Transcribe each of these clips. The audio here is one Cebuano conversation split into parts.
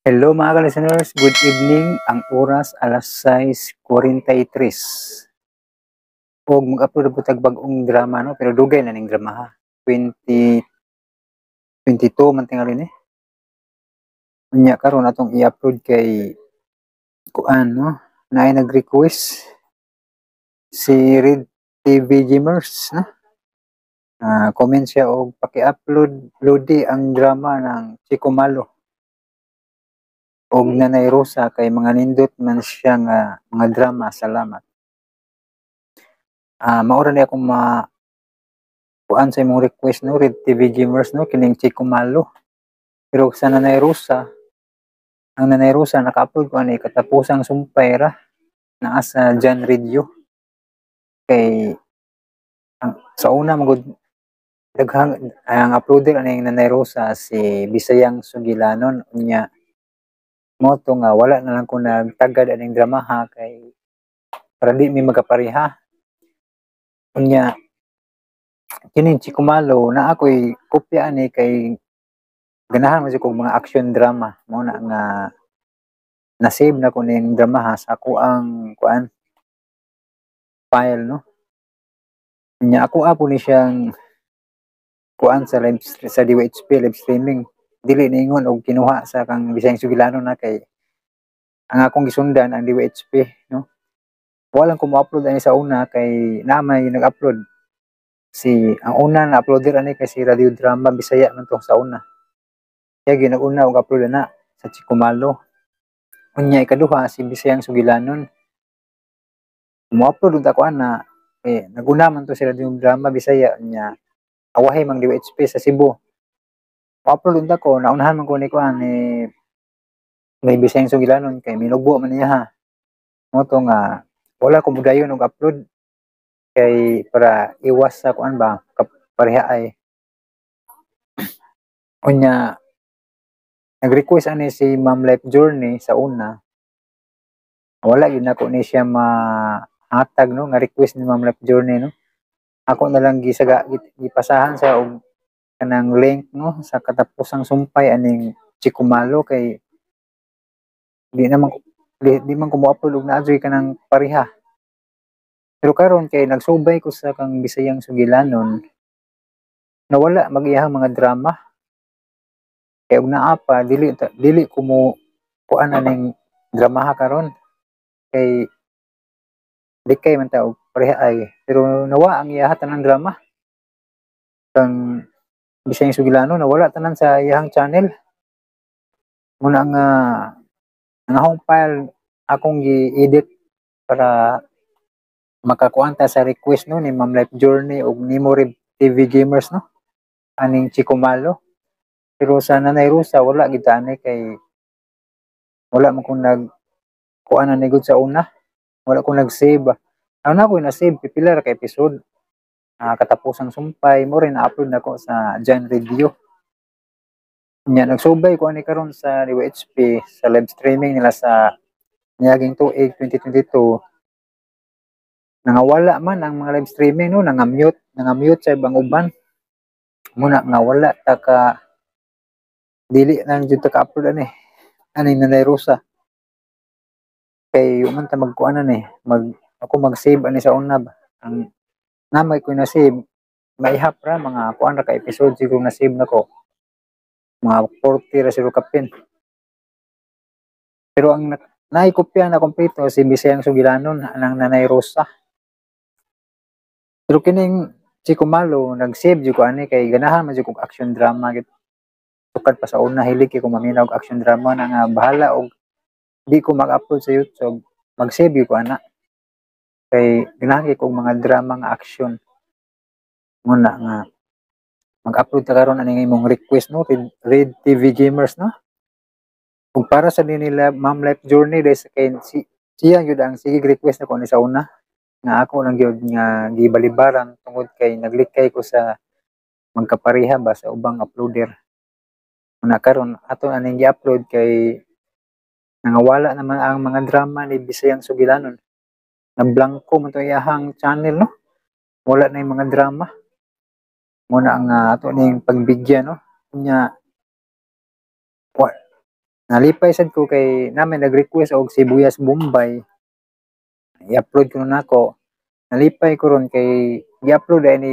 Hello, mga ka-listeners, good evening. Ang oras, alas 6:43. Og mag-upload po tag bag-ong drama, no, pero dugay na ning drama ha. 2022 man tingali ni. Unya karon atong i-upload kay kuan, no. Naay nag-request si Red TV Gamers, no. Comment siya og paki-upload, Lodi, ang drama ng Chico Malo og Nanay Rosa kay mga nindot man siya nga mga drama, salamat. Maura ni akong ma kuan sa imong request, no, Red TV Gamers, no, kining Chico Malo. Pero sa Nanay Rosa, ang Nanay Rosa naka-upload ko ani, Katapusang Sumpay ra, naa sa Jan Radio. Kay ang sa una magud daghang ang uploader aning Nanay Rosa si Bisayang Sugilanon. Unya mo to nga wala na lang ko nagtagad aning dramaha kay para di mi magkapareha. Unya kining Chico Malo na ako'y kopya ani kay ganahan man jud kog mga action drama. Mao na nga na-save na ko ning dramaha sa ako ang kuan file, no. Unya ako apo ni siyang kuan sa live sa DYHP live streaming. Dili niingon og kinuha sa kang Bisayang Sugilanon na kay ang akong gisundan ang DYHP, no. Wala ko mo-upload ani sa una kay naa may nag-upload. Si ang una na uploader ani kay si Radio Drama Bisaya man to sa una. Kaya ginaguna og upload na sa Chico Malo. Unya ikaduha si Bisayang Sugilanon. Mo-upload unta ko ana eh naguna man to si Radio Drama Bisaya, unya awahi mang DYHP sa Cebu. Mo-upload unta ko, naunahan man ko ni kuan ni Bisayang Sugilanon kay minugbo man niya ha. Mo to nga wala ko modayon og upload kay para iwas sa kuan ba, kapareha ay. Unya nag-request ani si Ma'am Life Journey sa una. Wala gyud nako ni siya mahatag, no, nga request ni Ma'am Life Journey, no. Ako na lang gisaga gipasahan sa og kanang link, no, sa Katapusang Sumpay aning Chico Malo kay di naman di man ko mo-upload og naa kanang pareha. Pero karon kay nagsubay ko sa kang Bisayang Sugilanon, nawala mag-iyahang mga drama. Kay og naa pa, dili dili ko mo kuan aning dramaha karon kay di kay man ta og pareha ay. Pero nawa ang iyaha tanang drama. Kang Bisayang Sugilanon nawala tanan sa iyahang channel. Muna nga ang akong file akong gi-edit para makakuan ta sa request, no, ni Ma'am Life Journey ug nimo Red TV Gamers, no, aning Chico Malo. Pero sa Nanay Rosa wala gid ani kay wala man ko nag kuan na gud sa una. Wala ko nag-save. Ang na ko na save pipila ra ka episode. Katapusang Sumpay mo rin na-upload nako sa Jan Radio. Nya nagsubay ko ani karon sa DYHP sa live streaming nila sa niaging tuig 2022. Nangawala man ang mga live streaming, no, nanga-mute sa ibang uban. Muna nga wala ta ka dili na jud ta ka-upload ani aning Nanay Rosa. Kay man ta magkuan ani, mag ako mag-save ani sa una ba. Ang namay ko na save maihap ra, mga kuan ra ka episode siguro na save nako. Mga 40 ra siguro kapin. Pero ang naikopya na kompleto si Bisayang Sugilanon anang Nanay Rosa. Pero kining Chico Malo nag-save jud ko ani kay ganahan man jud kog action drama gid. Sukad pa sa una hilig kay ko maminaw og action drama na nga bahala og di ko mag-upload sa YouTube, mag-save gyud ko ana. Kay ganahan kay kog mga drama nga action. Muna nga mag-upload ta karon ani imong request, no, Red TV Gamers, no. Ug para sa nila Ma'am Life Journey dahil sa kay si siya gyud ang sige request nako ni sa una nga ako lang gyud nga gibalibaran tungod kay naglikay ko sa magkapareha ba sa ubang uploader. Una karon ato aning gi-upload kay nangawala naman ang mga drama ni Bisayang Sugilanon. Nablangko man to iyahang channel, no. Wala na yung mga drama. Muna ang ato ning pagbigyan, no. Nya wa Nalipay sad ko kay namin nag-request og Sibuyas Bombay. I-upload ko na nako. Nalipay ko ron kay gi-upload ay ni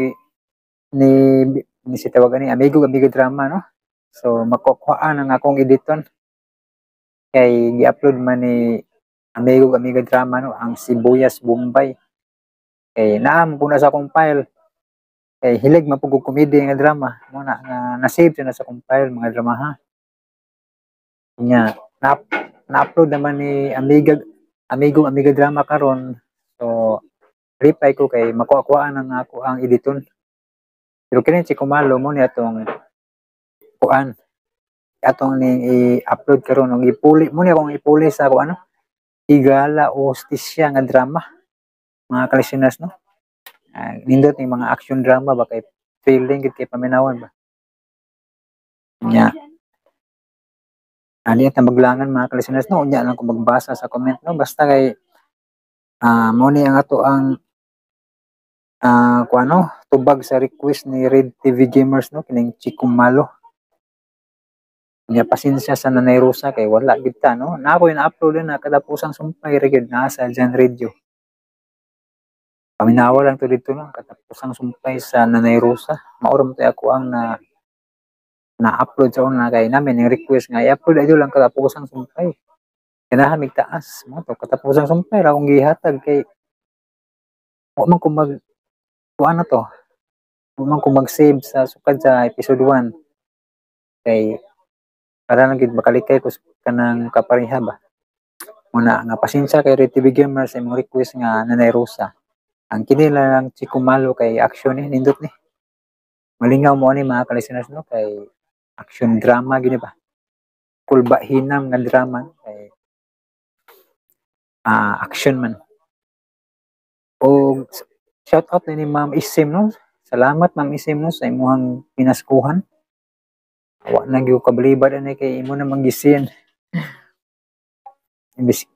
ni si tawag ani Amigo Amigo Drama, no. So makukuhaan ang akong editon kay gi-upload man ni Amigo Amigo Drama, no, ang Sibuyas Bombay. Kay naa mo na sa akong file. Kay hilig man pud og comedy nga drama. Mo na nga na-save na sa akong file mga drama, ha. Nya na-upload naman ni Amiga Amigo Amiga Drama karon. So reply ko kay makuha-kuhaan ang ako ang editon. Pero kini Chico Malo mo ni atong kuan atong ning i-upload karon og ipuli mo ni akong ipuli sa ako ano Higala o Hustisya nga drama, mga ka-listeners, no. Nindot ni mga action drama ba kay feeling gid kay paminawan ba. Nya ani at maglangan, mga ka-listeners, no. Unya lang ko magbasa sa comment, no, basta kay mo ni ang ato ang kuan, no, tubag sa request ni Red TV Gamers, no, kining Chico Malo. Nya pasensya sa Nanay Rosa kay wala gid ta, no. Na ako na-upload na Katapusang Sumpay ra gyud naa sa Jan Radio. Paminawa lang to dito, no, Katapusang Sumpay sa Nanay Rosa. Mao ra man ako ang na na-upload sa una kay namin yung request nga i-upload idol ang Katapusang Sumpay. Ganahan mig taas mo to Katapusang Sumpay ra akong gihatag kay wa man ko mag kuan na to. Wa man ko mag-save sa sukad sa episode 1 kay para lang gid makalikay ko kanang kapareha ba. Muna nga pasensya kay Red TV Gamers sa imong request nga Nanay Rosa. Ang kini lang Chico Malo kay action ni nindot ni. Malingaw mo ani, mga ka-listeners, no, kay action drama gini ba. Kulba hinam nga drama kay action man. O shout out ni Ma'am Isim, no. Salamat, Ma'am Isim, no, sa imong pinaskuhan. Wa na gyud kabalibad ani kay imo na gisin. Imbis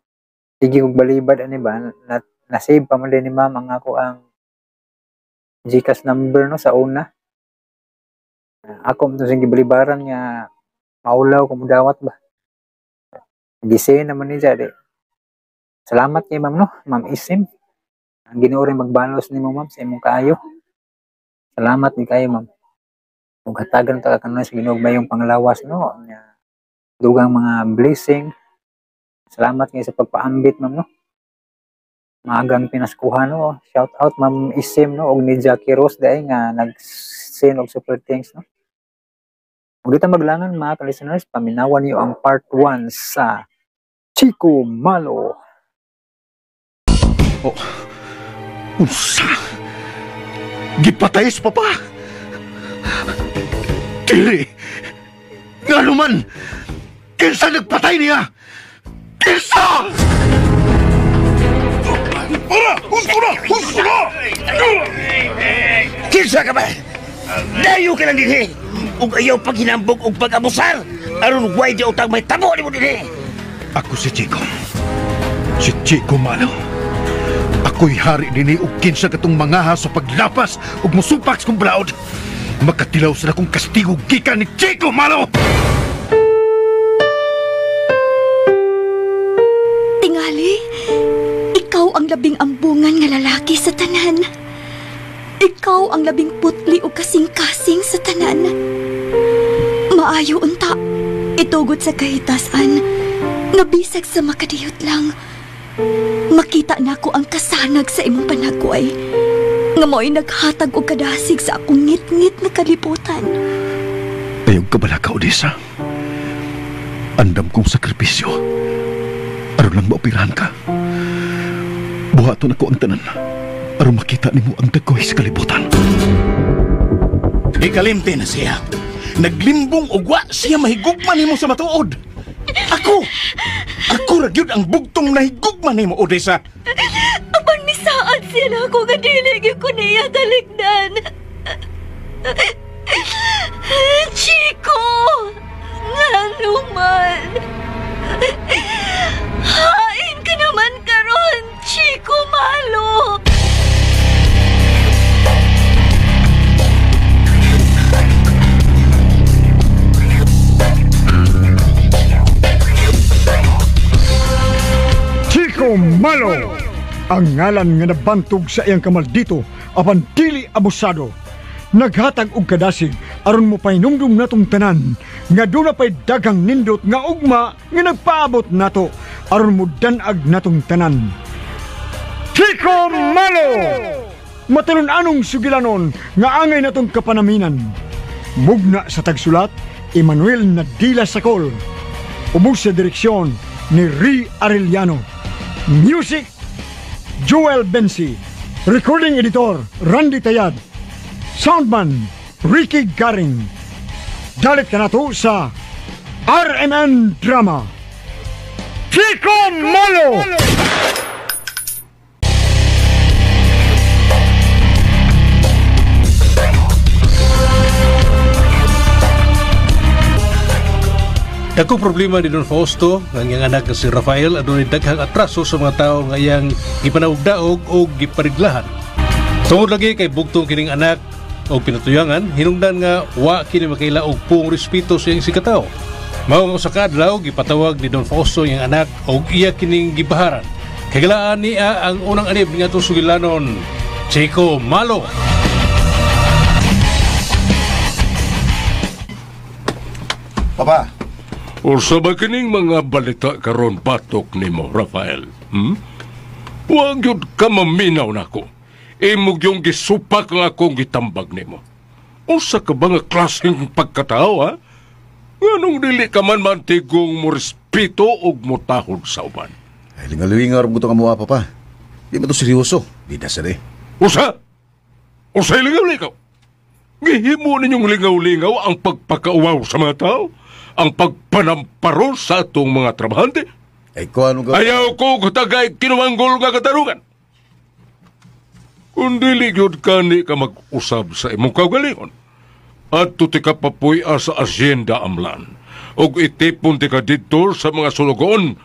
sige kog balibad ani ba na, na-save pa man din ni Ma'am ang ako ang GCash number, no, sa una. Ako mo sing gibalibaran nga maulaw ko mudawat ba. Gisin naman ni di. Salamat kay Ma'am, no, Ma'am Isim. Ang Ginoo rin magbalos nimo, Ma'am, sa imong kaayo. Salamat ni kayo, Ma'am. Ug hatagan ta kanunay sa Ginoo mayong panglawas, no, nya dugang mga blessing. Salamat kay sa pagpaambit, Ma'am, no. Maagang pinaskuhan, no. Shout out Ma'am Isim, no, ug ni Jackie Rose dai nga nag-send og super thanks, no. Ug di ta maglangan, mga ka-listeners, paminawan niyo ang part 1 sa Chico Malo. Oh, unsa? Gipatay si Papa? Dili! Nga naman! Kinsa nagpatay niya? Kinsa? Para! Husto na! Husto na! Kinsa ka ba? Dayo ka lang dinhi. Ug ayaw paghinambog og pag-abusar. Aron way di utang may tabo nimo dinhi. Ako si Chico. Si Chico Malo. Ako'y hari dinhi ug kinsa katong mangaha sa paglapas ug musupak sa kong balaod. Makatilaw sa akong kastigo gikan ni Chico Malo! Tingali, ikaw ang labing ambungan nga lalaki sa tanan. Ikaw ang labing putli o kasing-kasing sa tanan. Maayo unta, itugot sa kahitasan, nabisag sa makadiyot lang. Makita na ko ang kasanag sa imong panagway, nga mo'y naghatag og kadasig sa akong ngit-ngit na kalibutan. Ayaw ka bala ka, Odessa. Andam kong sakripisyo aron lang maoperahan ka. Buhaton ako ang tanan aron makita nimo ang dagkoy sa kalibutan. Ikalimti na siya. Naglimbong ugwa siya mahigugma nimo sa matuod. Ako! Ako ra gyud ang bugtong nahigugma nimo, Odessa. Apan misaad sila ako nga dili gyud ko niya talikdan. Chico! Ngano man? Hain ka naman karon, Chico Malo! Ang ngalan nga nabantog sa iyang kamaldito apan dili abusado. Naghatag og kadasig aron mopahinumdum natong tanan nga duna pay daghang nindot nga ugma nga nagpaabot nato aron modan-ag natong tanan. Chico Malo! Matalon-anong sugilanon nga angay natong kapanaminan. Mugna sa tagsulat, Emmanuel Nadila Sakol. Ubos sa direksyon ni Ri Arellano. Music, Joel Bensi. Recording editor, Randy Tayad. Soundman, Ricky Garing. Dalit ka na to sa RMN Drama. Chico Malo! Dako problema ni Don Fausto nga iyang anak nga si Rafael adunay daghang atraso sa mga tawo nga iyang gipanaugdaog o gipariglahan. Tungod lagi kay bugtong kining anak og pinatuyangan, hinungdan nga wa kini makaila og puong respeto sa iyang sikatawo. Mao nga usa ka adlaw gipatawag ni Don Fausto iyang anak og iya kining gibaharan. Kagilaan niya ang unang anib nga atong sugilanon, Chico Malo. Papa. Unsa ba kining mga balita karon batok nimo, Rafael? Wa gyud ka maminaw nako. Imo gyung gisupak ang akong gitambag nimo. Unsa ka ba nga klaseng pagkatao, ha? Nganong dili ka man mantigong mo respeto ug motahod sa uban? Ay, lingaluingar mo itong amuha, Papa. Di ba ito seryoso? Di na sir, eh. Usa! Usa'y lingaw-lingaw! Gihimo ninyong lingaw-lingaw ang pagpakauwaw sa mga tao, ang pagpanamparo sa atong mga trabahante. Ay, ko ano ka? Ayaw ko katagay kinumanggol nga katarungan. Kung dili gyud kani ka mag-usab sa imong kaugalingon, adto ti ka papuy-a sa asyenda amlan, ug itipon ti ka didto sa mga sulugoon,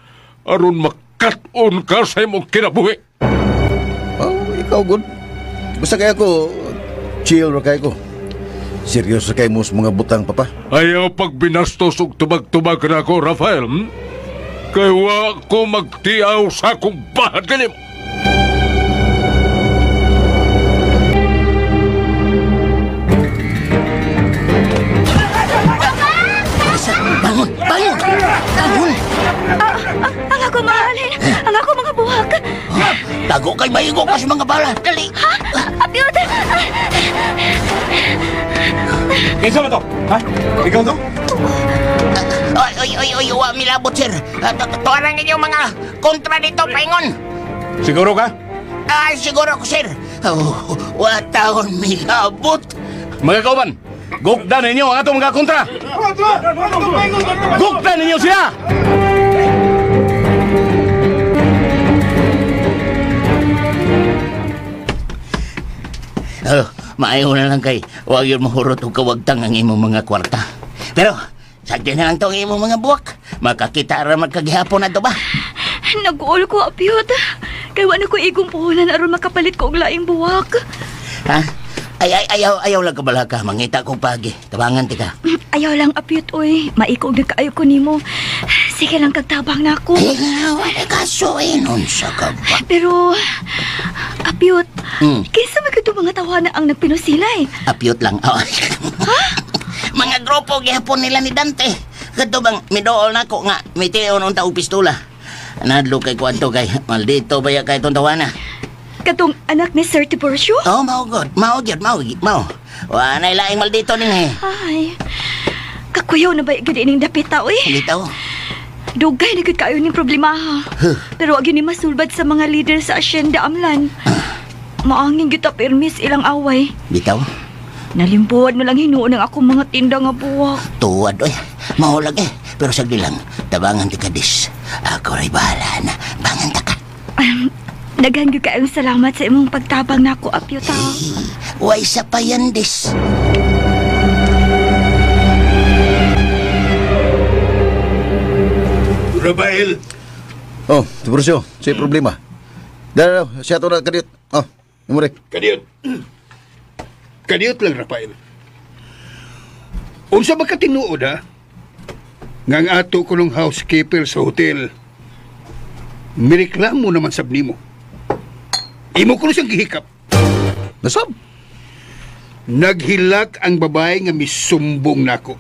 aron makat-on ka sa imong kinabuhi. Oh, ikaw good. Basta kaya ko, chill ra kay ko. Seryoso kay mo sa mga butang, Papa. Ayaw pagbinastos og tubag-tubag na ako, Rafael. Kay wa ko magtiaw sa akong bahad kanimo. Bangon! Bangon! Bangon! Ang ako mahalin! Ang ako mga buhak! Tago kay maigo ka sa mga bala! Dali! Ha? Apiyot! Kinsa ba to? Ha? Ikaw to? Oy, oy, oy, oy, wa milabot, sir. Tuwarang ninyo mga kontra dito, paingon. Siguro ka? Ay, siguro ko, sir. Oh, wa taon milabot. Mga kauban, gugdan ninyo ang atong mga kontra. Gugdan ninyo sila! Oh, maayo na lang kay wag yun mahurot og kawagtang ang imong mga kwarta. Pero sagdi na lang to ang imong mga buwak. Makakita ra magkagihapon na to ba? Nag-uol ko, Apiyot. Kay wa na ko igong puhunan aron makapalit ko og laing buwak. Ha? Ay, ay, ayaw, ayaw lang kabalaka. Mangita kong pagi. Tabangan ti ka. Ayaw lang, Apiyot, oy. Maikog na kaayo ko nimo. Sige lang kagtabang na ako. Ay, wala kaso eh. Unsa ka ba? Pero, Apiyot, kinsa man kadto mga tawana ang nagpinusilay? Apiyot lang. Oh. Ha? Mga grupo gihapon nila ni Dante. Kadto bang midool nako nga mitiyon unta og pistola. Nadlo kay kuadto kay maldito baya kay itong tawana. Katong anak ni Sir Tiburcio? Oh, mao god. Mao gyud, mao mao. Wa nay laing maldito ning eh. Ay. Kakuyaw na ba gyud ining dapita oy? Bitaw. Dugay na gyud kaayo ning problema ha. Pero wa gyud ni masulbad sa mga leader sa Asyenda Amlan. Maangin gyud ta permis ilang away. Bitaw. Nalimbuad na lang hinuon ang akong mga tinda nga buwak. Tuwad oy. Mao lagi. Pero sagdi lang, tabangan ti kadis. Ako ray bahala na. Bangan ta ka. Daghan gyud kaayong salamat sa imong pagtabang nako, Apiyot. Way sa payandis. Rafael. Oh, Tiburcio, sa'yo problema. Dara, siya to na, kadiyot. Oh, numure. Kadiyot. Kadiyot lang, Rafael. Unsa ba ka tinuod, ha? Nga ang ato ko nung housekeeper sa hotel, mireklamo naman sab nimo. Imo ko siyang gihikap. Nasab? Naghilak ang babae nga misumbong nako.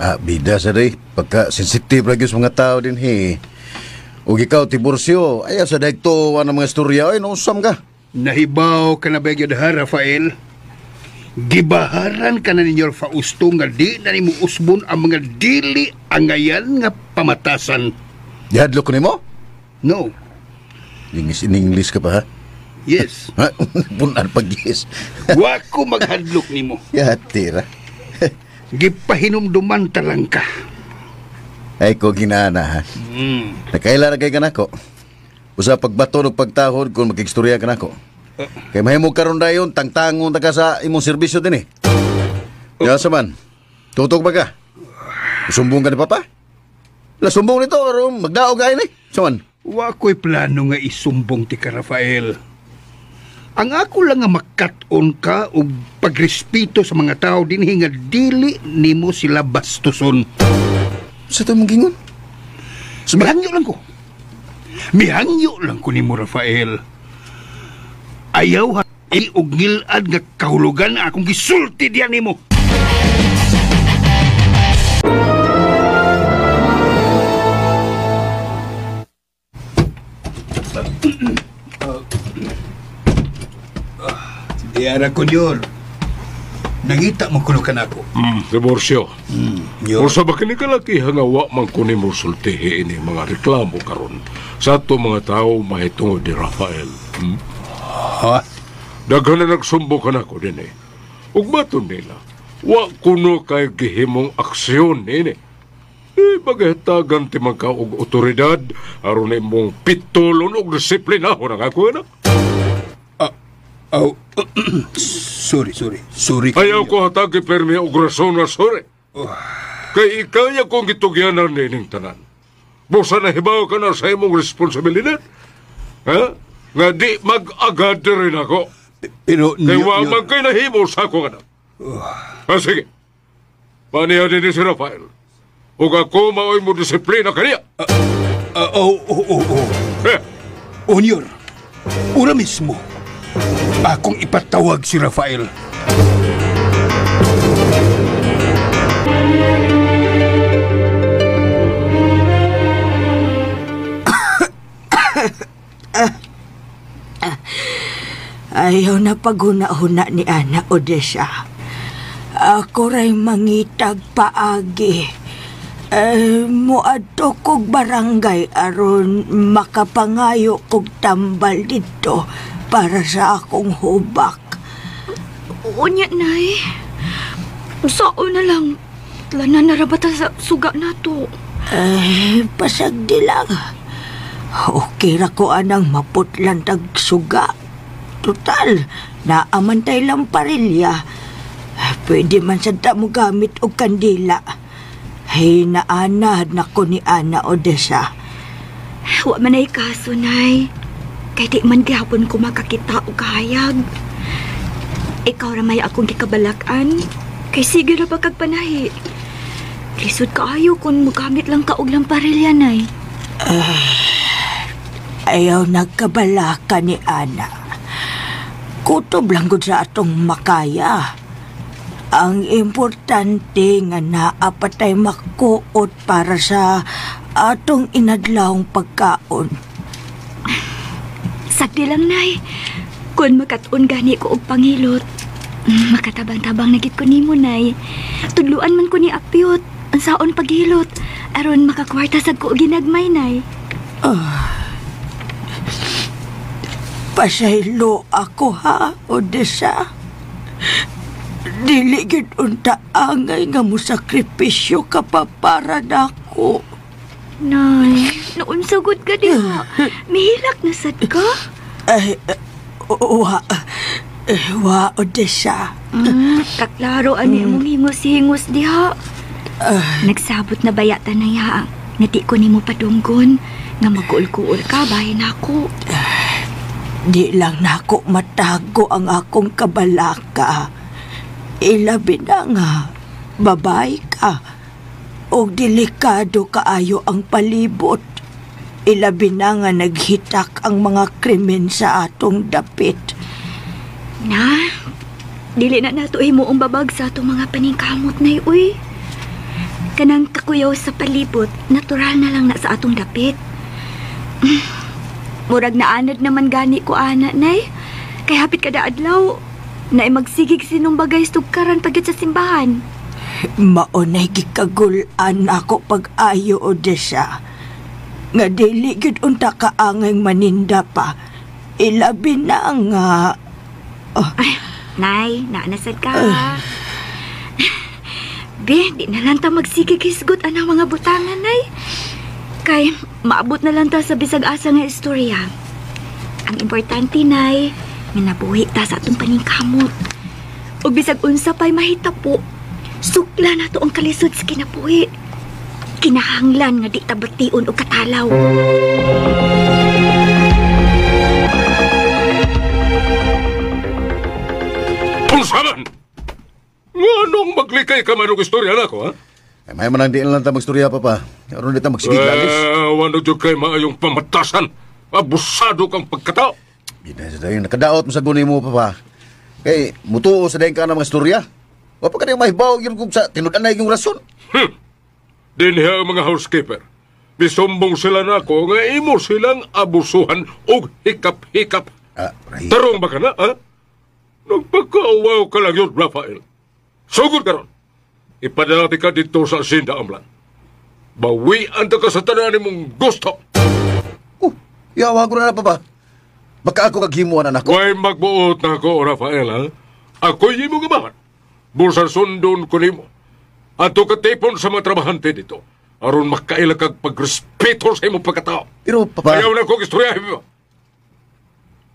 Ah, bida sa day. Pagka sensitive lagi sa mga tao din he. Ug ikaw Tiburcio, ayaw sa dagto ang mga istorya ay nausam ka. Nahibaw ka na ba gyud ha, Rafael? Gibaharan ka na ninyo Fausto nga di na nimo usbon ang mga dili angayan nga pamatasan. Gihadlok ko nimo? No. English in English ka pa ha? Yes. Ha? Punan pag yes. Wa ko maghadlok nimo. Yati ra. Gipahinumduman ta lang ka. Ay ko ginana ha. Nakaila ra kay kanako. Usa pagbato og pagtahod kung makigstorya kanako. Kay mahimo karon dayon tangtangon ta ka sa imong serbisyo dinhi. Ya sa man. Tutok ba ka? Sumbong ka ni papa? La sumbong nito aron magdaog ay ni. Sa man. Wa ko'y plano nga isumbong ti ka, Rafael. Ang ako lang nga makat-on ka og pagrespeto sa mga tao dinhi nga dili nimo sila bastuson. Sa to mong gingon? Mihangyo lang ko. Mihangyo lang ko nimo, Rafael. Ayaw ha og ngilad nga kahulugan ang akong gisulti diyan nimo. Diara ko, Nyor. Nangita mo kuno kanako. Tiburcio. Nyor. Usa ba kini kalakihan nga wa man ko nimo sultihi ini mga reklamo karon sa ato mga tao mahitungod ni Rafael. Ha? Daghan na nagsumbong kanako dinhi. Ug maton nila, wa kuno kay gihimong aksyon nini. Bagahtagan ti man ka og otoridad aron imong pitulon og disiplinahon ang ako anak. Oh, sorry. Sorry. Ayaw ko hatagi permi og rason na sorry. Kay ikaya kong gitugyanan nining tanan. Busa na hibaw ka na sa imong responsibilidad. Ha? Nga di mag-agad rin ako. Pero, kay wa man kay nahimo sa akong anak. Sige. Paniya din si Rafael. Ug ako maoy mo disiplina kaniya. Oh. Onyor, ura mismo. Akong ipatawag si Rafael. Ayaw na paghuna-huna ni Ana Odessa. Ako ray mangitag paagi. Muadto kog barangay aron makapangayo kog tambal dito para sa akong hubak. Unya, Nay. Sao na lang. Tlanan na rabata sa suga na to. Pasag di lang. Okay ra ko anang maputlan tag suga. Total, naamantay lang parilya. Pwede man sa mo gamit og kandila. Hey, naanad na ko ni Ana Odessa. Wa man ay kaso, Nay. Kay di man gihapon ko makakita o kahayag. Ikaw ra may akong gikabalakan. Kay sige ra ba kag panahi. Lisod kaayo kung mugamit lang ka og lamparelya, Nay. Ayaw nagkabalaka ni Ana. Kutob lang gud sa atong makaya. Ang importante nga naapatay makuot para sa atong inadlawng pagkaon. Sagdi lang, Nay. Kung makatun gani ko og pangilot, makatabang-tabang na gid ko nimo, Nay. Tudluan man ko ni Apyot ang saon paghilot aron makakwarta sad ko og ginagmay, Nay. Pasaylo ako ha, Odessa. Dili gid unta angay nga mosakripisyo ka pa para nako. Nay, naunsa gud ka diha. Mihilak na sad ka? Ay, wa. Wa, Odessa. Kaklaro ani imong hingos-hingos diha. Nagsabot na bayata na ya. Nga di ko nimo padunggon nga magkuul-kuul ka bahin ako. Di lang nako matago ang akong kabalaka. Ilabi na nga, babae ka. Og delikado kaayo ang palibot. Ilabi na nga naghitak ang mga krimen sa atong dapit. Na, dili na nato himuong babag sa atong mga paningkamot, Nay, uy. Kanang kakuyaw sa palibot, natural na lang na sa atong dapit. Murag naanad naman gani ko, ana, Nay. Kay hapit kada adlaw, naay magsigig sinumbagay tugkaran pagit sa simbahan. Maunay gikagulan ako pag-ayo, Odessa. Nga dili gyud unta kaangay maninda pa. Ilabi na nga. Ay, Nay, naanasad ka. Be, di na lang ta magsigig hisgot anang mga butangan, Nay. Kay maabot na lang ta sa bisag asa nga istorya. Ang importante, Nay, nga nabuhi ta sa atong paningkamot. Ug bisag unsa pa'y mahitapo, sukla na to ang kalisod sa kinabuhi. Kinahanglan nga di ta bation og katalaw. Unsa man? Nganong maglikay ka man og istorya nako, ha? Ay, may manang di lang ta magstorya, Papa. Aron di ta magsigig lalis. Wano jud kay maayong pamatasan. Abusado kang pagkatao. Gina sa dayon nakadaot mo sa gunay mo, Papa. Kay mutuo sa dayon ka na mga istorya. Wa pa kaniyo mahibaw yun kung sa tinud-anay yung rason. Dinhi ang mga housekeeper. Bisumbong sila nako nga imo silang abusuhan og hikap-hikap. Right. Tarong ba ka na, ha? Nagpagkauwaw ka lang yun, Rafael. Sugod ka ron. Ipadala ka dito sa Hacienda Amlan. Bawian ta ka sa tanan mong gusto. Oh, yawa ko na, Papa. Baka ako kaghimuan anak ko. Way magbuot na ako, Rafael, ha? Ako'y imong amahan. Bulsa sundon ko nimo. Ato katipon sa mga trabahante dito. Aron makaila kag pagrespeto sa imong pagkatao. Pero, Papa... Ayaw na kong istoryahin mo.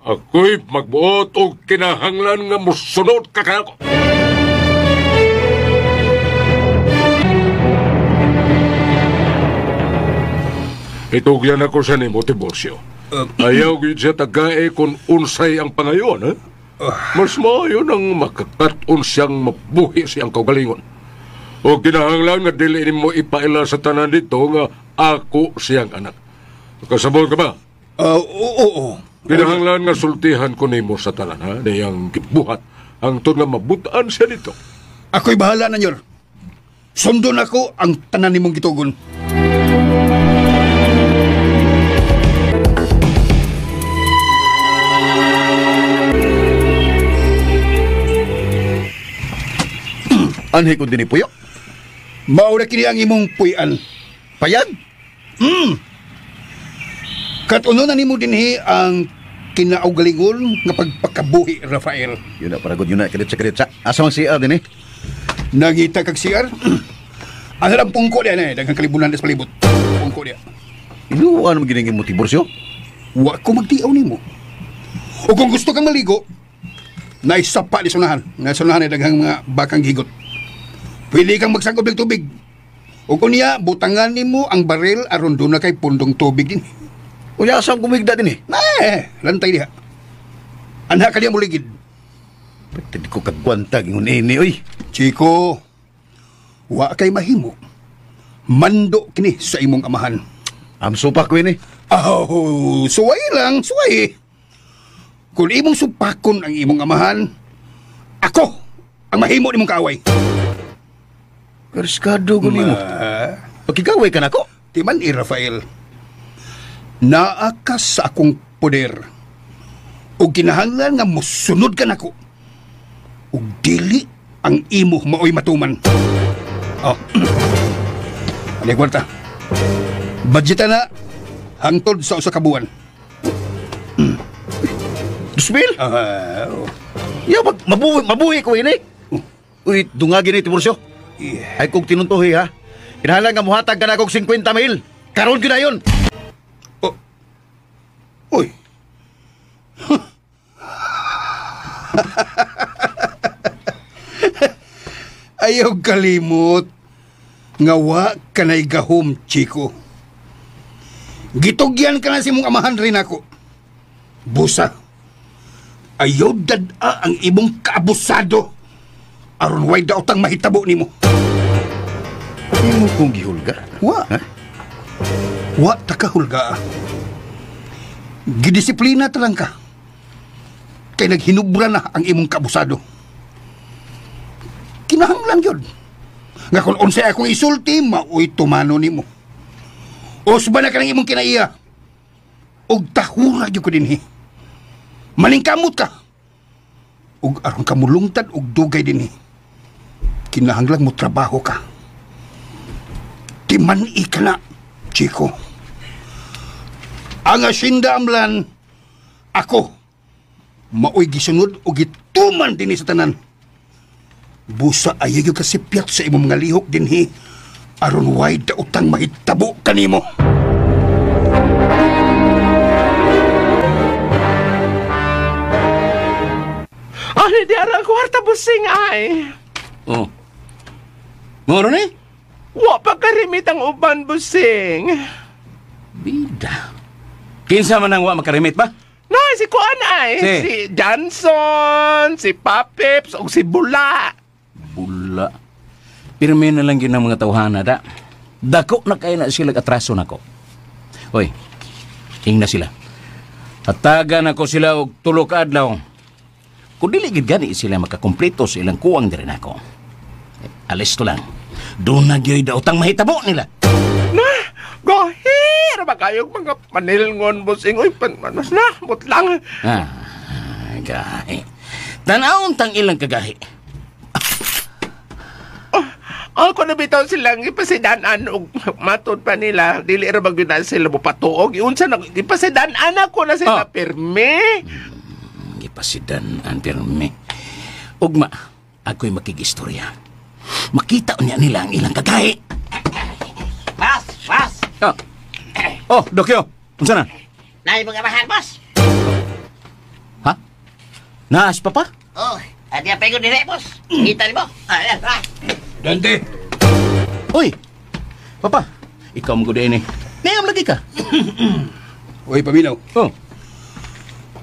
Ako'y magbuot og kinahanglan nga musunod ka kanako. Itugyan ako siya ni Tiburcio. Ayaw gyud siya tagae kung unsay ang pangayon, ha? Mas maayo nang makakaton siyang mabuhi siyang kaugalingon. O kinahanglan nga dili nimo ipaila sa tanan dito nga ako siyang anak. Kasabol ka ba? Oo. Kinahanglan nga sultihan ko nimo sa tanan, ha? Niyang gibuhat hangtod nga mabutaan siya dito. Ako'y bahala na, Nyor. Sundon ako ang tanan nimong gitugon. Anhi ko din puyo. Maura kini ang imong puy-an. Payag? Katuno na nimo dinhi ang kinaugalingon nga pagpakabuhi, Rafael. Yun na, paragod yun na. Kiritsa. Asa mang CR din eh? Nangita kag CR? Asa lang pungko diya na eh. Daghang kalibunan sa palibot. Pungko diya. Inuwan mo giningin mo, Tiburcio? Wa ko magtiaw nimo. O kung gusto kang maligo, naisapa di sunahan. Nasunahan ay daghang mga bakang gigot. Pwede kang magsangkob ng tubig. O kung niya, butangan nimo ang baril aron doon na kay pundong tubig din. Unya, asang kumigda din eh? Eh, lantay diha. Anha ka diya muligid. Pwede ko kagwantag ingon ini, oy. Chico, wa kay mahimo. Mando kini sa imong amahan. Am supak ko ini. Oh, suway lang, suway. Kung imong supakon ang imong amahan, ako ang mahimo nimong kaaway. Karskado ko nimo. Pagkigaway ka na ko. Timan eh, Rafael. Naa ka sa akong poder. O kinahanglan nga musunod ka nako. O dili ang imo maoy matuman. Oh. Ano kwarta? Budgeta na hangtod sa usa ka buwan. 2,000? Oh. Ya, mabuhi ko ini. Uy, dungagin ni Tiburcio. Yeah. Ay kung tinuntuhi ha. Kinahanglan nga muhatag ka na kog 50,000. Karon gyud na yun. Oh. Uy. Ayaw kalimot. Nga wa ka na'y gahom, Chico. Gitugyan ka na si mong amahan rin ako. Busa. Ayaw dada ang imong kaabusado. Aron way daotang mahitabo nimo. Imo kong gihulga? Wa. Ha? Wa ta ka hulga. Gidisiplina ta lang ka. Kay naghinubra na ang imong kabusado. Kinahanglan yun. Nga kung unsay akong isulti, maoy tumano nimo. Usba na ka ng imong kinaiya. Og tahura gyud ko dinhi. Maningkamot ka. Og aron ka mulungtad og dugay dinhi. Kinahanglan mo trabaho ka. Timan-i ka na, Chico. Ang asyenda amlan, ako, maoy gisunod o gituman dinhi sa tanan. Busa ayaw yung kasipyat sa imong mga lihok dinhi, aron way daotang mahitabo kanimo. Ano di ara ang kwarta busing ay? Oh. Moro ni? Wa pa karimit ang uban busing. Bida. Kinsa man ang wa makarimit ba? No, si Kuan ay. Si Johnson, si Papips, o si Bula. Bula. Pirmi na lang yun ang mga tawhana da. Dako na kayo na sila atraso nako. Hoy, ing na sila. Hatagan ako sila og tulo ka adlaw. Kung dili gid gani sila makakumpleto sa ilang kuwang diri nako. Alis to lang. Doon na gyoy daotang mahitabo nila. Na, gohir ba kayong mga panilngon busing? Uy, mas na, butlang. Ah, gahi. Tanawon tang ilang kagahi. Oh, ako na bitaw silang ipasidanan og matod pa nila. Dili ra ba gyud na sila mopatuog. Iunsa na ipasidanan ako na sila pirmi. Ipasidanan pirmi. Ugma, ako'y makigistorya. Makita niya nila ang ilang kagahi. Boss, boss. Oh, oh Dokyo, unsa na? Naay mga bahan, boss. Ha? Naas pa pa? Oh, adi ang pego dire, boss. Kita nimo. Ah, ah. Dante. Uy, papa, ikaw mo gud ini. Nayam lagi ka. Uy, paminaw. Oh.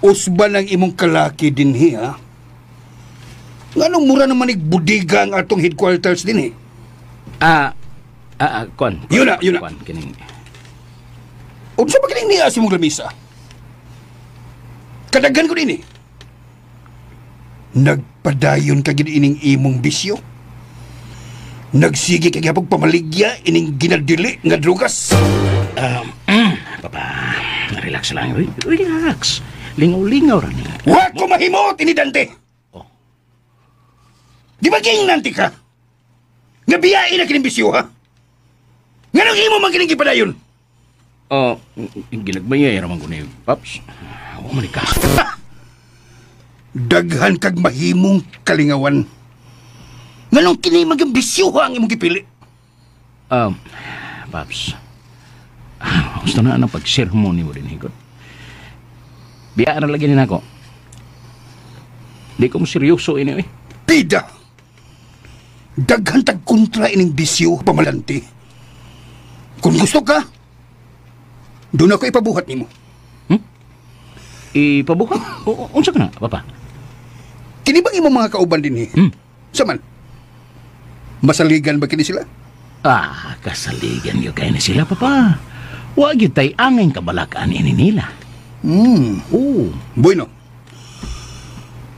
Usban ang imong kalaki dinhi, ha? Nganong mura naman igbudiga ang atong headquarters dinhi? Kuan. Yun na, yun na. Kuan, kining. Unsa ba kining niya sa imong lamisa? Kadaghan ko dinhi. Nagpadayon ka gid ining imong bisyo. Nagsige ka gyapon pamaligya ining ginadili nga drugas. Papa, relax lang. Relax. Lingaw-lingaw ra ni. Wa ko mahimot ini Dante. Oh. Di ba giingnan ti ka? Nga biyain na kining bisyo, ha? Nganong imo man kining gipadayon? Oh, ginagmayay ra man ko ni Paps. Wa man ka. Daghan kag mahimong kalingawan. Nganong kini maging bisyo ang imong gipili? Paps. Gusto na ang pag-sermon nimo din higot. Biya ra lagi ni nako. Di ko mo seryoso ini eh. Pida. Daghan tag kontra ining bisyo pamalanti. Kung gusto ka, doon ako ipabuhat nimo. Hmm? Ipabuhat? Unsa ka na, papa? Kini bang imong mga kauban dinhi? Hmm? Saman? Masaligan ba kini sila? Ah, kasaligan gyud kay ni sila, papa. Wa gyud tay angay kabalakaan ini nila. Hmm. Oo. Bueno.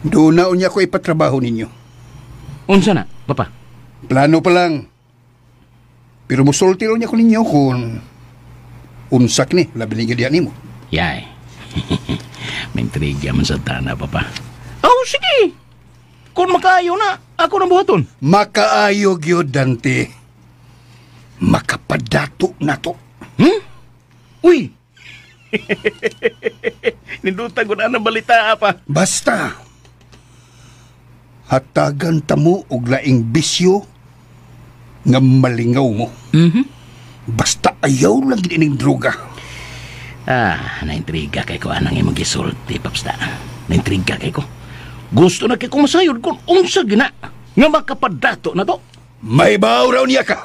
Doon na unya ko ipatrabaho ninyo. Unsa na, papa? Plano pa lang. Pero musulti unya ko ninyo kung unsak ni, labi ni gyud nimo. Yay. May intriga man sa tana, papa. Oh, sige. Kung makaayo na, ako na buhaton. Makaayo gyud, Dante. Makapadato na to. Hmm? Uy! Nindutan ko na ang balita, pa. Basta, hatagan ta mo og laing bisyo nga malingaw mo. Mm-hmm. Basta ayaw lang gid ining droga. Ah, naintriga kay ko anang imong gisulti, Paps da. Naintriga kay ko. Gusto na kay ko masayod kung unsa gina nga makapadato na to. May baw raw niya ka.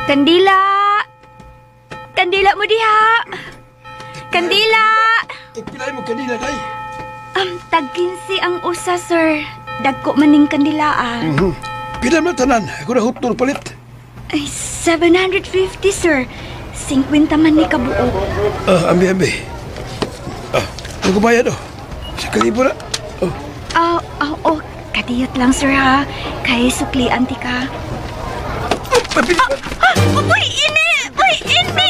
Kandila! Kandila mo diha! Kandila! Tagpilay mo kandila, day? Tag-15 ang usa, sir. Dagko maning kandila ah. Pila man tanan, ako na hutol palit. Ay, 750, sir. 50 man ni kabuok. Ambi, ambi. Ako bayad, oh. Sa kalibo na. Oh. Oh. Kadiyot lang, sir, ha. Kay suklian ti ka. Uy, ini! Uy, ini!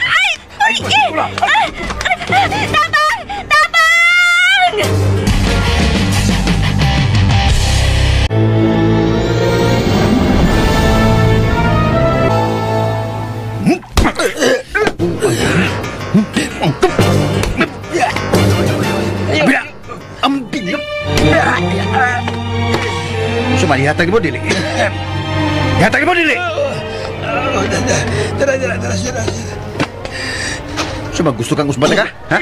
Ay! Uy, ini! Tabang! Tabang! Sumali, hatag mo, dili. Hatag mo, dili! Tara, tara, tara, tara. Suma, gusto kang usbata ka? Ha?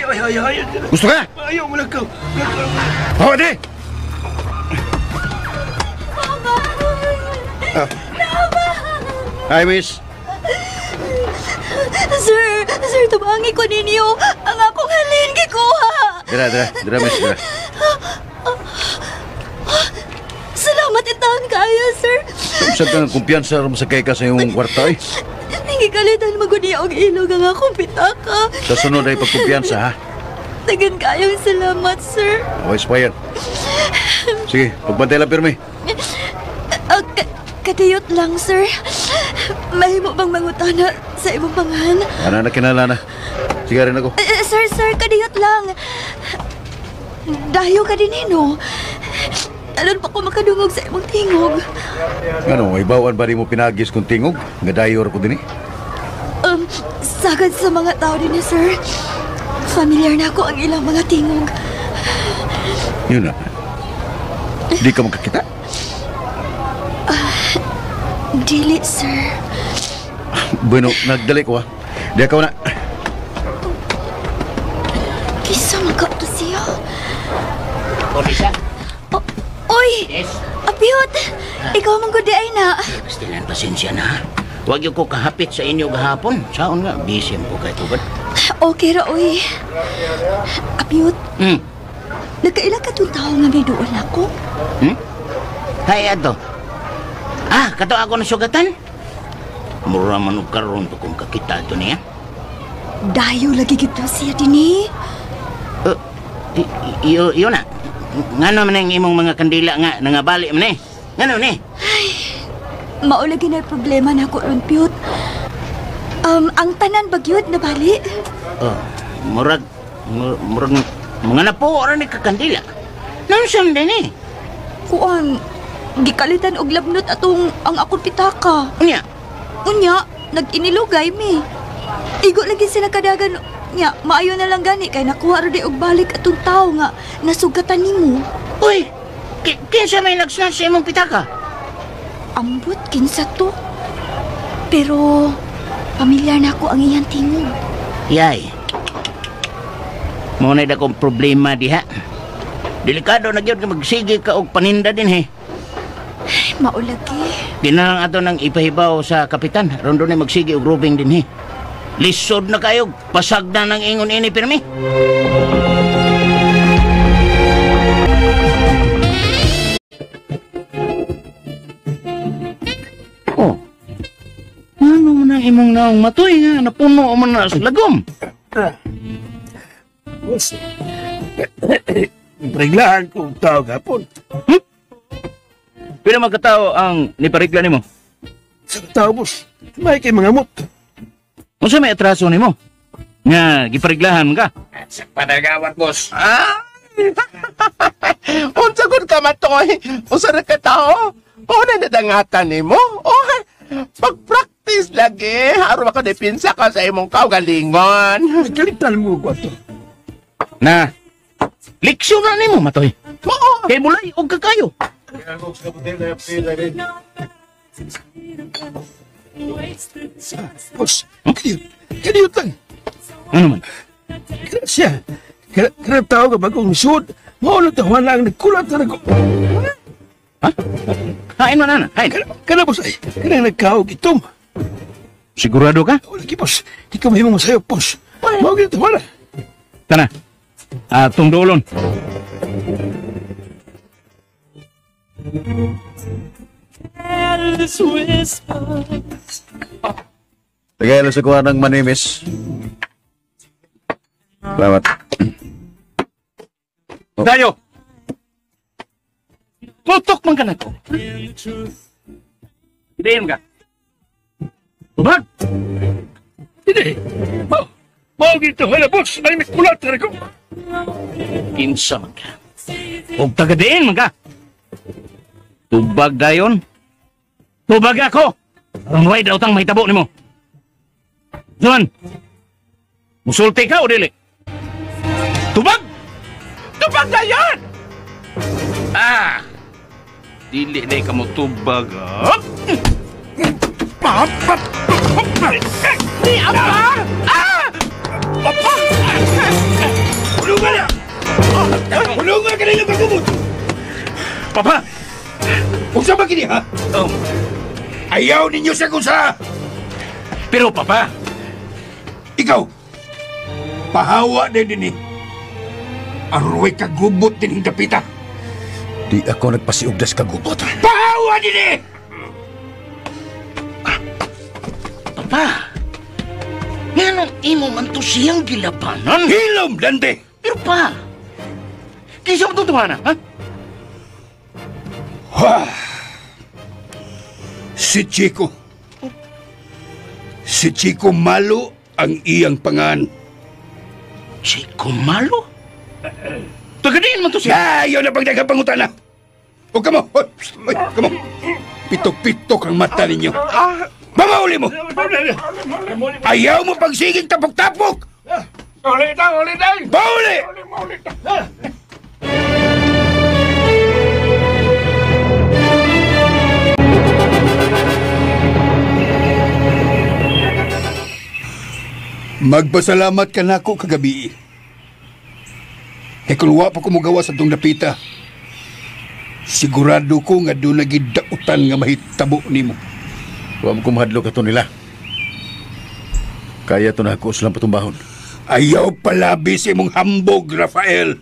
Gusto ka? Ayaw, wala ka. Oh, di! Hi, miss. Sir, sir, tumangi ko ninyo. Ang akong halin gikuha. Dira, dira, dira, miss, dira. Salamat itaon kayo, sir. Saan ka ng kumpiyansa masakay ka sa iyong kwarta, eh? Nangigalitan maguniya og ilog ang akong pitaka. Sa sunod ay pagkumpiyansa, ha? Dagan kayong salamat, sir. Okay, expired. Sige, pagbantay lang, pirmi. Kadiyot lang, sir. Mahimo bang mangutana sa imong pangan? Ano na kinala na. Sige rin ako. Sir, sir, kadiyot lang. Dayo ka din, eh, no? Alon pa ko makadungog sa imong tingog. Ano, ibawan ba rin mo pinagis kung tingog? Nga dayo ko din, eh? Sagad sa mga tao din, eh, sir. Familiar na ako ang ilang mga tingog. Yun na. Di ka makakita? Dili, sir. Bueno, nagdali ko, ha? Di ako na. Kisa magkato siya. Orisa? Uy! Yes? Apiyot! Ikaw man gud ay na. Pastilan, pasensya na, ha? Huwag yung ko kahapit sa inyo gahapon. Saon nga, busy po kay tugad. Okay ra, uy. Apiyot, nagkaila ka itong tao nga may duol ako? Hay, ato. Ah, kato ako nasugatan? Mura man og karon to kung kakita ito niya. Dayo lagi gito siya din, eh. Iyo na. Ngano man ang imong mga kandila nga nangabali man eh? Ngano ni? Ay, mao lagi na problema na ako ron, Piyot. Ang tanan bagyod na bali. Oh, murag mga napuo ra ni kakandila. Nansan din eh? Kuan, gikalitan og labnot atong ang akong pitaka. Unya? Unya, nag-inilugay mi. Igo lagi sila kadagan. Nya, maayo na lang gani kay nakuha ra di og balik atong tawo nga nasugatan nimo. Uy, kinsa may nagsnatch sa imong pitaka? Ambot kinsa to. Pero pamilyar na ako ang iyang tingog. Yay. Mo na akong problema diha. Delikado na gyud nga magsige ka og paninda din he. Ay, maulagi. Di na lang ato nang ipahibaw sa kapitan. Aron doon ay magsige og roving din he. Lisod na kayo. Pasag na ng ingon ini pirmi. Oh. Ano man ang imong naong matoy nga? Napuno man na sa lagom. Boss, preglahan kong tao gapon. Pila man katao ang niparigla nimo? Sa tao, boss. May kay mga mot. Unsa may atraso nimo? Nga gipariglahan man ka? Sa panagawat, boss. Ah! Unsa gud ka matoy? Unsa ra ka tao? O na nadangatan nimo? O pag-practice lagi aron makadepensa ka sa imong kaugalingon. Kalitan mo ko ato. Na. Leksyon na nimo matoy. Oo. Kay mulay og kakayo. Boss, kadiyot lang. Ano man? Siya, kanang tao ka bagong nisod, maulog tawa lang, nagkulat na nag... Ha? Hain man, ana? Hain? Kana, boss, ay, kanang nagkaog itom. Sigurado ka? Wala, boss. Di ka mahimong masayo, boss. Maugin ito, wala. Tana, atong dulon. Tagay lang sa kuha ng manimis. Salamat. Oh. Dayo! Tutok man ka na to. Hidayin ka. Tubag! Hindi! Mao gito, hala boss! Ay, may kulat na ko! Kinsa man ka. Og tagadiin man ka. Tubag dayon. Tubag ako! Aron way daw tang mahitabo nimo. Zuan! Musulti ka o dili? Tubag! Tubag dayon! Ah! Dili na ka mo tubag, ha? Di apa? Ah! Papa! Tulungan na! Tulungan ka ninyo kagubot! Papa! Unsa ba kini, ha? Oh. Ayaw ninyo sa kusa! Pero, Papa! Ikaw! Pahawa din din eh. Aruay kagubot din hindapita. Di ako nagpasiugdas kagubot. Pahawa din eh! Papa! Nganong imo man to siyang gilabanan? Hilom, Dante! Pero pa! Kinsa man itong tuhana, ha? Ha! Si Chico. Si Chico Malo ang iyang pangan. Chico Malo? Tagadiin man to siya. Ayaw na pagdaghang pangutana. O kamo, oy, oy, kamo. Pitok-pitok ang mata ninyo. Mamauli mo! Ayaw mo pagsiging tapok-tapok! Ulit na, ulit na! Pauli! Magpasalamat ka nako kagabi. Kay kung wa pa ko mogawa sa tong dapita, sigurado ko nga doon nagidautan nga mahitabo nimo. Wa mo kumahadlok ato nila. Kaya to na ako silang patumbahon. Ayaw palabi sa imong hambog, Rafael.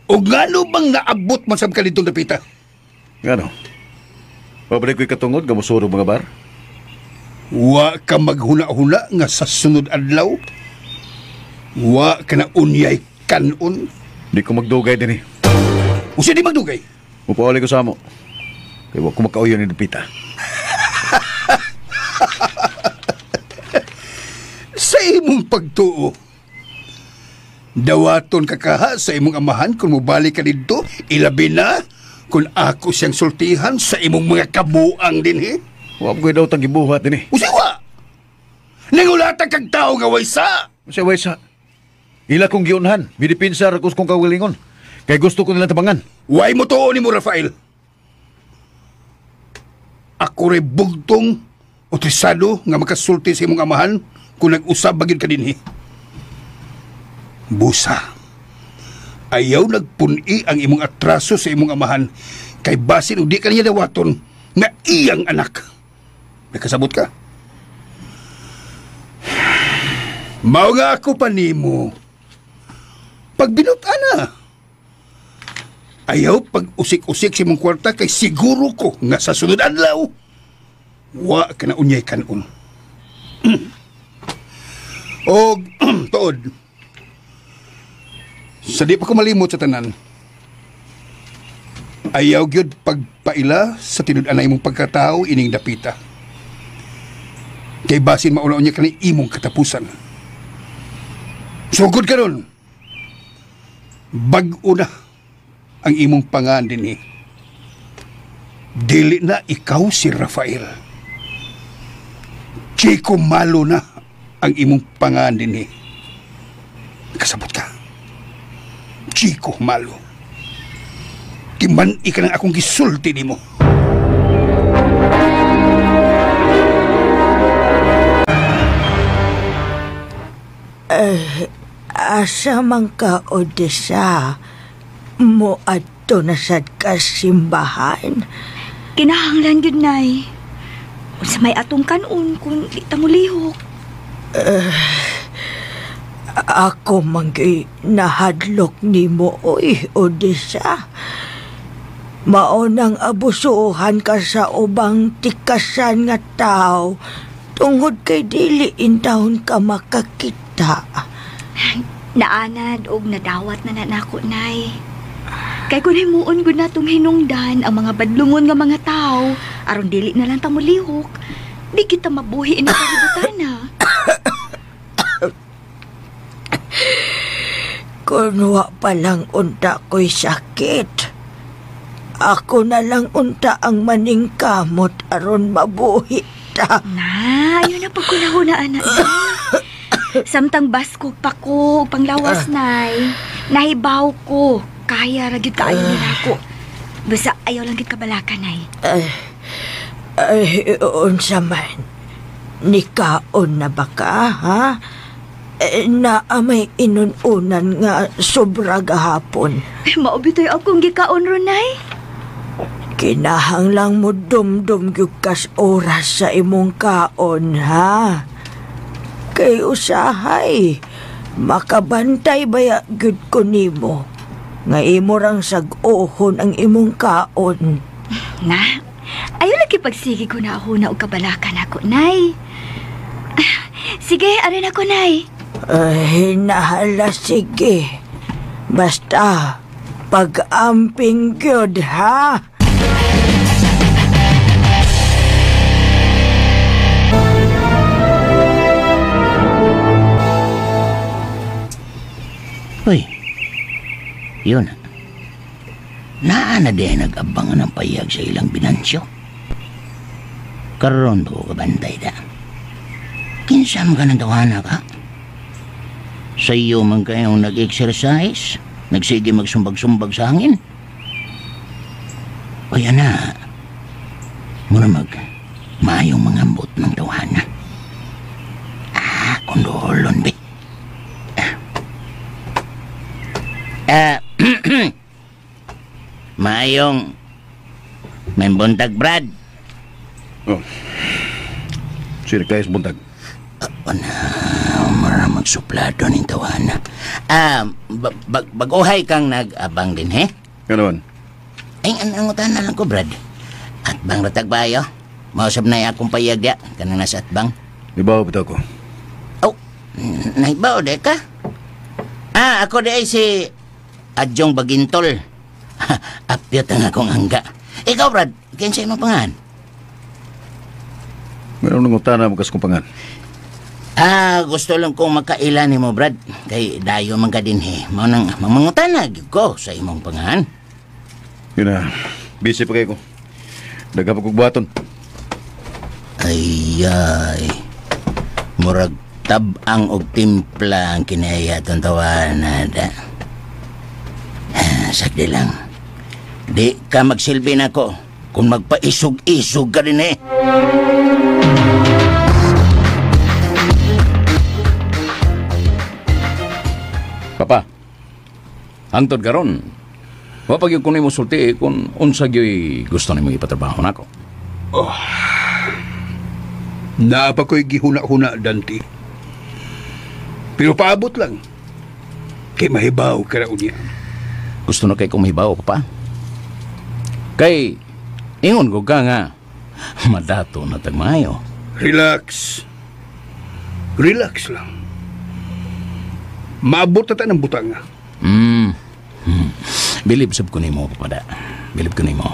O ngano bang naabot man sab ka ditong dapita? Ngano? Pabalik ko'y katungod, gamusuro mga bar? Wa ka maghuna-huna nga sa sunod adlaw? Wa ka na unyay kanon? Di ko magdugay din eh. Usa di magdugay? Mupauli ko sa amo. Kaya wa ko makauyon ni dapita. Sa imong pagtuo, dawaton ka kaha sa imong amahan kung mobalik ka didto, ilabi na kung ako siyang sultihan sa imong mga kabuang dinhi. Wa mo ko'y daw tang gibuhat dinhi. Usiwa! Nangulata kag tao nga waysa! Usa waysa. Ila kong giunhan, midipinsa ra kong kawilingon. Kay gusto ko nilang tabangan. Way mo tuo nimo, Rafael. Ako rin bugtong o trisado nga makasulti sa imong amahan kung nag-usab bagid ka dinhi. Busa, ayaw nagpuni ang imong atraso sa imong amahan kay basin o di ka niya dawaton nga iyang anak. Nakasabot ka? Mao nga ako pa nimo. Pagbinutan na. Ayaw pag usik-usik sa imong kwarta kay siguro ko nga sa sunod adlaw wa ka na unyay kanon. Og tuod, sa di pa ko malimot sa tanan, ayaw gyud pagpaila sa tinud-anay imong pagkatao ining dapita. Kay basin mauna niya kani imong katapusan. Sugod karon, bag-o na ang imong pangan dinhi. Dili na ikaw si Rafael. Chico Malo na ang imong pangan dinhi. Kasabot ka. Chico Malo. Timan-i ka ng akong gisulti nimo. Asa man ka, Odessa? Moadto na sad ka simbahan. Kinahanglan gyud, Nay. Unsa may atong kanon kung di ta molihok. Ako man gyud nahadlok nimo, oy, Odessa. Maunang abusuhan ka sa ubang tikasan nga tao tungod kay dili intawon ka makakita. Naanad og nadawat na nako, Nay. Kay kun himuon gud natong hinungdan ang mga badlungon nga mga tao aron dili na lang ta molihok, di kita mabuhi ini kalibutana. Kun wa pa lang unta ko'y sakit, ako na lang unta ang maningkamot aron mabuhi ta. Na, ayun na pagkunahuna, anak. Samtang baskog pa ko, panglawas, Nay. Nahibaw ko. Kaya ra gyud kaayo nila ako. Basta ayaw lang gyud kabalaka, Nay. Ay, unsa man. Nikaon na ba ka, ha? Naa may inununan nga sobra gahapon. Ay, maubitoy akong gikaon ron, Nay. Kinahanglang mo dumdum gyud kas oras sa imong kaon, ha? Kay usahay, makabantay baya gyud ko nimo nga imo rang sag-ohon ang imong kaon. Na, ayaw lagi pagsige ko na ako na og kabalakan ako, Nay. Sige, arin ako, Nay. Ay, nahala, sige. Basta, pag-amping gyud, ha? Uy, yun. Naa na din nag-abangan ng payag sa ilang binansyo. Karon ko kabantay da. Kinsa man ka ng tawana ka? Sa iyo man kayong nag-exercise, nagsige magsumbag-sumbag sa hangin. Uy, ana, muna mag maayong mga ambot ng tawana. Ah, kondolon, be. Maayong may buntag, Brad. Oh. Sino kayos buntag? Mara magsuplado ning tawana. Baguhay kang nag-abang din, he? Ano man? Ay, anangutan na lang ko, Brad. At bang ratag bayo? Mausap na akong payag ya. Kanang nasa atbang. Ibaw, bitaw ko. Oh, naibaw, de ka? Ah, ako di ay si Adjong Bagintol. Apyot ang akong angga. Ikaw, Brad, kinsa imong pangan? Meron nang utana mo kas kong pangan. Ah, gusto lang kong makaila nimo, Brad. Kay dayo man ka dinhi. Mao nang mangutana gyud ko sa imong pangan. Yun na, busy pa kayo ko. Daghan pa kog buhaton. Ay, ay. Murag tab-ang og timpla ang kinaya atong tawana da. Sagdi lang. Di ka magsilbi nako kung magpaisog-isog ka din eh. Papa, hangtod karon, wa pa gyud ko nimo sulti kung unsa gyud gusto nimo ipatrabaho nako. Oh. Naa pa ko'y gihuna-huna, Dante. Pero paabot lang. Kay mahibaw ka raon niya. Gusto na kay kong mahibaw, Papa. Kay, ingon ko ka nga, madato na tagmayo. Relax. Relax lang. Maabot na ta ng butang. Bilib sab ko nimo, Papa da. Bilib ko nimo.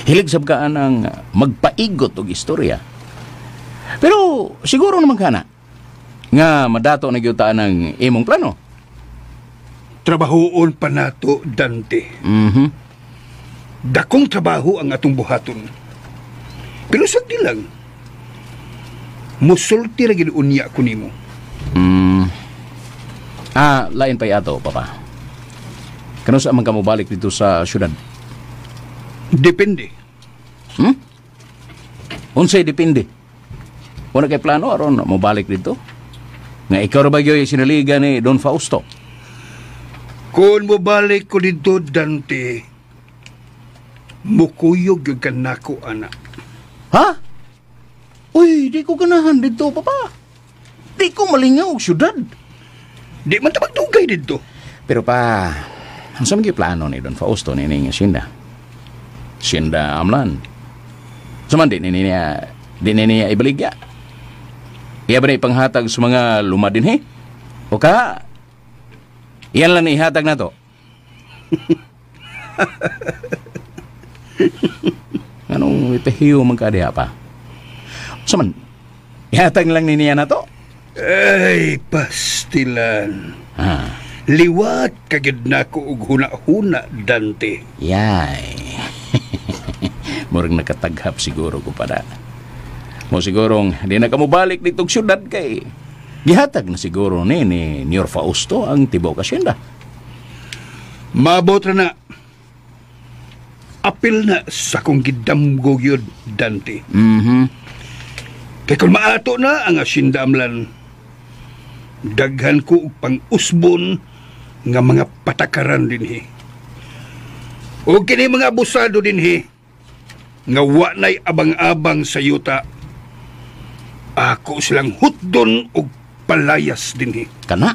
Hilig sab ka ang magpaigot og istorya. Pero siguro naman ka na nga madato na gyud ta ng imong plano. Trabahoon pa nato, Dante. Mhm. Dakong trabaho ang atong buhaton. Pero sagdi lang. Musulti ra gid unya ko nimo. Ah, lain pa ato, Papa. Kano sa man ka mobalik dito sa syudad? Depende. Unsay depende? Wala kay plano aron mobalik dito? Nga ikaw ra ba gyud sinaliga ni Don Fausto? Kung mobalik ko dito, Dante, mukuyog gyud ka nako, anak. Ha? Uy, di ko ganahan dito, Papa. Di ko malingaw og syudad. Di man ta magdugay dito. Pero pa, ang sa mga plano ni Don Fausto ni ning asyenda? Sinda Amlan. Saman di niya ibaligya. Iya ba na ipanghatag sa mga lumadin he? O ka? Iyan lang na ihatag na to. Anong ipahiyo man ka diha pa? Saman, ihatag lang ni niya na to? Ay, pastilan. Ha. Liwat kagid na ko og huna-huna, Dante. Yay. Murag nakataghap siguro ko para. Mo sigurong di na kamubalik ditong syudad kay gihatag na siguro ni Nyor Fausto ang tibuok asyenda. Mabot ra na. Apil na sa akong gidamgo gyud, Dante. Mhm. Kay kung maato na ang asyenda Amlan, daghan ko og pang-usbon nga mga patakaran dinhi. O kini mga abusado dinhi nga wa na'y abang-abang sa yuta. Ako silang hutdon og palayas dinhi. Kana.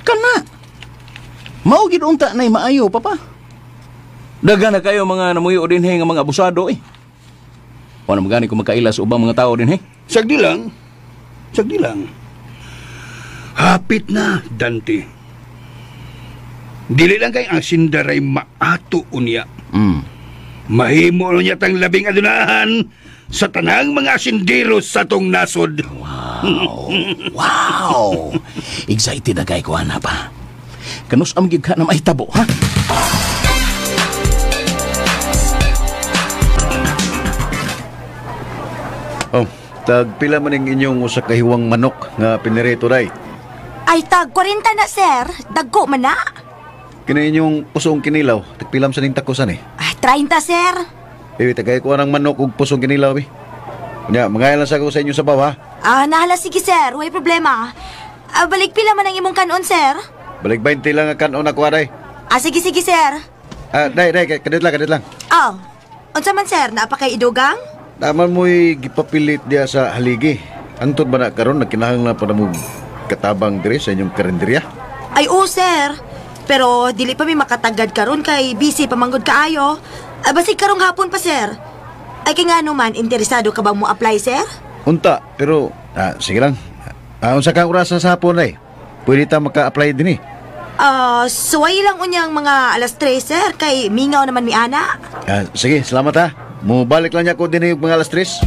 Kana. Mao gid unta na'y maayo, papa. Daghan na kayo mga namuyo dinhi nga mga abusado eh. Wala magani ko makaila sa ubang mga tao dinhi. Sagdi lang. Sagdi lang. Hapit na, Dante. Dili lang kay ang sindaray maato unya. Mahimo niya tang labing adunahan sa tanang mga asindero sa tong nasod. Wow. Wow. Excited na kay ko ana pa. Kanus am gid ka na mahitabo, ha? Oh, tagpila man ang inyong usa ka hiwang manok nga pinirito day. Ay, tag 40 na, sir. Dagko man na. Kini inyong pusong kinilaw, tagpilam sa ning takosan eh. Ay, 30, sir. Eh, tagay ko ang manok ug pusong kinilaw eh. Nya, mangayon lang sa ko sa inyo sabaw ha. Ah, nahala sige, sir. Way problema. Ah, balik pila man ang imong kanon, sir. Balik 20 lang ang kanon ako aday. Ah, sige, sige, sir. Ah, day, day, kadit lang, kadit lang. Oh, unsa man, sir? Naa pa kay idugang? Naman mo'y gipapilit diya sa haligi. Antod ba na karon nagkinahanglan pa na mo katabang dire sa inyong karinderya? Ay, oo, sir. Pero dili pa mi makatagad karon kay busy pamanggod kaayo. Basig karong hapon pa, sir. Ay, kay ngano man, interesado ka bang mo apply, sir? Unta, pero sige lang. Unsa ka oras sa hapon ay? Pwede ta maka-apply din eh. Suway lang unyang mga 3:00, sir, kay mingaw naman mi ana. Sige, salamat ha. Mubalik lang niya ko din yung mga 3:00.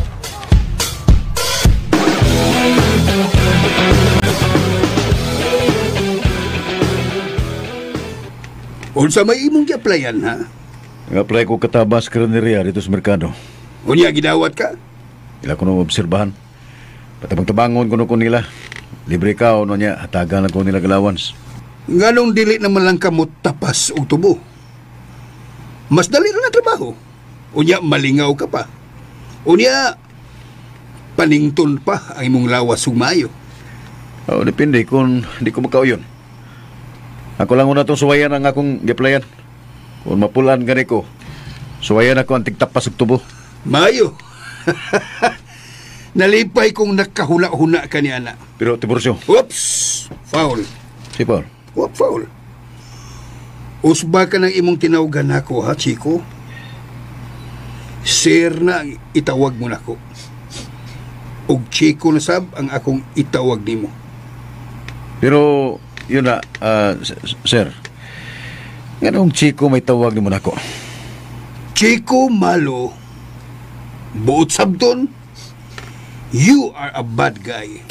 Unsa may imong gi-applyan, ha? Nag-apply ko katabas karinderya dito sa merkado. Unya, gidawat ka? Ila ko nung obserbahan. Patabang-tabangon ko ko nila. Libre ka o no niya, hatagan lang ko nila allowance. Nganong dili naman lang ka mo tapas og tubo? Mas dali na trabaho. Unya, malingaw ka pa. Unya, panington pa ang imong lawas sumayo. Oh, depende kung di ko makauyon. Ako lang una itong suwayan ang akong gi-applyan. Kung mapulan gani ko, suwayan ako ang tigtapas og tubo. Mayo. Nalipay kong nakahuna-huna ka ni ana. Pero, Tiburcio. Oops! Foul. Si Paul. What foul? Usba ka ng imong tinawgan ako, ha, Chico? Sir na ang itawag mo nako. Og Chico na sab ang akong itawag nimo. Pero, yun na, sir. Nganong Chico may tawag nimo nako? Chico Malo, buot sabton, you are a bad guy.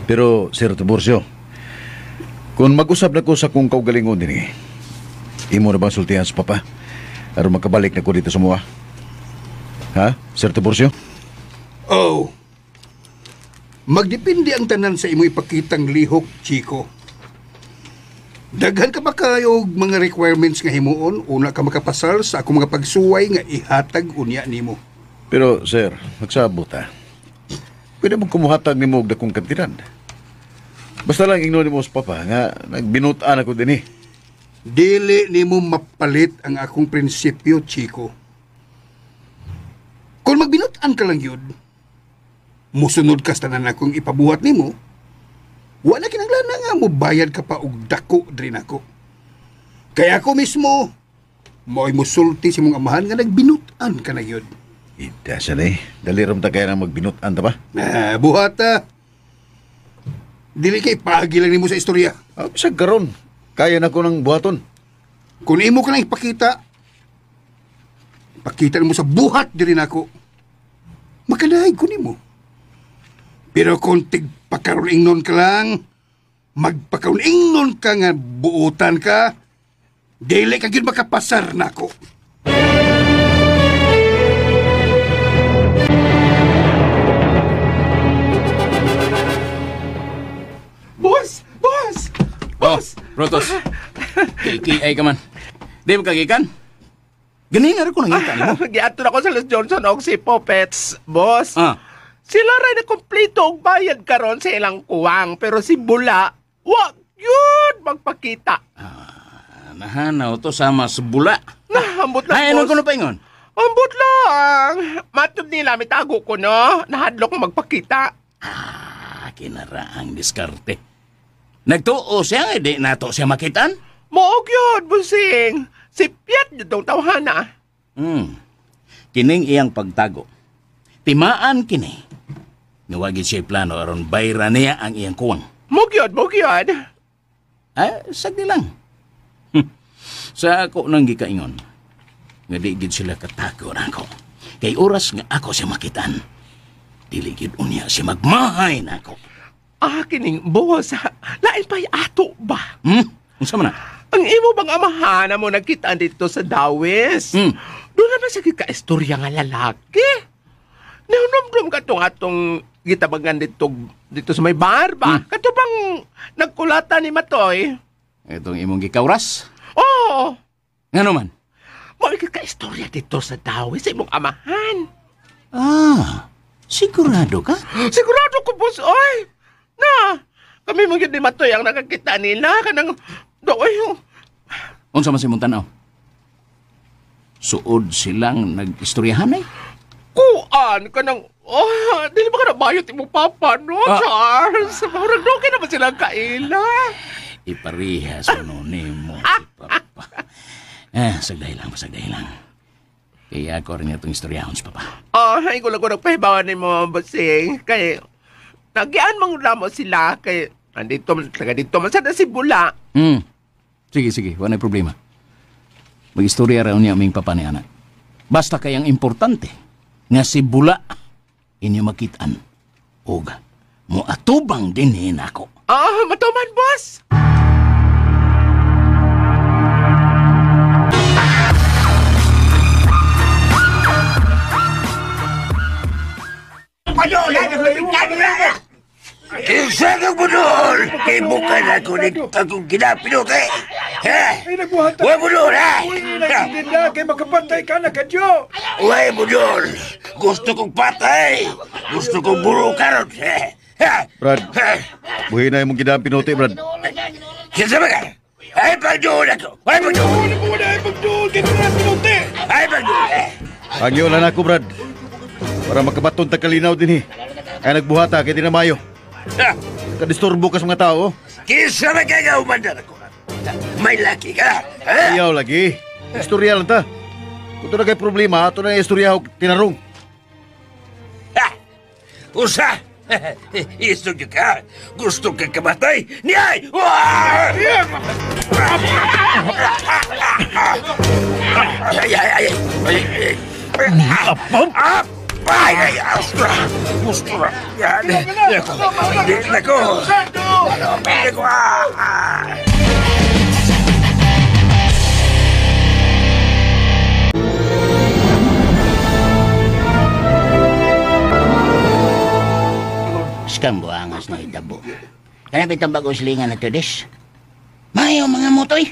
Pero, Sir Tiburcio, kung mag-usap na ko sa kong kaugalingon din eh, imo na bang sultihan sa papa? Aron makabalik na ko dito sa mua. Ha, Sir Tiburcio? Oh. Magdepende ang tanan sa imo ipakitang lihok, Chico. Daghan ka ba kayo mga requirements nga himuon? Una ka makapasal sa akong mga pagsuway nga ihatag unya nimo. Pero, sir, magsabot ha. Pwede mong kumuhatag nimo og dakong kantidad. Basta lang ingnon nimo sa papa nga nagbinutan ako din eh. Dili nimo mapalit ang akong prinsipyo, Chico. Kung magbinutan ka lang yun, musunod ka sa tanan akong ipabuhat nimo, wala kinahanglan na nga mobayad ka pa og dako diri nako. Kaya ako mismo Mo'y musulti si mong amahan nga nagbinutan ka na yun. Ida sa na eh. Dali ram ta kaya na magbinutan ta ba? Na, buhata. Dili kay pagi lang nimo sa istorya. Ah, bisag karon. Kaya na ko ng buhaton. Kung imo ka lang ipakita, ipakita nimo sa buhat diri nako. Makadaig ko nimo. Pero kung tigpakaroon-ingnon ka lang, magpakaroon-ingnon ka nga buutan ka, dili ka gyud makapasar nako. Boss! Boss! Oh, Rotos. Kiki ay ka man. Di mo kagikan? Ganin na rin ko nangita nimo. Giadto na ko sa Los Johnson og si Popets, boss. Ah. Sila ray na kompleto og bayad karon sa ilang kuwang, pero si Bula, wa yun magpakita. Ah, nahanaw to sama sa Bula. Nah, ambot lang, Ay, anong boss. kuno paingon? Ambot lang. Matod nila, may tago ko, no? Nahadlok ko magpakita. Ah, kinaraang diskarte. Nagtuo siya, di nato siya makitan. Moog yun, busing. Si Piat yun tong tawhana. Kining iyang pagtago. Timaan kini. Niwagin siya plano aron bayra niya ang iyang kuwang. Moog yun, moog yun. Ay, sagdi lang. Sa ako nang gikaingon, nga di gid sila katago na ako. Kay oras nga ako siya makitan, dili gid unya siya magmahay na ako. Ah, kining boss, lain pa'y ato ba? Unsa man na? Ang imo bang amahan mo nagkitaan dito sa Dawis? Doon naman sa ka-istorya nga lalaki. Nahunomdom ka tong atong gitabangan dito sa may bar ba? Kato bang nagkulata ni Matoy? Itong imong gikawras? Oo. Ngano man? Mao ka-istorya dito sa Dawis sa imong amahan. Ah, sigurado ka? Sigurado ko, boss, oy. Na, kami mga ni Matoy ang nakakita nila. Kanang, doy. Unsa man sa imong tanaw? Suod silang nag-istoryahan eh? Kuan ka ng, oh, dili ba ka nabayot imong papa, no, Ah. Charles? Murag doon ka naman silang kaila. Iparihas mo nimo si papa. Eh, sagday lang, sagday lang. Kaya ako rin itong istoryahon si papa. Ah, ay ko lang ko nagpahibawan ni mo, bossing. Kay, nagyan mang mo sila. Kay, andito, taga dito, man sana si Bula. Sige, sige, wala problema. Mag-istorya raw niya aming papa ni anak. Basta kayang importante nga si Bula inyo makitaan. Og moatubang dinhin ako. Ah, matuman, boss! Kinsa kang budol! Ibukan ako ni akong ginapinuti! Ha? Uy, budol, ha? Uy, nagtinda kay makapantay ka na kadyo! Uy, budol! Gusto kong patay! Gusto kong buro karon! Ha? Brad, buhi na imong ginapinuti, Brad. Kinsa ba ka? Ay, pagduol ako! Ay, pagduol! Ay, pagduol! Kay ginapinuti! Ay, pagduol! Pangyo lang ako, Brad. Para makabaton ta kalinaw din eh. Ay nagbuhata kay di na mayo. Kadisturbo ka sa mga tao. Kinsa ba ka nga umandar ako? May laki ka? Ha? Iyaw lagi. Istorya lang ta. Kung ito na kay problema, ito na istorya og tinarong. Ha? Usa! Isog ka! Gusto ka kamatay? Niyay! Wah! Ay, ay, ay! Ay, ay! Apam! Ay, ay, ostra! Ostra! Nako! Nako! Nako! Ah! Skam buangas na itabo. Kaya bitang bagong silingan na to, des. Mayo mga motoy.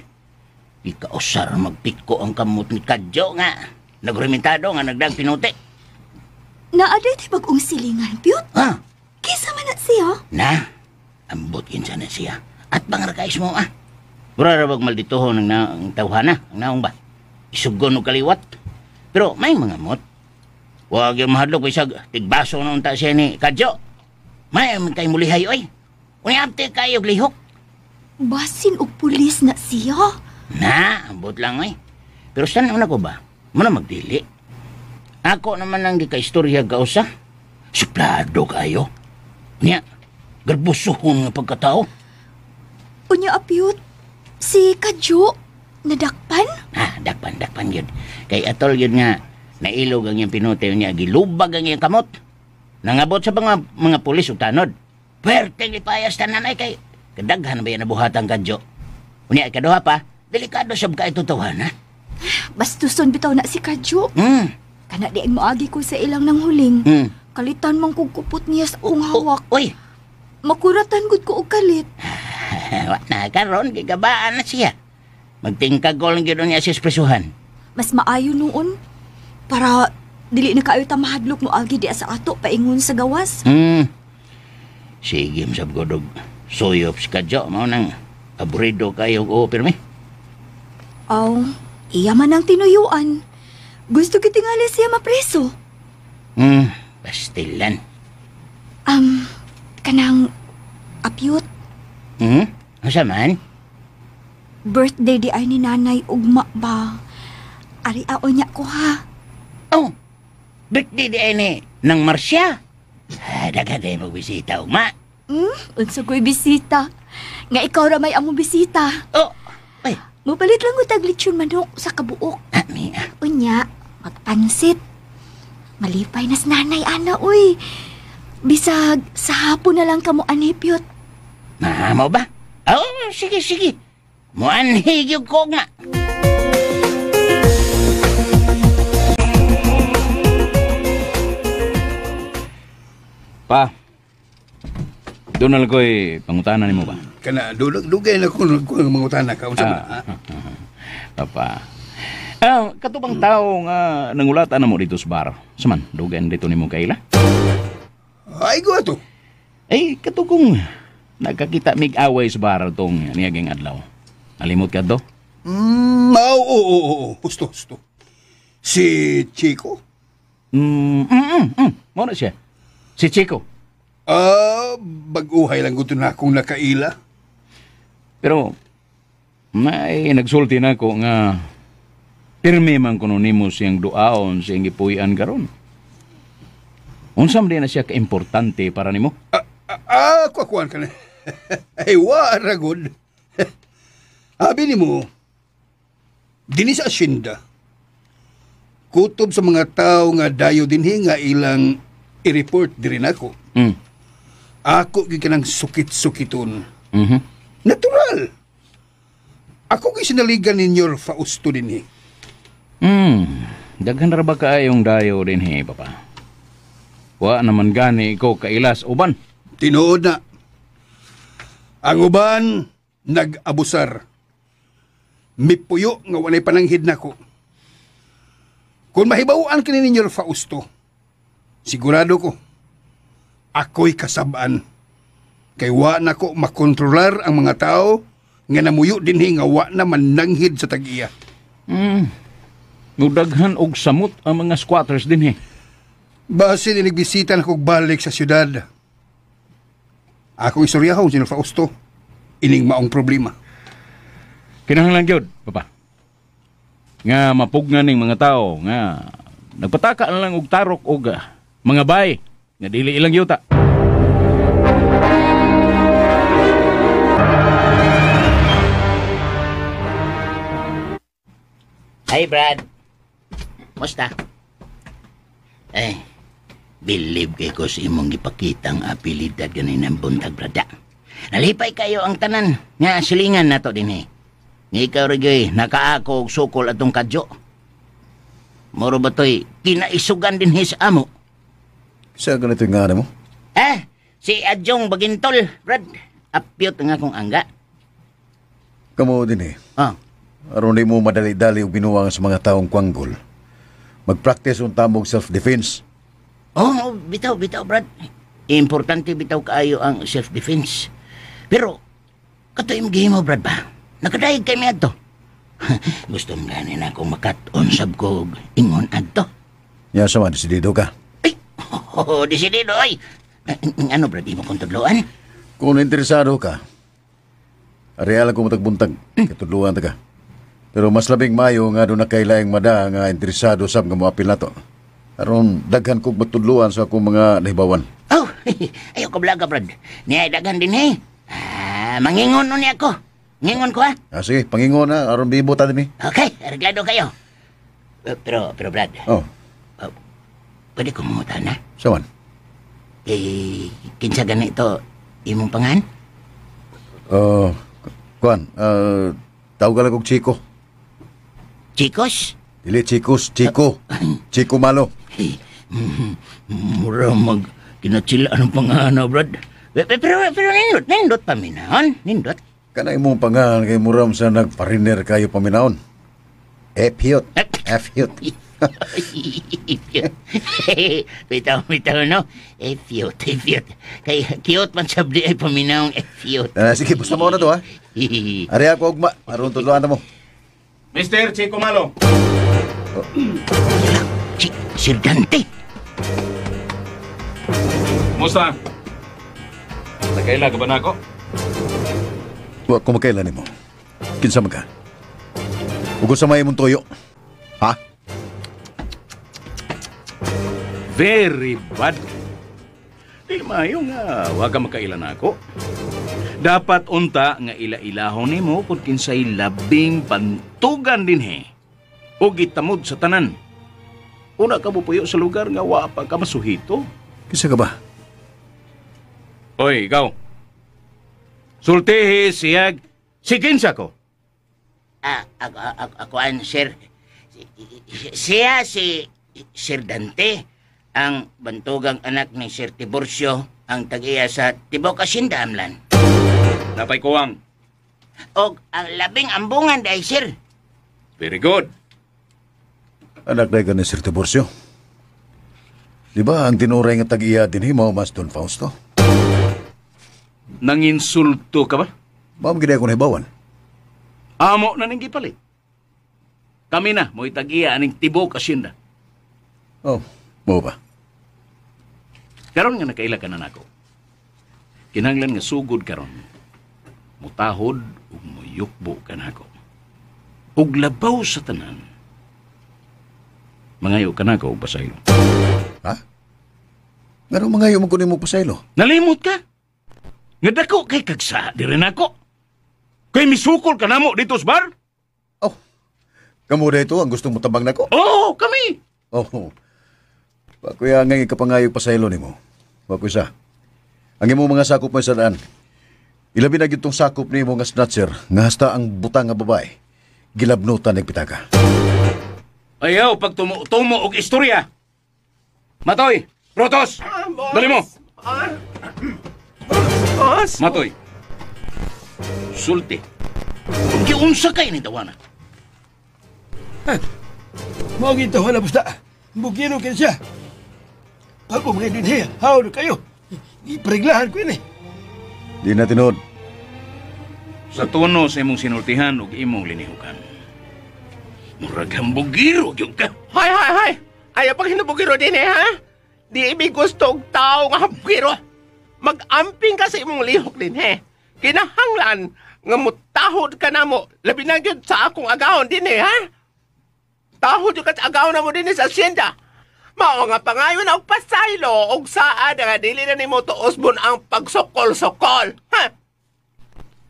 Ikausar magpiko ang kamot ni Kadyo nga. Nagrementado nga nagdag pinuti. Naaday ti bagong silingan, Pyot. Ha? Kisa man na siya. Na, ambot kinsa na siya. At bangarakais mo, ah. Mura rabag malditohon ang, ang tawhana, ang naong ba. Isugon og kaliwat. Pero may mga mot. Huwag yung mahadlok isag tigbaso na unta siya ni Kadyo. May man kay mulihay, oy. Unyabte kayo lihok. Basin og pulis na siya. Na, ambot lang, oy. Pero saan na ko ba? Muna magdili. Ako naman ang gikaistorya kausa. Suplado kayo. Niya, garbusuhon nga pagkatao. Unya apyot, si Kadyo, nadakpan? Ah, dakpan yun. Kay atol yun nga, nailog ang iyang pinote niya, gilubag ang iyang kamot. Nangabot sa mga pulis o tanod. Perteng lipayas tanan ay kay kadaghan ba yan nabuhatang Kadyo. Unya, ikaduha pa, delikado sab ka ito tawahan, ha? Bastuson bitaw na si Kadyo. Kana di ang maagi ko sa ilang nang huling. Kalitan man kong kupot niya sa akong hawak. Uy! Makuratan gud ko og kalit. Wa na karon gigabaan na siya. Magtingkagol ang gyud niya sa espresuhan. Mas maayo noon para dili na kaayo ta mahadlok mo agi di sa ato paingon sa gawas. Sige, sab ko dog. Suyop si Kadyo mao nang aburido kayo o pirmi. Aw, iya man ang tinuyuan. Gusto kitingali siya mapreso. Pastilan. Kanang apyot. Asa man? Birthday di ay ni nanay ugma ba? Ari ao niya ko ha. Oh, birthday di ay ni nang Marcia. Ah, daghan kayo magbisita ugma. Unsa ko'y bisita? Nga ikaw ra may among bisita. Oh, ay. Mupalit lang ko tag lechon manok sa kabuok. Ah, mi ah. Unya, magpansit. Malipay nas nanay ana uy. Bisag sa hapon na lang kamo anipyot. Mahamaw ba? Oh, sige, sige. Muanhi gyud ko nga. Pa, doon na lang ko'y pangutana nimo ba? Kana, dugay na ko mangutana ka. Unsa ba? Papa. Katubang tao nga nangulatan na mo dito sa bar. Saman, dugay na dito nimo kaila? Ay, ko ato. Eh, katugong nagkakita mig-away sa bar tong niyaging adlaw. Nalimot ka do? Oo. Husto. Si Chico? Muna siya. Si Chico. Bag-uhay lang gusto na akong nakaila. Pero, may nagsulti na ako nga pirmi man kuno nimo siyang duaon siyang gipuy-an karon. Unsa man na siya kaimportante para nimo? Kuan ka na. Ay, wa ragod. Abi nimo, dinhi sa asyenda, kutob sa mga tao nga dayo dinhi nga ilang i-report diri nako. Ako gyud kanang sukit-sukiton. Natural. Ako gyud sinaligan ninyo Fausto dinhi. Daghan ra ba kaayong dayo dinhi, papa? Wa naman gani ko kailas uban. Tinuod na. Ang uban nag-abusar. Mipuyo nga walay pananghid nako. Kung mahibaw-an kini ninyo Fausto, sigurado ko ako'y kasabaan. Kay wa na ko makontrolar ang mga tao nga namuyo dinhi nga wa na mananghid sa tag-iya. Mudaghan og samot ang mga squatters dinhi. Base dinigbisita na kog balik sa syudad. Akong istoryahon si Fausto. Ining maong problema. Kinahanglan gyud, papa. Nga mapugnan ning mga tao nga nagpataka na lang og tarok og mga bay nga dili ilang yuta. Hi, Brad. Musta? Eh, believe kay ko sa imong gipakitang abilidad ganin ang buntag, Brad. Nalipay kayo ang tanan nga silingan nato din eh. Nga ikaw rin nakaako og sukol atong kadyo. Moro ba to'y kinaisugan din his amo? Sa ganito yung nga mo? Eh, si Adjong Bagintol, Brad. Apyot nga akong angga. Kamo din eh. Ah. Aron di mo madali-dali og binuwang sa mga taong kwanggol. Mag-practice ang tamog self-defense. Oh, bitaw, Brad. Importante bitaw kaayo ang self-defense. Pero, katoy mo, Brad ba? Nakadayag kami adto. Gusto mo gani na akong makat-on sab ko ingon adto. Ya sama, desidido ka. Ay, oh, desidido, ay. Ano, Brad, di mo kong tudloan? Kung interesado ka, areal ko matagbuntag. Katudloan ta ka. Pero mas labing mayo nga doon na kay laing mada nga interesado sab nga moapil nato. Aron daghan kog matudluan sa akong mga nahibawan. Oh, ayaw ka blaga, Brad. Niya daghan din eh. Mangingon nun niya ako. Ngingon ko, ha? Ah, sige, pangingon na aron bibo ta dinhi. Okay, arreglado kayo. Pero Brad. Oh. Pwede ko mangutan, ha? Sawan? Eh, kinsa ganito imong pangan? Kuan, tawag lang kog Chico. Chicos? Dili Chicos, Chico. Chico Malo. Mura mag kinatsila ang pangan, Brad. Pero nindot paminahon, nindot. Kana imong pangan kay muram sa nagpariner kayo paminahon. F-hut. F-hut. Bitaw, no? F-hut. Kay cute man sabdi ay paminahon F-hut. Sige, basta mo na to, ha? Ari ako ugma, aron tudloan na mo. Mr. Chico Malo. Oh. Sir Dante. Musta? Nakaila ka ba na ako? Wa ko makaila nimo. Kinsa man ka? Ug unsa may imong tuyo? Ha? Very bad. Di maayo nga wa ka makaila nako. Dapat unta nga ila-ilahon nimo kung kinsay labing bantugan dinhi. O gitamod sa tanan. Una ka mupuyo sa lugar nga wa pa ka masuhito. Kinsa ka ba? Oy, ikaw. Sultihi siyag si kinsa ko. Ako an, sir. Siya si Sir Dante, ang bantugang anak ni Sir Tiburcio, ang tag-iya sa Tibok Asinda, Amlan. Napay kuwang. Og ang labing ambungan dahil, sir. Very good. Anak dahil ka ni Sir Tiburcio. Di ba ang tinuray nga tag-iya din mao mas Don Fausto? Nanginsulto ka ba? Mao man gid ako nahibawan. Amo na ning gipalit. Kami na mo'y tag-iya aning Tibok Asyenda. Oh, mao ba? Karon nga nakaila ka na nako. Kinahanglan nga sugod karon. Mutahod ug moyukbo ka nako. Ug labaw sa tanan. Mangayo ka nako og pasaylo. Ha? Ngano mangayo man ko nimo pasaylo? Nalimot ka? Nga dako kay kagsa diri nako. Kay misukol ka namo dito sa bar? Oh. Kamo dito ang gustong motabang nako? Oo, kami. Oh. Wa kuya nga ikapangayo pasaylo nimo. Wa kuya sa. Ang imong mga sakop mo sa daan. Ilabi na gyud tong sakop nimo nga snatcher nga hasta ang butang nga babae gilabnutan nig pitaka. Ayaw pag tumo og istorya. Matoy, Protos. Dali mo. Boss. Matoy. Sulti. Kung giunsa kay ni tawana. Mao gid tawana basta. Bugiro kay siya. Ako mga dinhi, hawd kayo. Ipriglahan ko ini. Di na tinuod. Sa tono sa imong sinultihan ug imong linihukan. Murag hambugiro gyud ka. Hay hay hay. Ayaw pag hinubugiro din eh, ha? Di ibig gusto og tao nga hambugiro. Mag-amping ka sa imong lihok din eh. Kinahanglan nga mutahod ka na mo. Labi na gyud sa akong agahon din eh, ha? Tahod yung ka sa agahon na mo din eh sa asyenda. Mao nga pangayon og pasaylo og saad nga dili na nimo tuosbon ang pagsokol-sokol. Ha?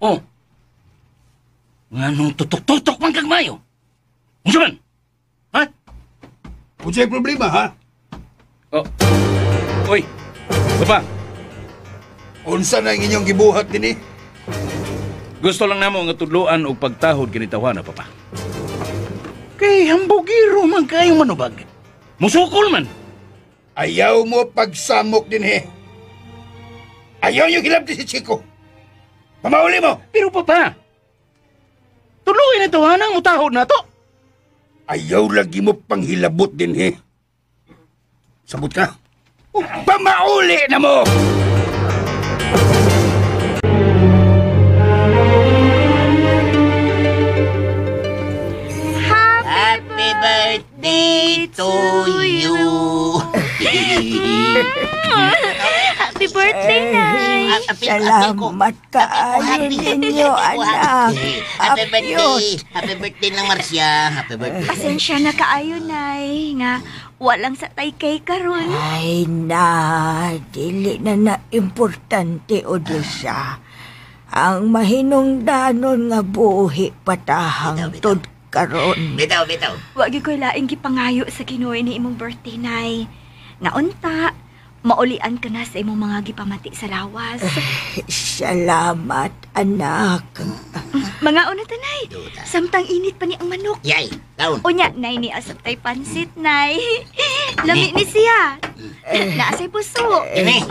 Oh. Nganong tutok-tutok man kag mayo? Unsa man? Ha? Unsay problema, ha? Oh. Oy. Baba. Unsa na ang inyong gibuhat dinhi? Gusto lang namo nga tudloan og pagtahod kini tawhana, papa. Kay hambugiro man kayo manubag. Musukol man. Ayaw mo pagsamok dinhi. Ayaw niyo hilabti si Chico. Pamauli mo. Pero papa, tuloy na tawhana ang mutahod na to. Ayaw lagi mo panghilabot dinhi. Sabot ka. Oh. Pamauli na mo! Happy birthday birthday to you. Happy birthday, Nay! Salamat kaayo ninyo, anak. Happy birthday. Happy birthday lang, Marcia. Happy birthday. Pasensya na kaayo, Nay, nga walang sa taykay karon. Ay na, dili na na importante, Odessa. Ang mahinungdanon nga buhi patahang tod karon. Bitaw, bitaw. Wa gyud ko'y laing gipangayo sa Ginoo ni imong birthday, Nay. Nga unta, maulian ka na sa imong mga gipamati sa lawas. Salamat, anak. Mga una ta, Nay. Samtang init pa ni ang manok. Yay, kaon. Unya, Nay, ni asap tay pansit, Nay. Lami ni siya. Naasay puso.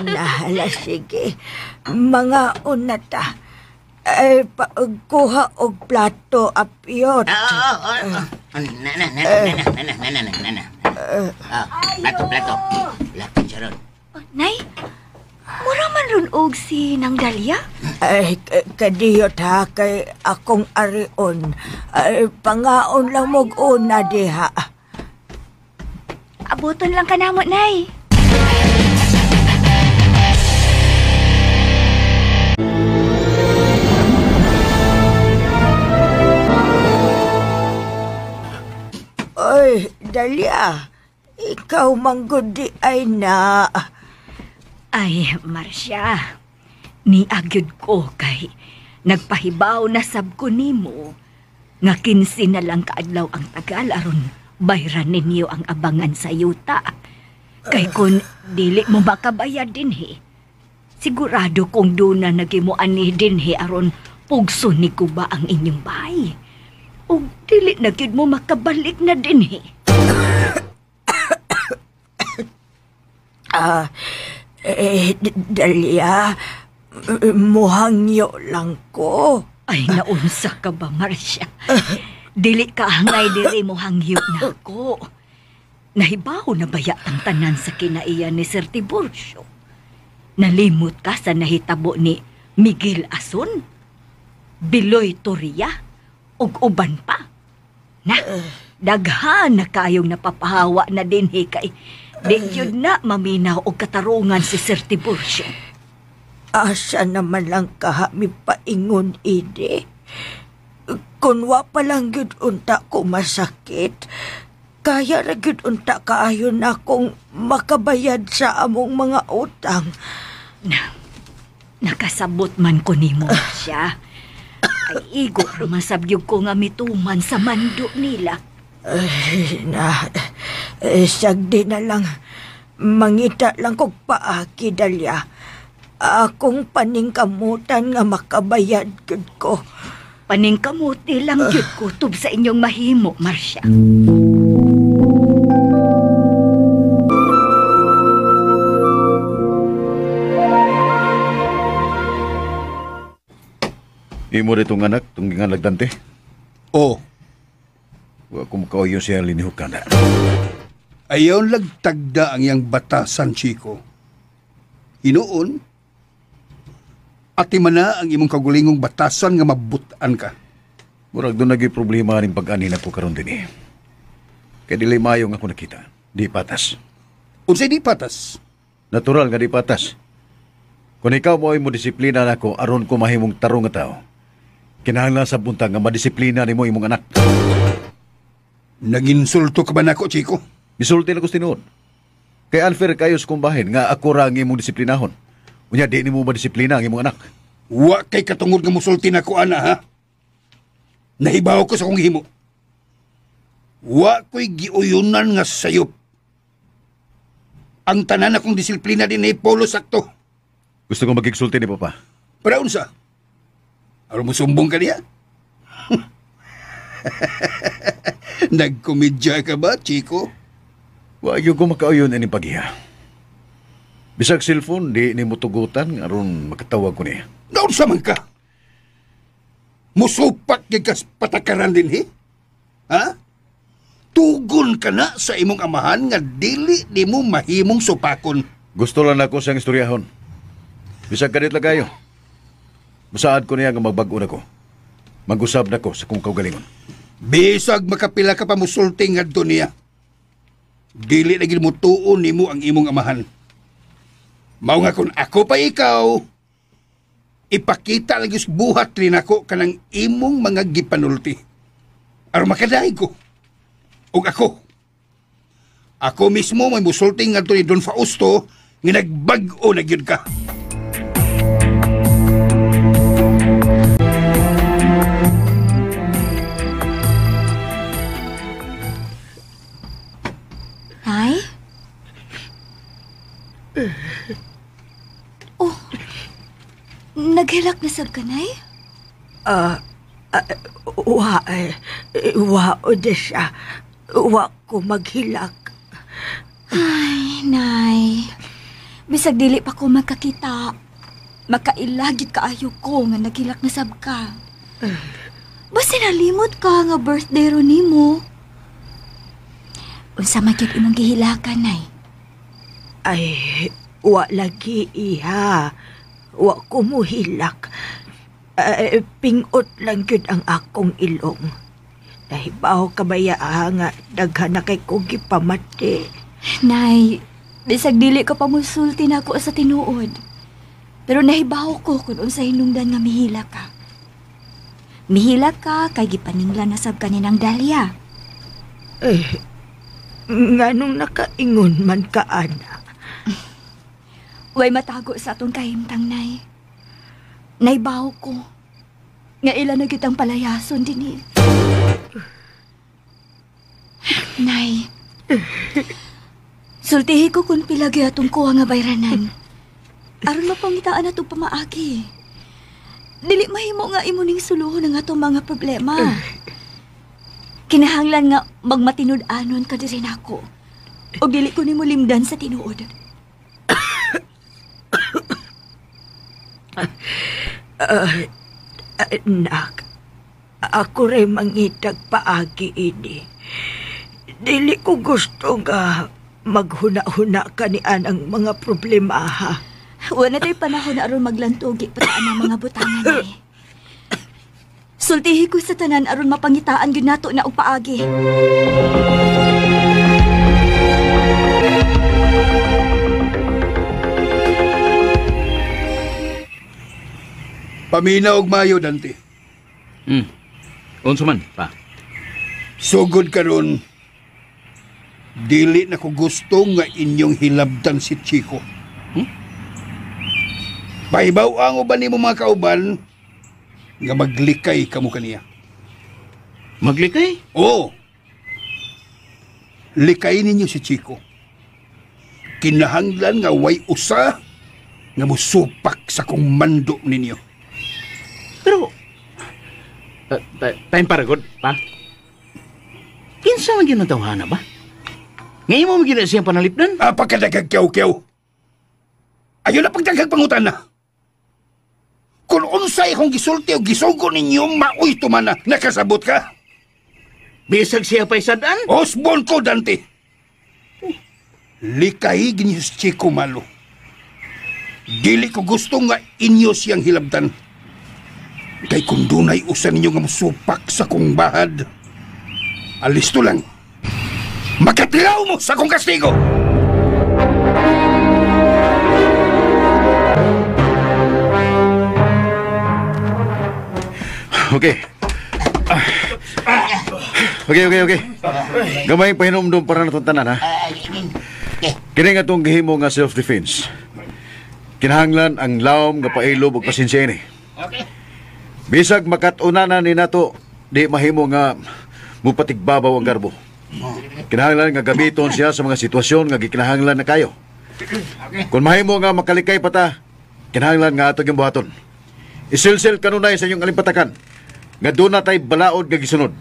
Nahala, sige. Mga una ta. Ay, pagkuha og plato, apyot. Oo, oo. Na, na, na, na, na, na, na, na, na. Plato, plato. Plato, charon. Nay, mura man ron og si Nang Dalia? Ay, kadiyot ha, kay akong arion. Ay, pangaon lang mog una diha. Abuton lang ka namo, Nay. Oy, Dalia, ikaw manggudi ay na. Ay, Marcia, niagyod ko kay nagpahibaw na sab ko nimo nga 15 na lang kaadlaw ang tagal aron bayran ninyo ang abangan sa yuta. Kay kun dili mo makabayad dinhi, sigurado kong duna nagimuan ni dinhi aron pugso ni kuba ang inyong bahay. Ug dili na gyud mo makabalik na dinhi. Dalia, muhangyo lang ko. Ay, naunsa ka ba, Marcia? Dili ka hangay diri muhangyo na ako. Nahibaw na baya ang tanan sa kinaiya ni Sir Tiburcio. Nalimot ka sa nahitabo ni Miguel Ason, Biloy Toria, ug uban pa. Na, daghan na kayong napapahawa na dinhi kay di yun na maminaw og katarungan si Sir Tiburcio. Asa naman lang kahami paingon, ide. Kun wa pa lang gyud unta ko masakit, kaya ra gyud unta kaayo na akong makabayad sa among mga utang. Na, nakasabot man ko nimo siya. Ay, igo masabyog ko nga mituman sa mando nila. Ay, na, sagdi na lang. Mangita lang kog paaki, Dalia. Akong paningkamutan nga makabayad gyud ko. Paningkamuti lang gyud ko tub sa inyong mahimo, Marcia. Imo rin itong anak, itong nga lagdante? Oo. Wa ko makauyon siya linihukan na. Ayaw lagtagda ang iyang batasan, Chico. Hinuon, ati man na ang imong kagulingong batasan nga mabutan ka. Murag doon naging problema rin pag-anin ako karon din eh. Kaya dili mayo nga ako nakita. Di patas. Unsay di patas? Natural nga di patas. Kung ikaw mo ay mo disiplina nako aron ko mahimong tarong nga tao. Kinahanglan sa buntag nga madisiplina nimo imong anak. Naginsulto ka ba nako, Chico? Gisulti na ko sa tinuod. Kay unfair kayo sa kumbahin nga ako ra ang imong disiplinahon. Unya di nimo madisiplina ang imong anak. Wa kay katungod nga musulti nako ana ha. Nahibaw ko sa akong himo. Wa ko'y giuyunan nga sayop. Ang tanan akong disiplina din ay polo sakto. Gusto ko magigsulti ni Papa. Para unsa? Aron mo sumbong ka niya? Nagkomedya ka ba, Chico? Wa gyud ko makauyon ini paghiya. Bisag cellphone di nimo tugutan aron makatawag ko niya. Naunsa man ka? Musupak gyud ka patakaran dinhi? Ha? Tugon ka na sa imong amahan nga dili nimo mahimong supakon. Gusto lang nako siyang istoryahon. Bisag kadit lang kayo. Musaad ko niya nga magbag-o na ko. Mag-usab na ko sa kong kaugalingon. Bisag makapila ka pa musulti ngadto niya. Dili na gid mo tuon nimo ang imong amahan. Mao nga kung ako pa ikaw, ipakita lagi sa buhat rin ako kanang imong mga gipanulti. Aron makadaig ko. Og ako. Ako mismo may musulti ngadto ni Don Fausto nga nagbag-o na gyud ka. Nay? Oh, naghilak na sab ka, Nay? Wa, Odessa. Wa ko maghilak. Ay, Nay. Bisag dili pa ko magkakita. Makailagit kaayo ko nga naghilak na sab ka. Basta nalimot ka nga birthday ro nimo. Unsa man gyud imong gihilakan, Nay? Ay, wa lagi iha. Wa ko muhilak. Pingot lang gyud ang akong ilong. Nahibaw ka ba nga daghan na kay ko gipamati. Nay, bisag dili ka pa musulti nako sa tinuod. Pero nahibaw ko kung unsa hinungdan nga mihila ka. Mihila ka kay gipaninglan na sab kaninang Dahlia. Eh, nganong nakaingon man ka, ana? Way matago sa atong kahimtang, Nay. Naibaw ko nga ila na gyud ang palayason dinhi. Nay, sultihi ko kung pila gyud atong kuha nga bayranan. Aron mapangitaan atong pamaagi. Dili mahimo nga imo ning suluhon ang atong mga problema. Kinahanglan nga magmatinud-anon ka diri nako. Og dili ko nimo limdan sa tinuod. Nak, ako rin mangitag paagi ini. Dili ko gusto nga maghuna-huna ka ni anang mga problema, ha. Wala na tayo panahon na aron maglantugi pataan ang mga butangan eh. Sultihi ko sa tanan aron mapangitaan gyud nato na og paagi. Paminaw og mayo, Dante. Unsa man, pa? Sugod karon, dili na ko gusto nga inyong hilabdan si Chico. Pahibaw ang uban nimo mga kauban nga maglikay kamo kaniya. Maglikay? Oo. Likay ninyo si Chico. Kinahanglan nga way usa nga musupak sa kong mando ninyo. Pero time para good, pa. Kinsa man gyud ang tawhana ba? Ngayon mo gyud siyang panalipdan? Ah, pagkadagag kiyaw-kiyaw. Ayaw na pagdagag pangutan na. Kung unsay akong gisulti o gisugo ninyo, maoy tumana. Nakasabot ka? Bisag siya pa'y sadaan? Osbon ko, Dante. Likay ninyo si Chico Malo. Dili ko gusto nga inyo siyang hilabdan. Kay kung dunay usan ninyo nga musupak sa kong bahad, alisto lang. Makatilaw mo sa kong kastigo! Okay. Okay. Gamay pahinomdom para natong tanan, ha? Kini nga itong gihimo nga self-defense. Kinahanglan ang lawom nga pailob og pasensya ini. Bisag makat-unanan ni nato, di mahimo nga mupatigbabaw ang garbo. Kinahanglan nga gamiton siya sa mga sitwasyon nga gikinahanglan na kayo. Kung mahimo nga makalikay pa ta, kinahanglan nga ato yung buhaton. Isilsil kanunay sa inyong alimpatakan nga doon na tay balaod nga gisunod.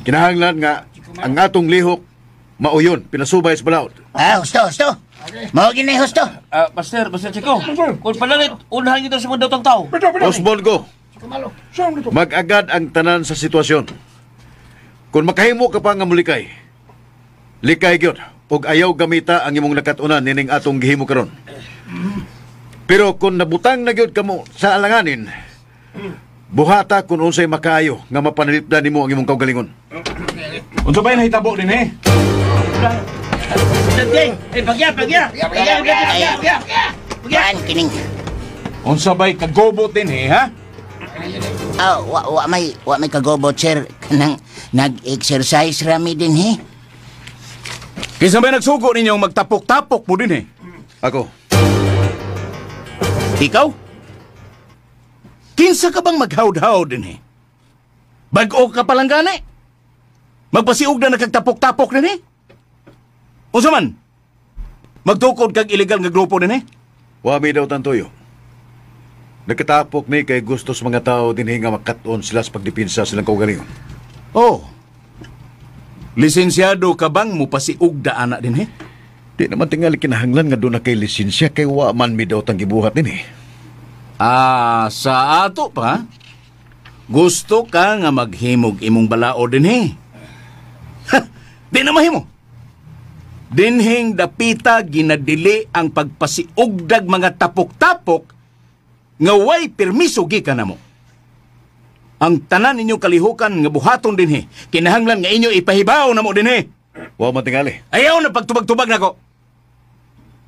Kinahanglan nga ang atong lihok mauyon, pinasubay sa balaod. Ah, husto. Mao gini husto. Pastor Chico. Kung palalit, unahan kita sa mga datang tao. Osbon ko. Mag-agad ang tanan sa sitwasyon. Kung makahimo ka pa nga mulikay, likay gyud ug ayaw gamita ang imong nakatunan nining atong gihimo karon. Pero kung nabutang na gyud kamo sa alanganin, Buhata kung unsay makaayo nga mapanalipdan nimo ang imong kaugalingon. Unsa ba nahitabo din eh? Eh, pagya, pagya. Pagya, pagya, pagya. Kuan kining. Unsa bay kagobot din eh, ha? Ah, wa may kagobot, sir. Kanang nag-exercise rami din eh. Kinsa may nagsugo ninyong magtapok-tapok mo din eh? Ako. Ikaw? Kinsa ka bang maghawd-hawd din eh? Bag-o ka palang gani? Magpasiug na nagtapok-tapok din eh? Unsa man? Magtukod kag illegal nga grupo din eh? Wa mi daw tantoyo. Nagkatapok ni kay gusto sa mga tao dinhi nga makat-on sila sa pagdepensa silang kaugalingon. Oh. Lisensyado ka bang mupasiugda ana din eh? Di naman tingali kinahanglan nga doon na kay lisensya kay wa man mi daw tang gibuhat din eh. Ah, sa ato pa? Gusto ka nga maghimog imong balao din eh. Ha, di na mahimo. Dinhing dapita ginadili ang pagpasiugdag mga tapok-tapok nga way permiso gikan namo. Ang tanan ninyo kalihukan nga buhaton dinhi, kinahanglan nga inyo ipahibaw namo dinhi. Wa man tingali. Ayaw na pagtubag-tubag nako.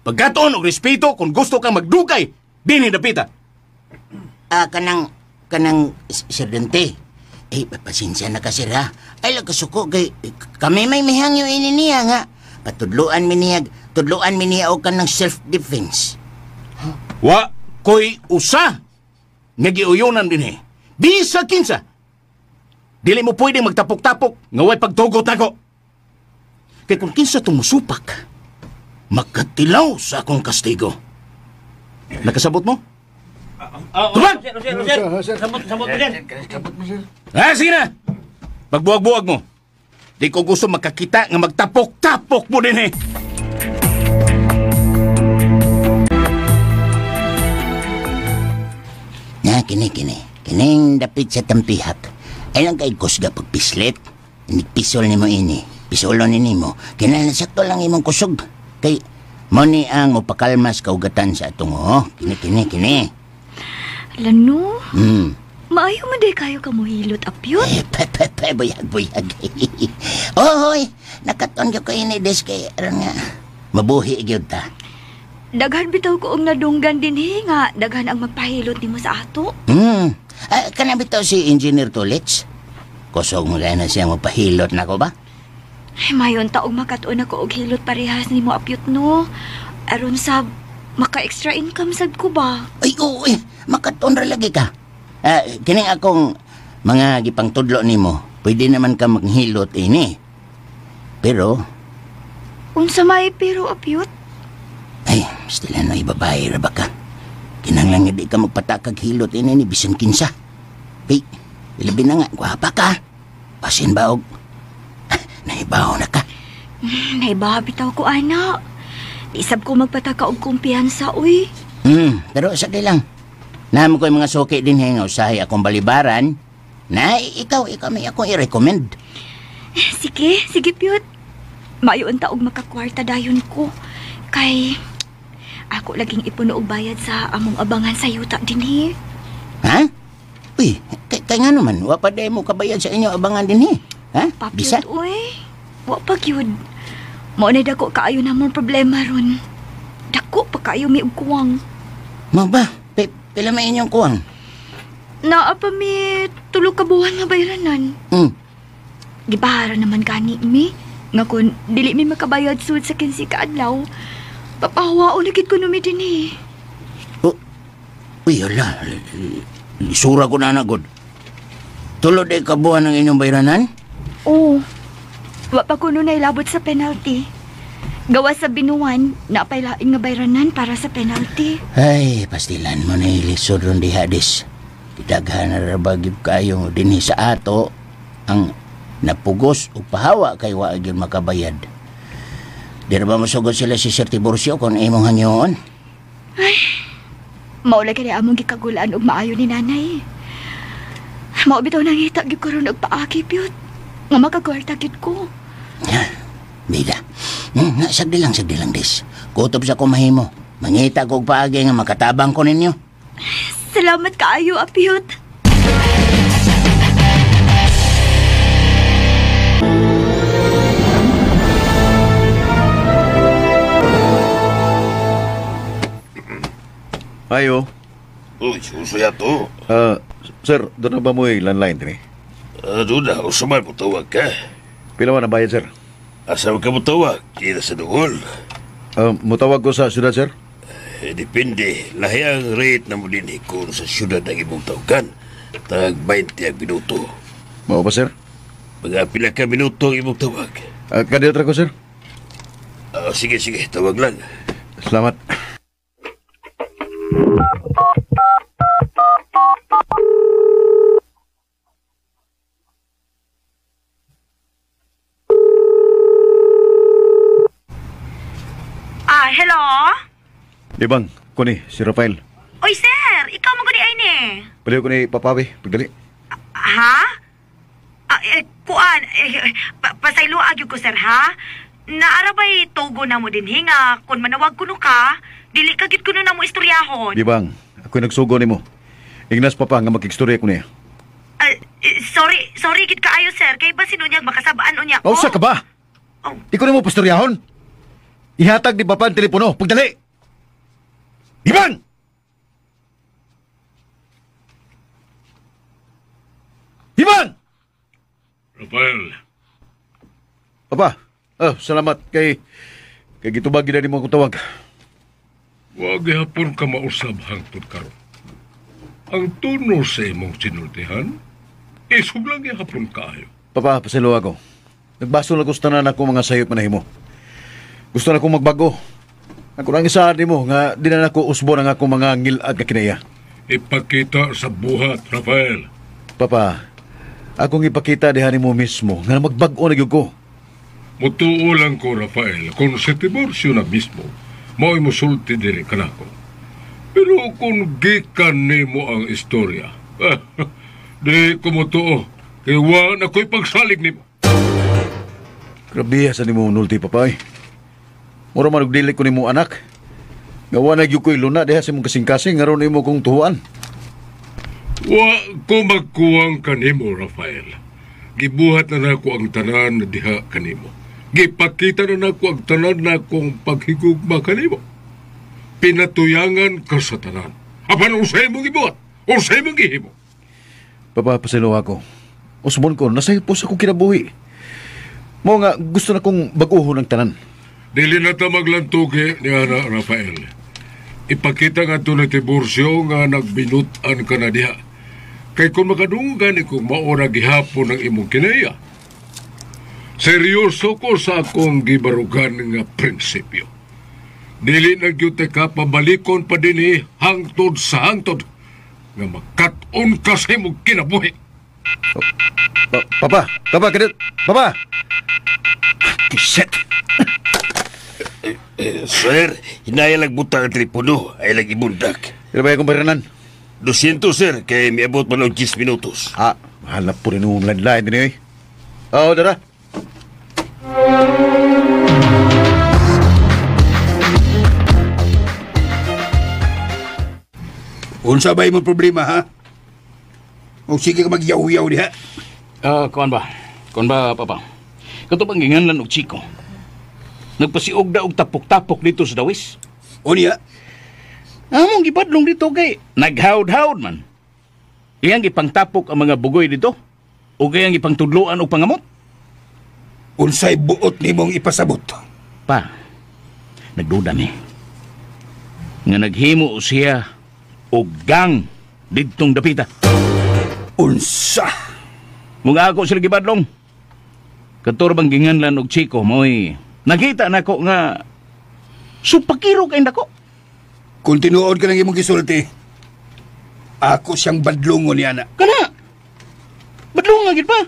Pagkatuon og respeto kung gusto kang magdugay dinhi dapita. Ah, kanang Sir Dante. Eh, pasensya na ka, sir, ha? Ay, lagkasuko kay kami may mihangyo ini niya nga. Patudluan mi niya og kanang self-defense. Wa koy usa nga giuyonan dinhi. Bisa kinsa. Dili mo pwede magtapok-tapok nga way pagtugot nako. Kay kung kinsa tumusupak, makatilaw sa akong kastigo. Nakasabot mo? Tubag! Sir, sabot, sir. Sabot mo, sir. Ah, sige na! Pagbuwag-buwag mo. Di ko gusto makakita nga magtapok-tapok mo din eh. Na, kini. Kining dapit sa tampihak. Ay lang kay kusga pagpislit. Nigpisol ni mo ini. Pisolon ni mo. Kinahanglan sakto lang imong kusog. Kay, mo ni ang upakalmas kaugatan sa atong oh. Kini. Lano? Maayo man day kayo kamuhilot, apyot. Pe, buyag. Ohoy, nakaton ko ini des kay aron nga mabuhi gyud ta. Daghan bitaw ko og nadunggan dinhi nga daghan ang magpahilot nimo sa ato. Kana bitaw si Engineer Tulits. Kusog mo na siya magpahilot nako ba? Ay, mayon ta og makatuon ako og hilot parehas nimo, apyot no. Aron sa maka-extra income sad ko ba? Ay, oo, eh, makatuon ra lagi ka. Kining akong mga gipangtudlo nimo, pwede naman ka maghilot ini. Pero unsa may pero, apyot? Ay, stila no ibabae ra ba ka? Kinahanglan nga di ka magpatakag hilot ini ni bisan kinsa. Kay, ilabi na nga, gwapa ka. Pasin ba og nahibaw na ka? Nahibaw bitaw ko, ana. Di sab ko magpataka og kumpiyansa, uy. Pero sa di lang. Naamo ko yung mga suki din nga usahay akong balibaran. Na, ikaw may akong i-recommend. Sige, Pyot. Maayo unta og makakwarta dayon ko. Kay, ako laging ipuno og bayad sa among abangan sa yuta dinhi. Ha? Uy, kay nga naman, wa pa day mo kabayad sa inyo abangan dinhi. Ha? Papyot, uy. Wa pa gyud. Mao na dako kaayo namong problema ron. Dako pa kaayo mi og kuwang. Mao ba? Pila may inyong kuwang? Naa pa mi tulo ka buwan nga bayranan. Gibahara naman gani mi. Nga kun dili mi makabayad sud sa 15 ka adlaw, papahawaon na gid kuno mi dinhi. Oh, uy, ala. Lisura ko na na, god. Tulo day ka buwan ang inyong bayranan? Oo. Wa pa kuno nailabot sa penalty. Gawa sa binuan, napailain nga bayranan para sa penalty. Ay, pastilan mo na ilisod ron diha, des. Daghan na rabagib kayo dinhi sa ato ang napugos o pahawa kay wa gyud makabayad. Di ra ba mosugod sila si Sir Tiburcio kung imong hangyoon? Ay, maula kay among gikagulaan og maayo ni nanay. Mao bitaw nangita gyud ko ron og paagi pyot. Nga makakwarta gyud ko. Bida. Sagdi lang, des. Kutob sa ko mahimo. Mangita ko og paagi nga makatabang ko ninyo. Salamat kaayo, Apyot. Ayo. Uy, uso yato. Sir, doon na ba mo yung landline din eh? Doon na, usuman mo tawag ka. Pila man ang bayad, sir? Asa ka mo tawag? Kira sa duol. Mutawag ko sa syudad, sir? Depende. Lahi ang rate na mo din kung sa syudad ang imong tawagan. Tag 20 ang minuto. Mao ba, sir? Mga pila ka minuto ang imong tawag. Kadiyot ra ko, sir? Sige, sige. Tawag lang. Salamat. Hello? Di bang, kuni, si Rafael. Oy, sir! Ikaw mo gani ay ni. Paliw ko ni Papawi, pagdali. Ha? Kuan, pasaylo agyo ko, sir, ha? Naarabay togo na mo din hinga. Kung manawag kuno ka, dili ka gid kuno na mo istoryahon. Di bang, ako'y nagsugo nimo. Ignas papa nga makigstorya ko niya. Sorry gid kaayo, sir. Kay ba sinunyag makasabaan unya ko? Nausa ka ba? Oh. Di ko nimo pastoryahon. Ihatag ni papa ang telepono. Pagdali! Di bang! Di bang! Rafael. Papa, salamat kay gitubag gid nimo akong tawag. Wa gihapon ka mausab hangtod karon. Ang tuno sa imong sinultihan, isog lang gihapon kaayo. Papa, pasaylo ako. Nagbaso na gusto na nako mga sayop na nahimo. Gusto na akong magbago. Ako lang isa nimo nga di na nako usbo ang akong mga ngilad nga kinaya. Ipakita sa buhat, Rafael. Papa, akong ipakita diha nimo mismo nga magbag-o na gyud ko. Mutuo lang ko, Rafael, kung si Tiburcio na mismo, mao'y musulti diri kanako. Pero kung gikan nimo ang istorya, di ko mutuo, kay wa na ko'y pagsalig nimo. Grabe sa nimo nulti, papay. Mura man og dili ko nimo anak. Nga wa na gyud ko'y luna diha sa imong kasing-kasing aron nimo kong tuhuan. Wa ko magkuwang kanimo, Rafael. Gibuhat na nako ang tanan diha kanimo. Gipakita na nako ang tanan na akong paghigugma kanimo. Pinatuyangan ka sa tanan. Apan unsay mong gibuhat? Unsay mong gihimo? Papa, pasaylo ako. Usbon ko, nasayop sa akong kinabuhi. Mao nga gusto na kong bag-uhon ang tanan. Dili na ta maglantugi ni Ana, Rafael. Ipakita nga to ni Tiburcio nga nagbinut-an ka na diha. Kay kung makadunggan ni kung maura gihapon ang imong kinaya. Seryoso ko sa akong gibarugan nga prinsipyo. Dili na gyud ka pabalikon pa dinhi hangtod sa hangtod nga makat-on ka sa imong kinabuhi. Papa, papa, kadit, papa. Shit. Sir, hinaya lang butang ang telepono ay lang ibundak. Ila ba akong baranan? 200, sir, kay miabot man og 10 minutos. Mahal na po rin yung landline din eh. Oo, dara. Unsa ba imong problema, ha? O sige ka magyaw-yaw diha. Kuan ba? Kuan ba, papa? Kato bang ginganlan og Chico? Nagpasiog da og tapok-tapok dito sa Dawis. O niya? Among gibadlong dito kay naghawd-hawd man. Iyang gipangtapok ang mga bugoy dito. O kayang gipangtudloan og pangamot. Unsay buot nimong ipasabot? Pa, nagduda mi nga naghimo siya og gang didtong dapita. Unsa? Mga ako sila gibadlong. Kator bang ginganlan og Chico mo'y nakita nako nga supakiro kay nako. Kung tinuod ka ng imong gisulti, ako siyang badlongon ni ana. Kana. Badlongon gid pa.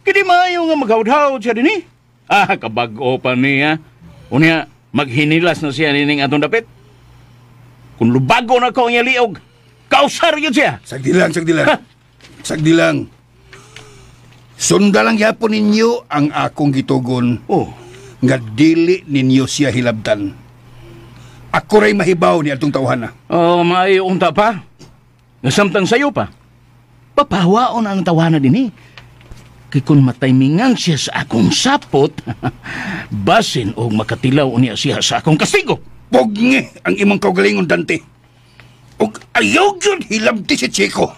Kini maayo nga maghawd-hawd siya dinhi. Kabag-o pa niya. Unya maghinilas na siya nining atong dapit. Kung lubago na ko ang liog, kausar yun siya. Sagdilang, sagdilang. Sagdilang. Sundalang yapon ninyo ang akong gitugon. Oh. Nga dili ninyo siya hilabtan. Ako ra'y mahibaw ni atong tawhana. Oh, maayo unta pa. Nasamtang sayo pa. Papahawaon ang tawhana din eh. Kay kung mataymingan siya sa akong sapot, basin og makatilaw niya siya sa akong kastigo. Pugni ang imong kaugalingon, Dante. Ayaw yun hilamti si Chico.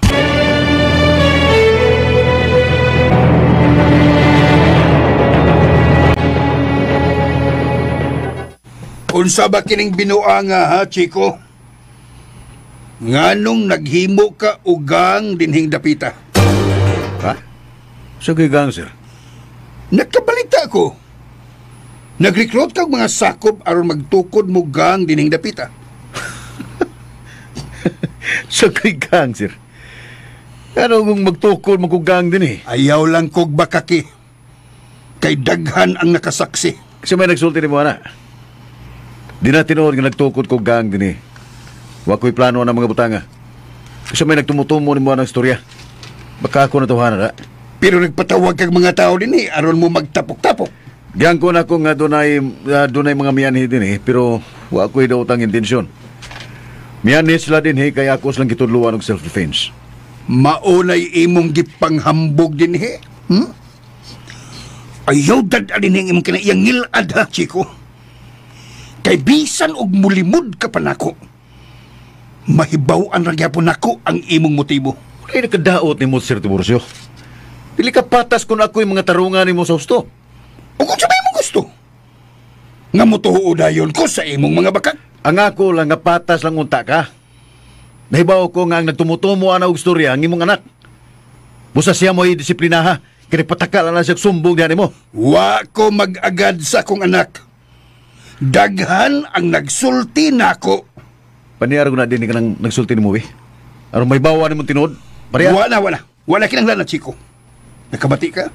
Unsa ba kining binuanga ha, Chico? Nganong naghimo ka ugang dinhing dapita? Ha? Sa kay gang, sir? Nagkabalita ko. Nag-recruit kag mga sakop aron magtukod mo gang dinhing dapita. Sa kay gang, sir? Ano kung magtukod mo kog gang din eh? Ayaw lang kog bakaki. Kay daghan ang nakasaksi. Kasi may nagsulti ni mo, ana. Di na tinuod nga nagtukod kog gang din eh. Wa ko'y plano ng mga butanga. Kasi may nagtumutumo ni mo ng istorya. Baka ako natuhanan na. Pero nagpatawag kag mga tao din eh, aron mo magtapok-tapok. Giyang ko na ko nga dunay mga miyanhi din eh, pero wa ko'y daotang intensyon. Miyanhi sila din eh, kaya ako silang gitudluan og self-defense. Maunay imong gipanghambog din eh. Hmm? Ayaw dad-alin ang imong kinaiyang ngilad ha, Chico. Kay bisan og mulimod ka pa nako, mahibaw-an ra gyapon nako ang imong motibo. Wala'y nakadaot ni mo, Sir Tiburcio. Dili ka patas kung ako'y mga tarungan nimo sa husto. O kung sa imong gusto, nga motuo dayon ko sa imong mga bakak. Ang ako lang nga patas lang unta ka. Nahibaw ko nga ang nagtumutumo ana og istorya ang imong anak. Busa siya mo'y disiplina ha. Kaya pataka lang na siya sumbong diyan nimo. Wa ko mag-agad sa akong anak. Daghan ang nagsulti nako. Paniyaro ko na din ka nang nagsulti ni mo, eh. Aron may bawa ni mong tinuod? Pareha? Wala, wala. Wala kinahanglan na, Chico. Nakabati ka?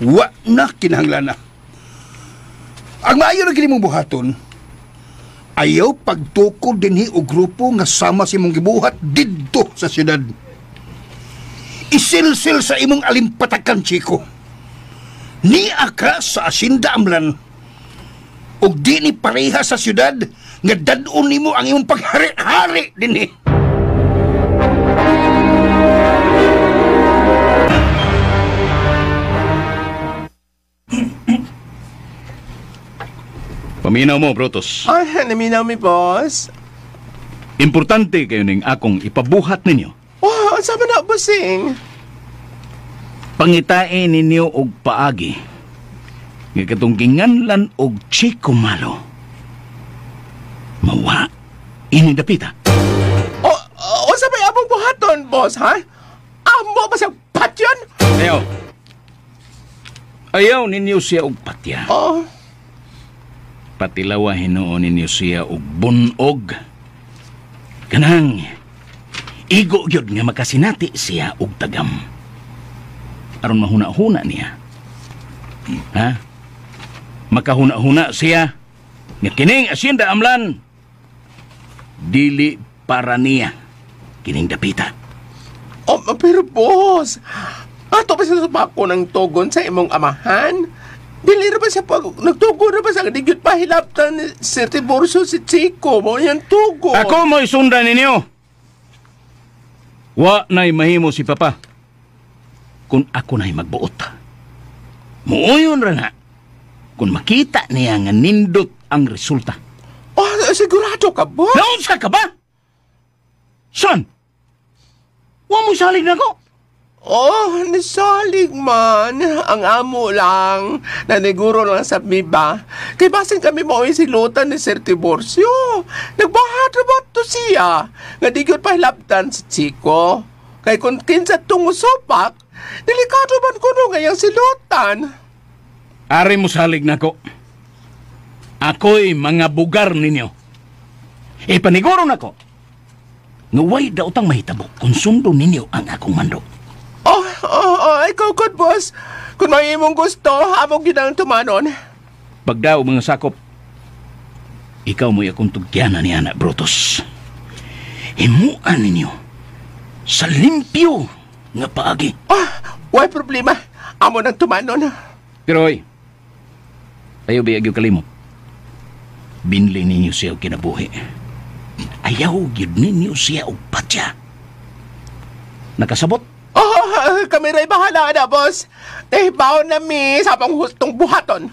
Wa na kinahanglan na. Ang maayo na gini mong buhaton, ayaw pagtukod dinhi og grupo nga sama sa imong gibuhat didto sa syudad. Isilsil sa imong alimpatakan, Chico. Nia ka sa Asinda Amlan. Ug di ni pareha sa syudad nga dad-on nimo ang imong paghari-hari dinhi. Paminaw mo, Brutus. Ay, naminaw mi, boss. Importante kayo ning akong ipabuhat ninyo. Oh, unsa man na, bossing? Pangitain ninyo og paagi nga katong ginganlan og Chico Malo. Mawa ini dapita. Oh, unsa may among buhaton, boss, ha? Amo ba siyang patyon? Ayaw. Ayaw ninyo siya og patya. Oh. Patilawa hinuon ninyo siya og bunog. Kanang igo gyud nga makasinati siya og tagam. Aron mahuna-huna niya. Ha? Makahuna-huna siya nga kining Asyenda Amlan dili para niya kining dapita. Oh, pero boss, ato pa siya supako ng tugon sa imong amahan? Dili ra ba siya pag nagtugon ra ba siya di gyud pahilaptan ni Sir Tiburcio si Chico mo yang tugon. Ako mo'y sundan ninyo. Wa na'y mahimo si Papa kung ako na'y magbuot. Muuyon ra na kung makita niya nga nindot ang resulta. Oh, sigurado ka, boss? Naunsa ka ba? Son, wa mo salig na ko. Oh, nisalig man. Ang amo lang. Naniguro lang sa miba. Kay basin kami mao'y silutan ni Sir Tiburcio. Nagbahat na ba to siya? Nga di gyud pahilabtan si Chico. Kay kung kinsa tungo supak, delikado man kuno ngayang silutan. Ari mo salig nako. Ako'y mga bugar ninyo. E paniguro nako. Nga way daotang mahitabo kung sundo ninyo ang akong mando. Oh, ikaw good, boss. Kung may imong gusto, among ginang tumanon. Pagdaw mga sakop, ikaw mo'y akong tugyanan ni Anak Brutus. Himuan ninyo sa limpyo nga paagi. Oh, way problema. Amo nang tumanon. Pero oy, ayaw ba yung kalimot? Binli ninyo siya og kinabuhi. Ayaw gyud ninyo siya og patya. Nakasabot? Oh, kami ra'y bahala na, boss. Eh, baon na mi sa pang hustong buhaton.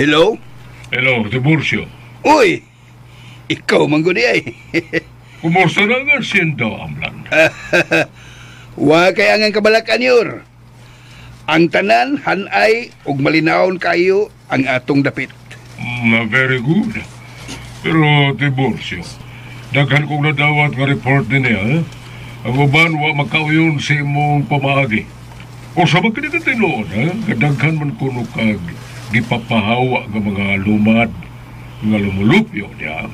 Hello? Hello, Tiburcio. Uy! Ikaw man gud ay. Kumusta na ang asyenda, Amlan? Wa kay ang kabalakan yor. Ang tanan hanay ug malinawon kayo ang atong dapit. Very good. Pero Tiburcio, daghan kong nadawat nga report din niya. Eh? Ang uban wa makauyon sa imong pamaagi. O sa mga kinigatiloon, eh? Kadaghan man kuno kag gipapahawa nga mga lumad nga lumulupyo niya.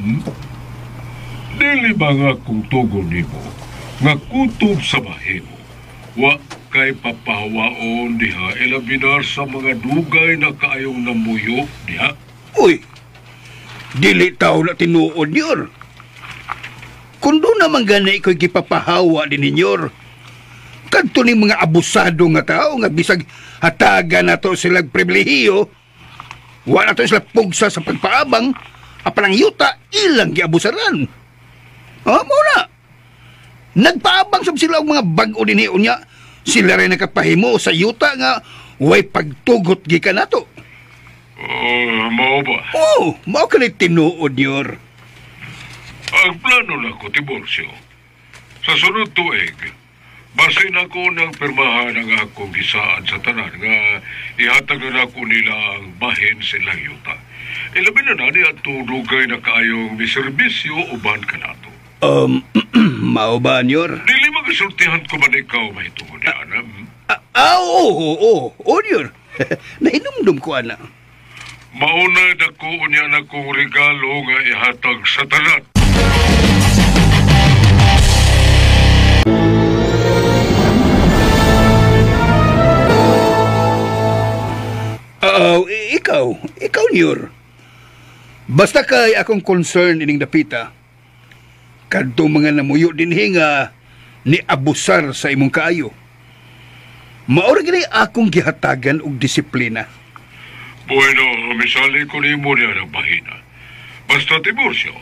Dili ba nga kung tugon nimo nga kutob sa mahimo wa kay papahawaon diha ilabinar sa mga dugay na kaayong namuyo diha? Uy, dili tao na tinuod yor. Kung doon naman gani ko'y gipapahawa din ninyor, kadto ni mga abusado nga tao nga bisag hatagan nato silang pribilehiyo, wa nato sila pugsa sa pagpaabang, apan ang yuta ilang giabusaran. Ah, mao na. Nagpaabang sab sila og mga bag-o dinhi unya, sila rin nakapahimo sa yuta nga way pagtugot gikan nato. Oh, mao ba? Oh, mao kani tinuod yor. Ang plano na ko, Tiburcio, sa sunod tuig, basin ako ng pirmahan ang akong gisaan sa tanan nga ihatag na nako nila ang bahin silang yuta. Ilabi na na niya dugay na kaayong miserbisyo uban ka nato. Mao ba, Nyor? Dili magasultihan ko man ikaw mahitungod niya, ana. Oo, Nyor. Nahinumdum ko, ana. Mauna dako niya na kong regalo nga ihatag sa tanan. Oo, ikaw, Nyor. Basta kay akong concern ining dapita. Kadto mga namuyo dinhi nga ni abusar sa imong kaayo. Mao ra gini akong gihatagan og disiplina. Bueno, misali ko nimo niya ng bahina. Basta Tiburcio,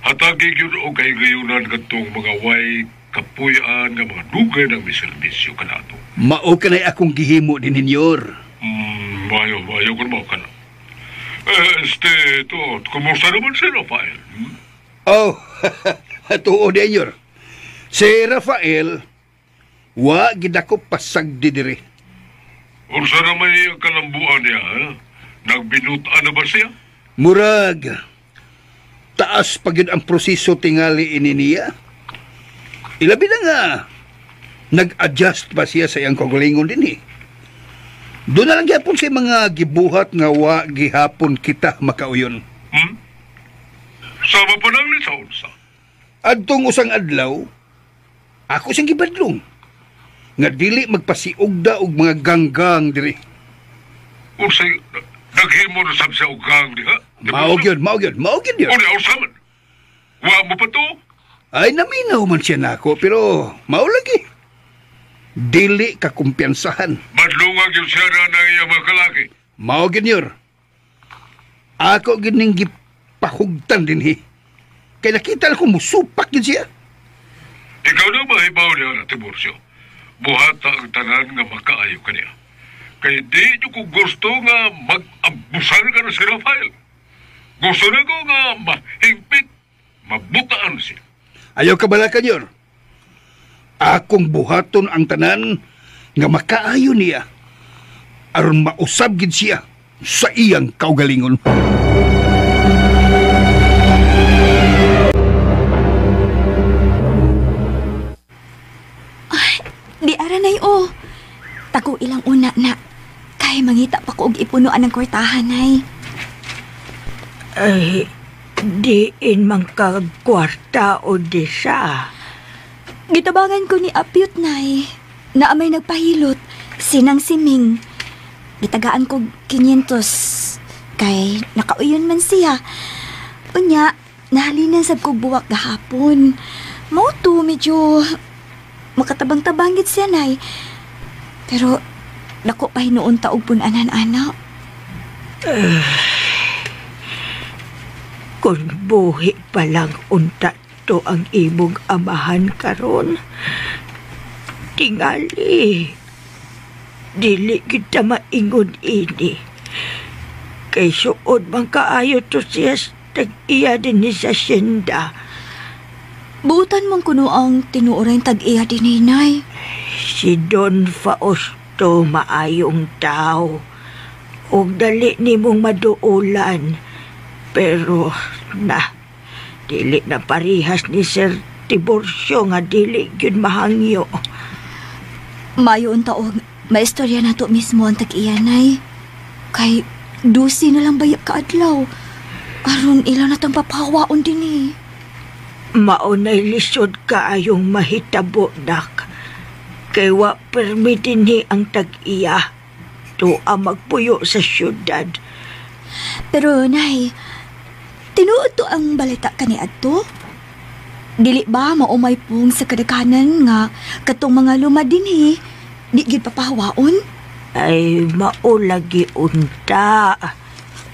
hatagi gyud og kahigayunan kadtong mga way kapuy-an nga mga dugay ng miserbisyo kanato. Mao kanay akong gihimo din ninyor. Mayo kun mao kana. To, kumusta naman si Rafael? Oh, tuo din. Si Rafael, wa gid ako pasagdi diri. Unsa na may kalambuan niya, ha? Nagbinutan na ba siya? Murag, taas pa gyud ang proseso tingali ini niya. Ilabi na nga, nag-adjust pa siya sa iyang kagalingon din eh. Doon na lang gyapon sa mga gibuhat nga wa gihapon kita makauyon. Sama pa lang ni sa unsa. Adtong usang adlaw, ako siyang gibadlong. Nga dili magpasiugda og mga ganggang diri. Unsay naghimo na sab siya og gang diha? Mao gyud. Unya unsa man? Wa mo pa to? Ay naminaw man siya nako pero mao lagi. Dili ka kumpiyansahan. Badlungan gyud siya na ng iyang mga kalaki. Mao gyud yor. Ako gyud ning gipahugtan dinhi. Kay nakita ko musupak gyud siya. Ikaw na mahibaw niya na, Tiburcio. Buhata ang tanan nga makaayo kaniya. Kay di nyo ko gusto nga mag-abusar ka na si Rafael. Gusto na ko nga mahingpit, mabutaan siya. Ayaw ka bala kanyor. Akong buhaton ang tanan nga makaayo niya aron mausab gid siya sa iyang kaugalingon. Ay, di aranay o. Tago ilang una na. Kay mangita pa ko og ipunuan ng kwartahan ay. Ay, diin man kag kwarta o di siya. Gitabangan ko ni Apyut, nay. Na amay nagpahilot, sinang siming. Gitagaan ko 500. Kay nakauyon man siya. Unya, nahalinan sab kog buwak gahapon. Mao to medyo makatabang-tabang gid siya, nay. Pero dako pa hinuon ta og pun-anan ana. Kung buhi pa lang unta to ang imong amahan karon. Tingali, dili kita maingon ini. Kay suod man kaayo to siya tag-iya din ni sa siyenda. Buutan man kuno ang tinuoray tag-iya din ni Nay. Si Don Fausto maayong tao. Og dali nimong maduulan. Pero na, dili na parihas ni Sir Tiburcio nga dili gyud mahangyo. Mayo unta og maistorya nato mismo ang tag-iya, Nay. Kay 12 na lang bayap kaadlaw. Aron ila na tang papawaon din eh. Maunay lisod kaayong mahitabo, dak. Kay wa permi dinhi ang tag-iya. Tuwa magpuyo sa syudad. Pero, Nay, tinuod to ang balita kaniadto? Dili ba maumay pong sa kadakanan nga katong mga luma dinhi, di gyud papahawaon? Ay, maulagi unta.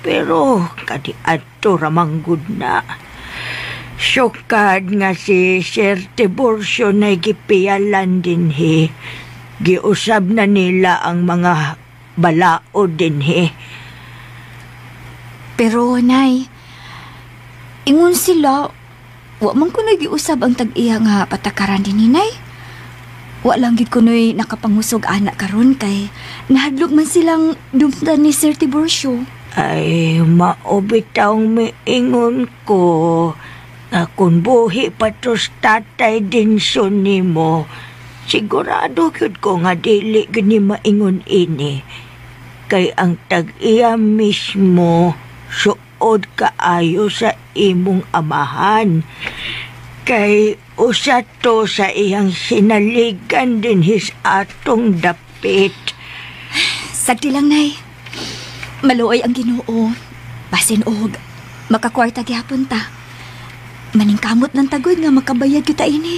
Pero kaniadto ramanggod na. Sukad nga si Sir Tiburcio na gipiyalan dinhi. Giusab na nila ang mga balao dinhi. Pero, Nay, ingon sila, wa man kuno'y giusab ang tag-iya nga patakaran dinhi, Nay. Wa lang gid kuno'y nakapangusog anak karon kay nahadlok man silang dumtan ni Sir Tiburcio. Ay, maubitaw miingon ko na kung buhi pa tos tatay Dinson nimo, sigurado gyud ko nga dili gyud ni maingon ini. Kay ang tag-iya mismo suod kaayo sa imong amahan. Kay usa to sa iyang sinaligan din his atong dapit. Sagdi lang, Nay. Maluoy ang Ginoo. Basin og makakwarta gyapon ta. Maningkamot ng tagod nga makabayad kita ini.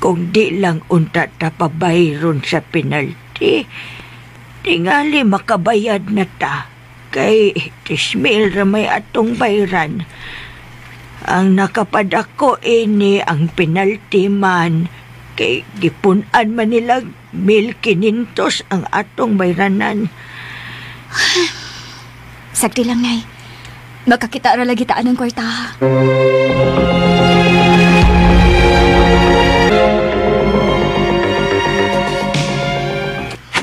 Kung di lang unta ta pabayron sa penalty, tingali makabayad na ta. Kay 3,000 ra may atong bayran. Ang nakapadako ini ang penalty man. Kay gipun-an man nila 1,500 ang atong bayranan. Sagdi lang, Nay. Makakita ra lagi taan ang kwarta.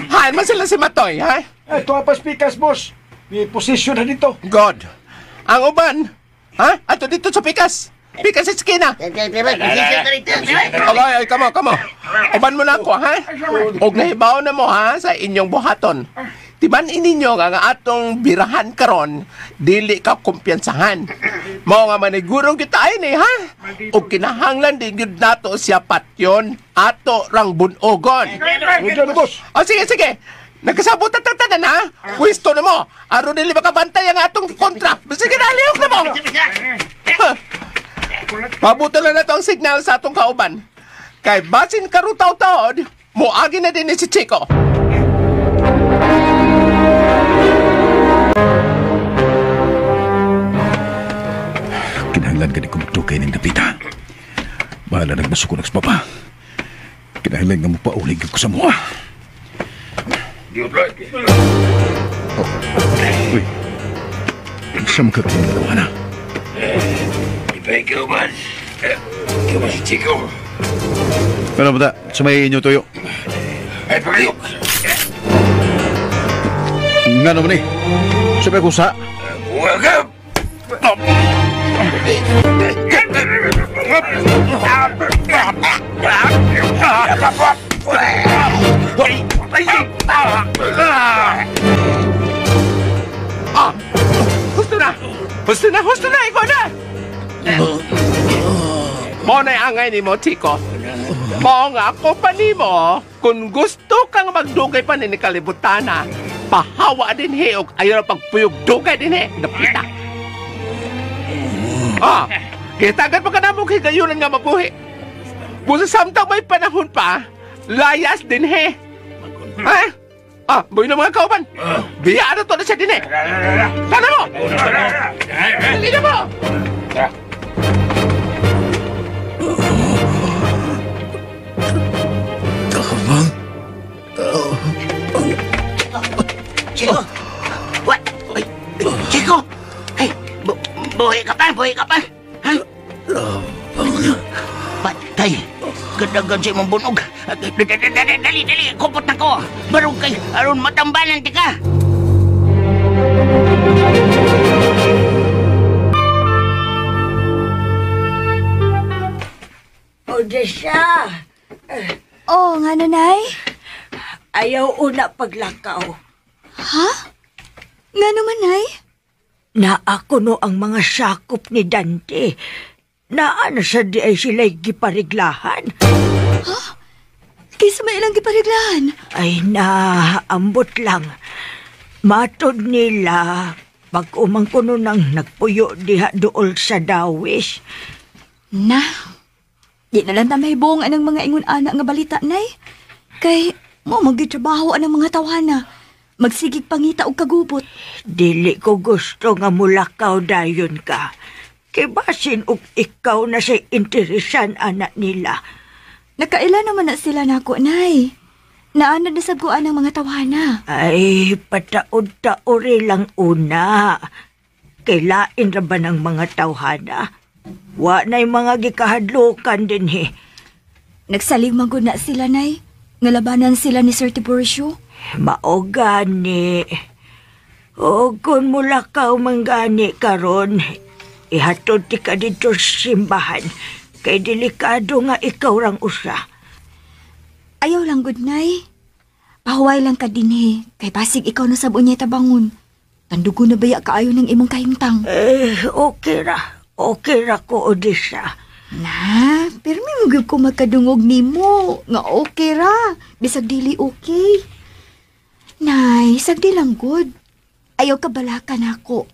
Haan man sila si Matoy, ha? Ito ang paspikas, boss. May posisyon na dito. God. Ang uban. Ha? Ato dito sa pikas. Pikas sa eskina. Okay, ay, kamo, kamo. Uban mo na ako, ha? Og nahibaw na mo, ha? Sa inyong buhaton. Tiban ininyo nga nga atong birahan karon, dili ka kumpiyansahan. Mao nga manigurong kita ay ni, ha? Og kinahanglan din gyud nato siya patyon, ato rang bunogon. O sige, sige. Nagkasabot at tanan, ha? Pwesto na mo. Aron dili makabantay ang atong kontra. Sige na, lihok na mo. Pabuto na nato ang signal sa atong kauban. Kay basin karutaw-taod, moagi na din ni si Chico. Kinahanglan ka ni kumagdugay ng dapita. Bahala nagbaso ko nagsbaba. Kinahanglan nga mapaulig ko sa mua. Oh. Uy. Sa mga kakaroon na dalawa na. Ikaw man. Ikaw man si Chico. Ano ba ta? Sa may inyo tuyo. Ay, pagayok. Nga naman eh. Sa may kusa. Welcome! Ah! Husto na! Husto na! Husto na! Ikaw na! Mo na'y angay ni mo, Chico. Mao nga ako pa ni mo, kung gusto kang magdugay pa ni kalibutana, pahawa din he, og ayaw na pagpuyog dugay din he. Napita. Ah! Kitagad pa ka na mo kay gayunan nga mabuhi. Busa samtang may panahon pa, layas din he. Ha? Ah, buhay na mga kauban. Biyaan na to na siya din eh. Sana mo! Dali na mo! Tabang. Chico! What? Ha, buhi ka pa? Ha? Patay. Gadagan sa imong bunog. Dali, dali. Kupot na ko. Barog kay aron matambalan ti ka. Odessa! Oh, nga nanay? Ayaw una paglakaw. Ha? Nga naman, nay? Naa kuno ang mga sakop ni Dante. Naa na sa di ay sila'y gipariglahan. Ha? Kaysa may ilang gipariglahan? Ay na, ambot lang. Matod nila, pag umang kuno nang nagpuyo diha dool sa dawis. Na, di na lang ta mahibong anang mga ingon ana nga balita, nay. Kay, mo magitrabaho anang mga tawhana. Magsigig pangita og kagubot. Dili ko gusto nga mulakaw dayon ka. Kay basin og ikaw na say interesan anak nila. Nakaila naman na sila nako, nay. Naanad na sabguan ang mga tawhana. Ay, pataod-taori lang una. Kailain ra ba ng mga tawhana? Wa na'y mga gikahadlukan din he. Nagsalig man gud na sila, nay. Ngalabanan sila ni Sir Tiburcio. Mao gani. O kung mulakaw man gani karon, ihatod ti ka dito sa simbahan. Kay delikado nga ikaw rang usa. Ayaw lang, good nay. Pahuway lang ka dinhi. Kay basig ikaw na sab unya tabangon. Tandugo na baya kaayo ng imong kahimtang. Eh, okay ra. Okay ra ko, Odessa. Na, pero may magyud ko magkadungog nimo. Nga okay ra. Bisag dili okay. Nay, sagdi lang good. Ayaw ka balakan ako.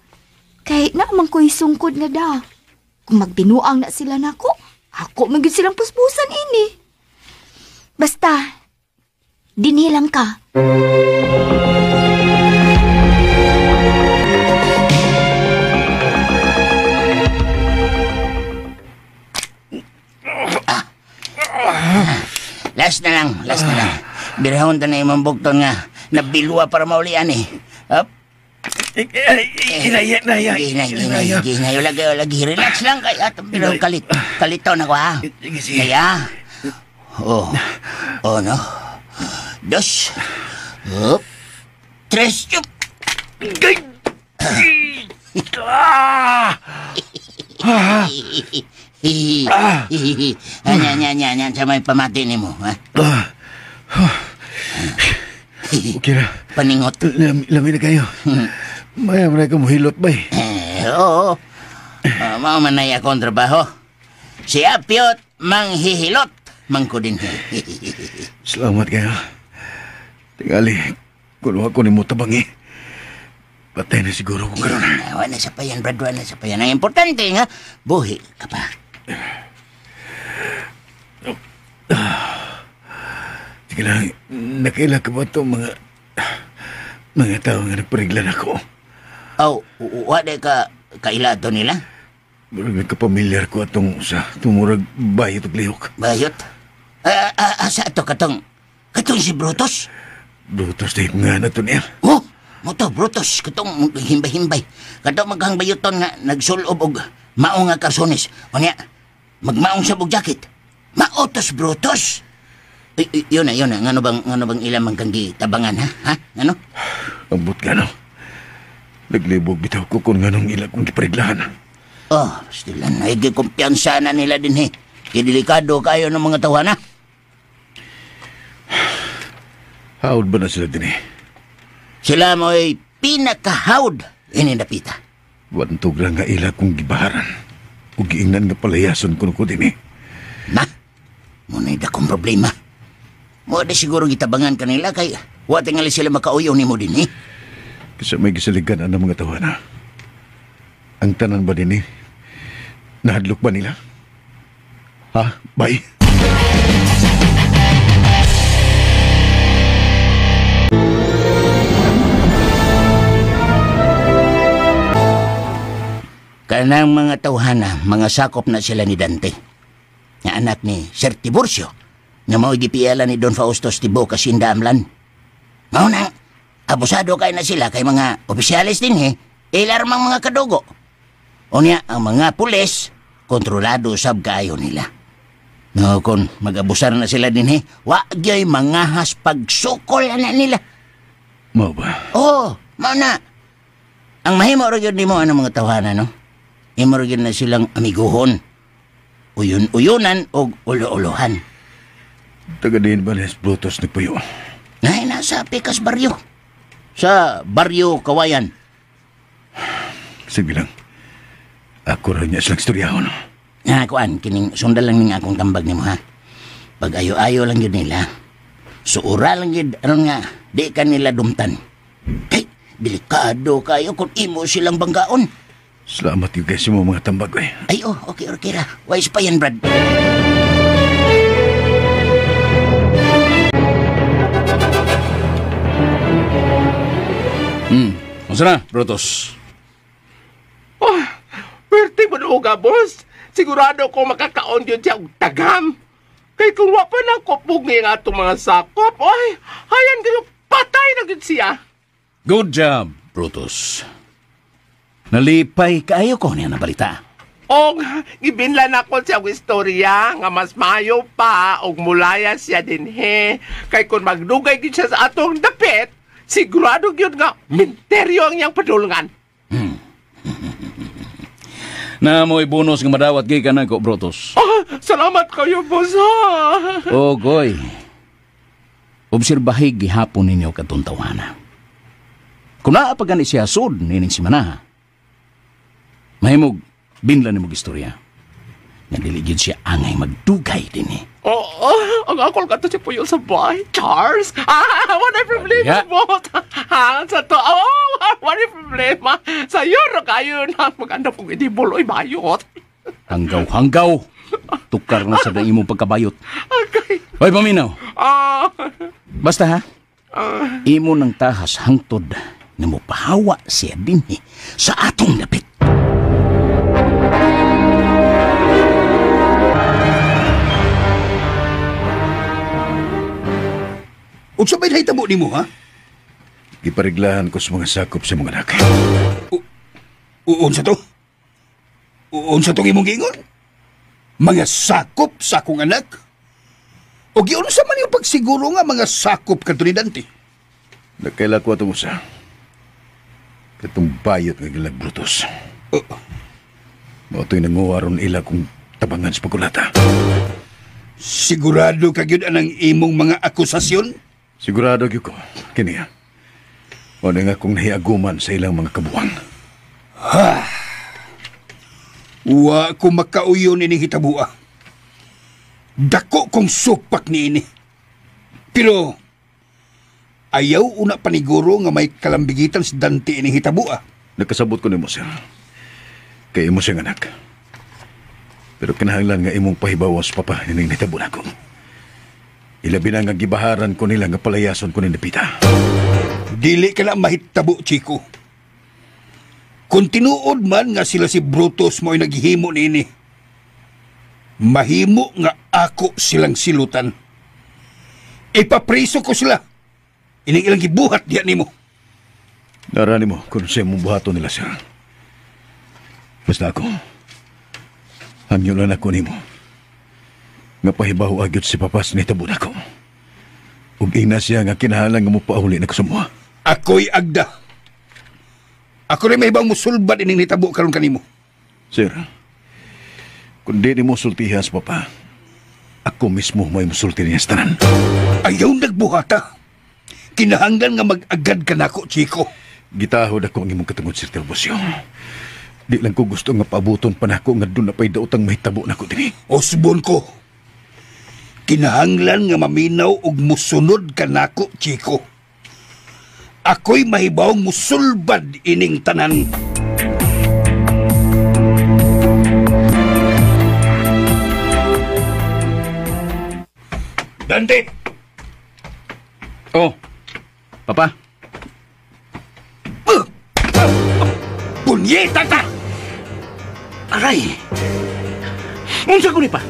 Kay naamang ko'y sungkod na da. Kung magbinuang na sila nako, ako magyud silang puspusan ini. Basta, dinhi lang ka. Last na lang, last na lang. Birahon ta na imong bugton nga nabilwa para maulian eh. Up. Inaya, inaya. Ginay, ginay, ginay. Lagi, lagi. Relax lang kay atong birahon kalit. Kalitaw na ko ha. Kaya. Oh. Oh no. Dos. Up. Tres. Up. Anya, anya, anya, anya. Sa may pamati ni mo, ha? Okay na. Paningot. Lami na kayo. Maya mo na ka muhilot ba eh? Oo. Mao man na akong trabaho. Si Apyot manghihilot. Mangko din. Salamat kayo. Tingali, kung ako ni mo tabangi, patay na siguro ko karon. Wala na sa payan, Brad. Wala na sa payan. Ang importante nga, buhi ka pa. Sige lang, nakaila ka ba itong mga tao nga nagpariglan ako? Aw, wala ka kaila ito nila? Murag nagkapamilyar ko atong sa tumurag bayot og lihok. Bayot? Asa ato katong si Brutus? Brutus di nga na to niya. Oh, moto Brutus katong himbay-himbay. Katong maghang bayoton nga nagsulob og mao nga karsones. Unya, magmaong sa og jacket. Maotos Brutus. Yun na, yun na. Ngano bang ilang man kang gitabangan, ha? Ha? Ngano? Ambot ka, no? Naglibog bitaw ko kung nganong ilang kong gipariglahan. Oh, sila na. Kumpiyansa na nila din, eh. Kidelikado kayo ng mga tawana. Howd ba na sila din, eh? Sila mo'y pinakahawd ininapita. Wantog lang nga ila kong gibaharan. O giingnan nga palayason ko ko din, eh. Na, muna'y dakong problema. Mo di siguro gitabangan kanila kay wa tingali sila makauyaw nimo din, eh. Kasi may gisaligan ang mga tawana. Ang tanan ba din, eh? Nahadlok ba nila? Ha? Bye? Kanang mga tawhana, mga sakop na sila ni Dante. Nga anak ni Sir Tiburcio, nga mao'y gipiala ni Don Fausto Tibo kasinda amlan. Mao na, abusado kay na sila kay mga opisyalis din, eh. Ilarmang mga kadugo. Unya, ang mga pulis, kontrolado sab kaayo nila. No, kung mag-abusar na sila din, wa gyoy mangahas pagsukol na nila. Mao ba? Oo, mao na. Ang mahimo ra gyud nimo anang mga tawhana, no? Imo ra gyud na silang amiguhon. Uyun-uyunan og ulo-ulohan. Taga diin ba ni Brutus nagpuyo? Nay, nasa Pikas Baryo. Sa Baryo Kawayan. Sige lang. Ako ra niya silang istoryahon. Na, kuan, kining sundan lang ning akong tambag nimo, ha? Pag ayo-ayo lang yun nila, suura lang yun, ano nga, di ka nila dumtan. Kay, delikado kayo kung imo silang banggaon. Salamat yung guys mo mga tambag, eh. Ay, oh, okay, okay ra. Wise pa yan, Brad. Unsa na, Brutus? Oh, pwerte mo nuga, boss. Sigurado ko makakaon yun siya og tagam. Kay kung wa pa na kopog niya nga atong mga sakop, ay, hayan kayo, patay na yun siya. Good job, Brutus. Nalipay kaayo ko niya na balita. Og gibinlan ako siya og istorya nga mas maayo pa og mulaya siya dinhe. Kay kung magdugay gyud siya sa atong dapit, sigurado gyud nga minteryo ang iyang padulngan. Na mo'y bonus nga madawat gikan nako, Brutus. Oh, salamat kayo, boss. O, goy. Obserbahi gihapon ninyo katong tawana. Kung naa pa gani siya sud nining simana, mahimog binlan nimo istorya. Nga dili gyud siya angay magdugay dinhi. Oo, ang akol ka to si Puyo sa bahay, Charles. Ah, wala problema, boss. Ah, sa to, oh, wala problema. Sa iyo ra kayo na maganda kong idibol oy bayot. Hanggaw-hanggaw. Tukar na sa imong pagkabayot. Okay. Hoy, paminaw. Ah. Basta ha. Imo nang tahas hangtod nga mopahawa siya dinhi sa atong dapit. Unsa bay nahitabo nimo, ha? Gipariglahan ko sa mga sakop sa mga anak. Unsa to? Unsa tong imong giingon? Mga sakop sa akong anak? O giunsa man yung pagsiguro nga mga sakop kadto ni Dante? Nakaila ko atong usa. Katong bayot nga gilag Brutus. Mao to'y nanguha ron ila kung tabangan sa pagkulata. Sigurado ka gyud anang imong mga akusasyon? Sigurado gyud ko, kini. Mao na nga kung nahiaguman sa ilang mga kabuwang. Ha! Wa ko makauyon ining hitabua. Dako kong supak niini. Pero ayaw una paniguro nga may kalambigitan si Dante ining hitabua. Nakasabot ko nimo, sir. Kay imo siyang anak. Pero kinahanglan nga imong pahibaw sa papa ining nahitabo nako. Ilabi na nga gibaharan ko nila nga palayason ko ni Napita. Dili ka na mahitabo, Chico. Kung tinuod man nga sila si Brutus mo'y naghihimo niini, mahimo nga ako silang silutan. Ipapriso ko sila. Ining ilang gibuhat diya nimo. Nara nimo kung sa imong buhaton nila, sir. Basta ako, hangyo lang ako nimo. Nga pahibaw agyot si Papas ni tabo nako. Ug ina siya nga kinahalang nga mopauli nako sa mua. Ako'y agda. Ako rin may ibang musulbad ining nitabo karon kanimo. Sir, kung di nimo sultihan sa Papa, ako mismo may musulti niya sa tanan. Ayaw nagbuhata. Kinahanglan nga mag-agad ka nako, Chico. Gitahod ako ang imong katungod, Sir Tiburcio. Di lang ko gusto nga paabuton pa nako nga doon na pa'y daotang mahitabo nako dinhi. Osbon ko. Kinahanglan nga maminaw og musunod ka nako, Chico. Ako'y mahibawng musulbad ining tanan. Dante! Oh, Papa. Punyeta ta! Aray! Unsa ko ni pa?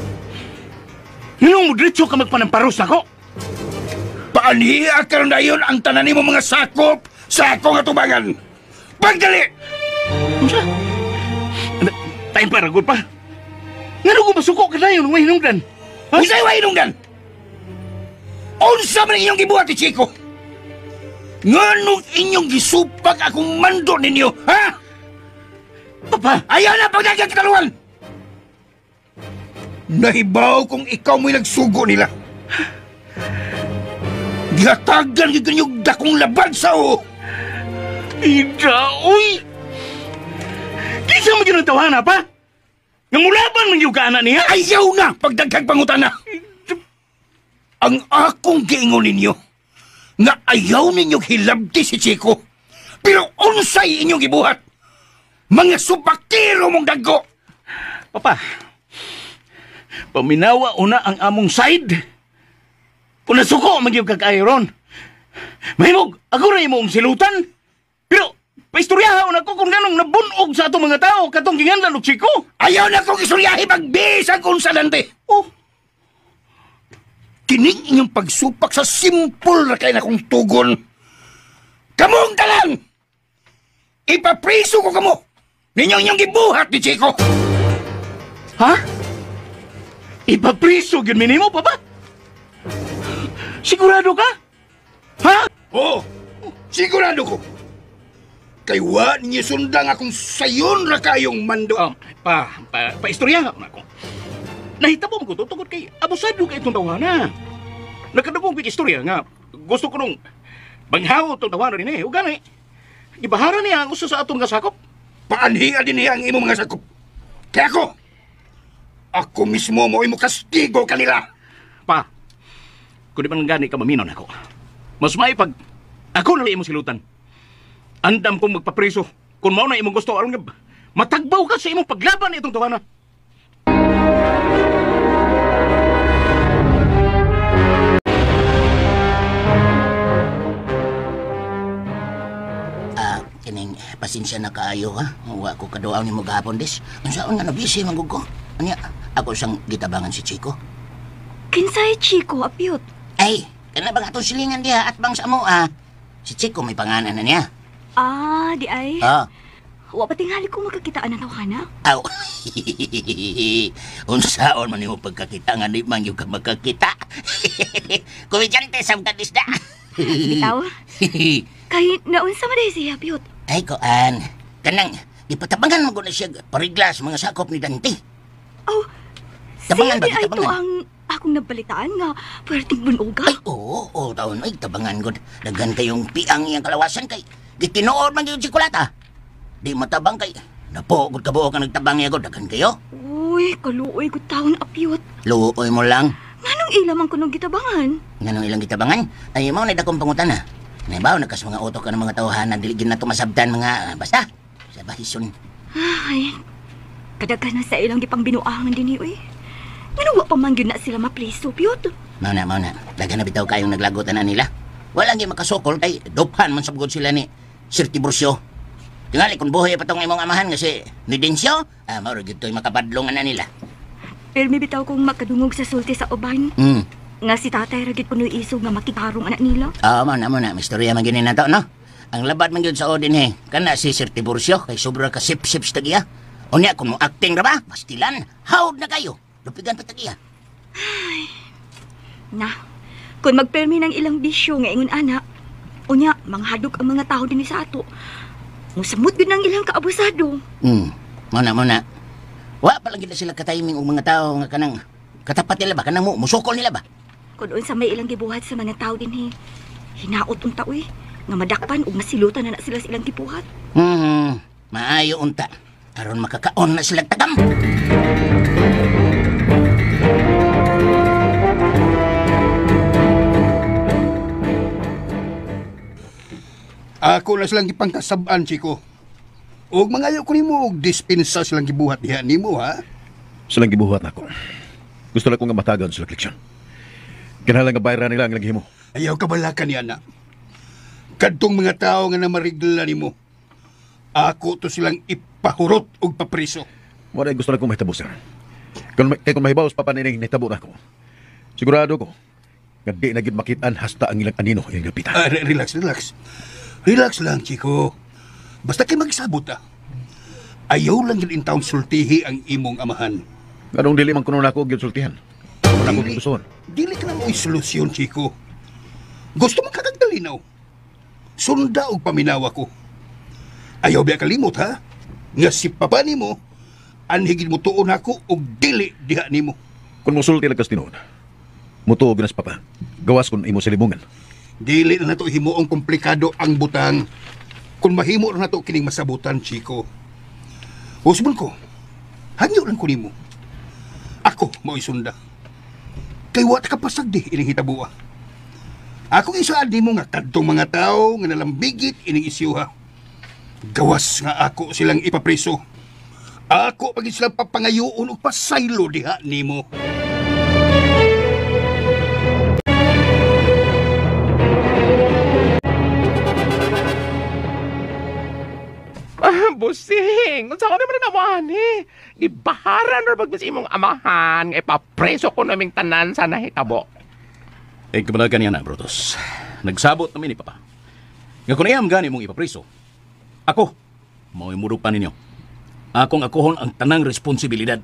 Nganong mo diretso ka magpanamparos nako? Paanhiya karon dayon ang tanan nimo mga sakop sa akong atubangan. Pagdali! Unsa? Time para gud pa. Ngano kung masuko ka na yun, way hinungdan? Ha? Unsay way hinungdan? Unsa man inyong gibuhat ni Chico? Nganong inyong gisupak akong mando ninyo, ha? Papa! Ayaw na pagdagang kataluan! Nahibaw kung ikaw mo'y nagsugo nila. Gihatagan gyud ninyo dakong labad sa o. Ida, uy! Kinsa man gyud ang tawhana pa? Nga mulaban man gyud ka anak niya? Ayaw na pagdaghag pangutana. Ang akong giingon ninyo nga ayaw ninyo hilabti si Chico, pero unsay inyong gibuhat? Mga supakiro mong dagko! Papa, paminawa una ang among side. Kung nasuko, magyog kag ron. Mahimog, ako na imong silutan. Pero, paistoryaha una ko kung ganong nabunog sa atong mga tao katong ginganlan og Chico. Ayaw na kong istoryahe magbisag unsa dante. Oh. Kining inyong pagsupak sa simpol na kay na kong tugon. Kamong talang! Ipapriso ko kamo! Ninyong inyong gibuhat ni Chico! Ha? Ipapriso gyud minimo, Papa? Sigurado ka? Ha? Oo, sigurado ko. Kay wa ninyo sundang akong sayon ra kayong mando. Oh, pa istorya nga ako. Nahitabo mo ko to tungod kay abusado kay itong tawana. Nakadugong kay istorya nga gusto ko nung banghaw itong tawana rin eh. O gani, ibahara niya ang uso sa atong nga sakop. Paanhian din niya ang imong mga sakop. Kaya ako mismo mo imo kastigo kanila. Pa, kung di man gani ka maminaw na ako. Mas maipag ako na lang imong silutan. Andam kong magpapreso. Kung mao na imong gusto, aron nga matagbaw ka sa imong paglaban itong tawana. Kining pasensya na kaayo ha. Wa ko kaduaw nimo gahapon des. Unsaon nga nabisi man gud ko? Anya ako sang gitabangan si Chico. Kinsay Chico apyot? Ay, kana bang atong silingan diha at bang sa amo ah. Si Chico may pangalan na niya. Ah, di ay. Ah. Wa pa tingali ko magkakitaan ang tawhana. Aw. Unsaon man nimo pagkakita nga di man gyud ka magkakita. Komedyante sa kadisda. Bitaw. Kay naunsa man diay siya apyot? Ay koan, kanang gipatabangan mo gud na siya parigla sa mga sakop ni Dante. Oh, tabangan ba ay to tabangan? Ang akong nabalitaan nga puwerteng bunuga. Ay oo, oo taon ay tabangan gud. Daghan kayong piang iyang kalawasan kay gitinuod man gyud sikulata. Di matabang kay napo gud kabuok ang nagtabang niya gud daghan kayo. Uy, kaluoy gud taon apyot. Luoy mo lang. Nganong ila man kunong gitabangan? Nganong ilang gitabangan? Ay mao na dakong pangutana. Naibaw na kas mga utok ka ng mga tawhana dili gyud na tumasabtan mga basta sa bahison. Ay, kadaghan na sa ilang gipang binuangan din uy. Nganong wa pa man gyud na sila mapriso, pyot? Mao na, mao na. Daghan na bitaw kayong naglagotan na nila. Wala gyud makasukol kay duphan man sabgod sila ni Sir Tiburcio. Tingali kung buhay pa tong imong amahan nga si Nidencio, mao ra gyud to'y makabadlong ana nila. Pero may bitaw kong makadungog sa sulti sa uban. Nga si tatay ra gyud kunoy isog nga makitarong anak nila. Ah, mao na, mao na. Mistorya man gyud ni nato, no? Ang labad man gyud sa odin he. Kana si Sir Tiburcio kay sobra ka sip-sip sa tagiya. Unya kung mo acting ra ba, pastilan, hawd na kayo. Lupigan pa tagiya. Ay. Na, kung magpermi ng ilang bisyo nga ingon ana, unya manghadok ang mga tao dinhi sa ato. Musamot gyud ng ilang kaabusado. Mao na, mao na. Wa pa lang gyud sila ka-timing og mga tao nga kanang katapat nila ba, kanang musukol nila ba? Kun unsa may ilang gibuhat sa mga tao dinhi, hinaot unta uy nga madakpan ug masilutan na sila sa ilang gibuhat. Maayo unta aron makakaon na sila tagam. Ako na silang gipangkasab-an, Chico. Og mangayo ko nimo og dispensa silang gibuhat diha nimo, ha? Silang gibuhat nako. Gusto lang ko nga matagan sila leksyon. Kinahanglan nga bayran nila ang ilang himo. Ayaw kabalakan niya na. Kadtong mga tao nga namarigla nimo. Ako to silang ipahurot og papriso. Wala gusto lang kong mahitabo, sir. Kay kung mahibaw sa papanining nahitabo na ako. Sigurado ko nga di na gyud makit-an hasta ang ilang anino ilang lapitan. Relax, relax. Relax lang, Chico. Basta kay magsabot, ah. Ayaw lang yun intawong sultihi ang imong amahan. Anong dili man kuno nako gyud sultihan? Wala ko gustuhon. Dili ka na mo'y solusyon, Chico. Gusto mo kagagdalinaw. Sunda og paminawa ko. Ayaw biya kalimot, ha? Nga si papa nimo, anhigin mo tuon ako og dili diha nimo. Kung mosulti lang kas tinuod, mutuo ginas papa. Gawas kung imo silibungan. Dili na nato himuong komplikado ang butang. Kung mahimo na nato kining masabutan, Chico. Usbon ko, hangyo lang ko nimo. Ako mao'y sunda. Kay wa ta kapasagdi ining hitabua. Akong isaad nimo nga kadtong mga tawo nga nalambigit ining isyuha. Gawas nga ako silang ipapreso. Ako pagid silang papangayoon og pasaylo diha nimo. Busing! Unsa ko naman na ani? Gibaharan ra bag sa imong amahan nga ipapreso ko naming tanan sa nahitabo. Eh, kabalagan niya na, Brutus. Nagsabot namin ni Papa. Nga kung iyam gani mong ipapreso, ako, mao'y murog pa ninyo. Akong akuhon ang tanang responsibilidad.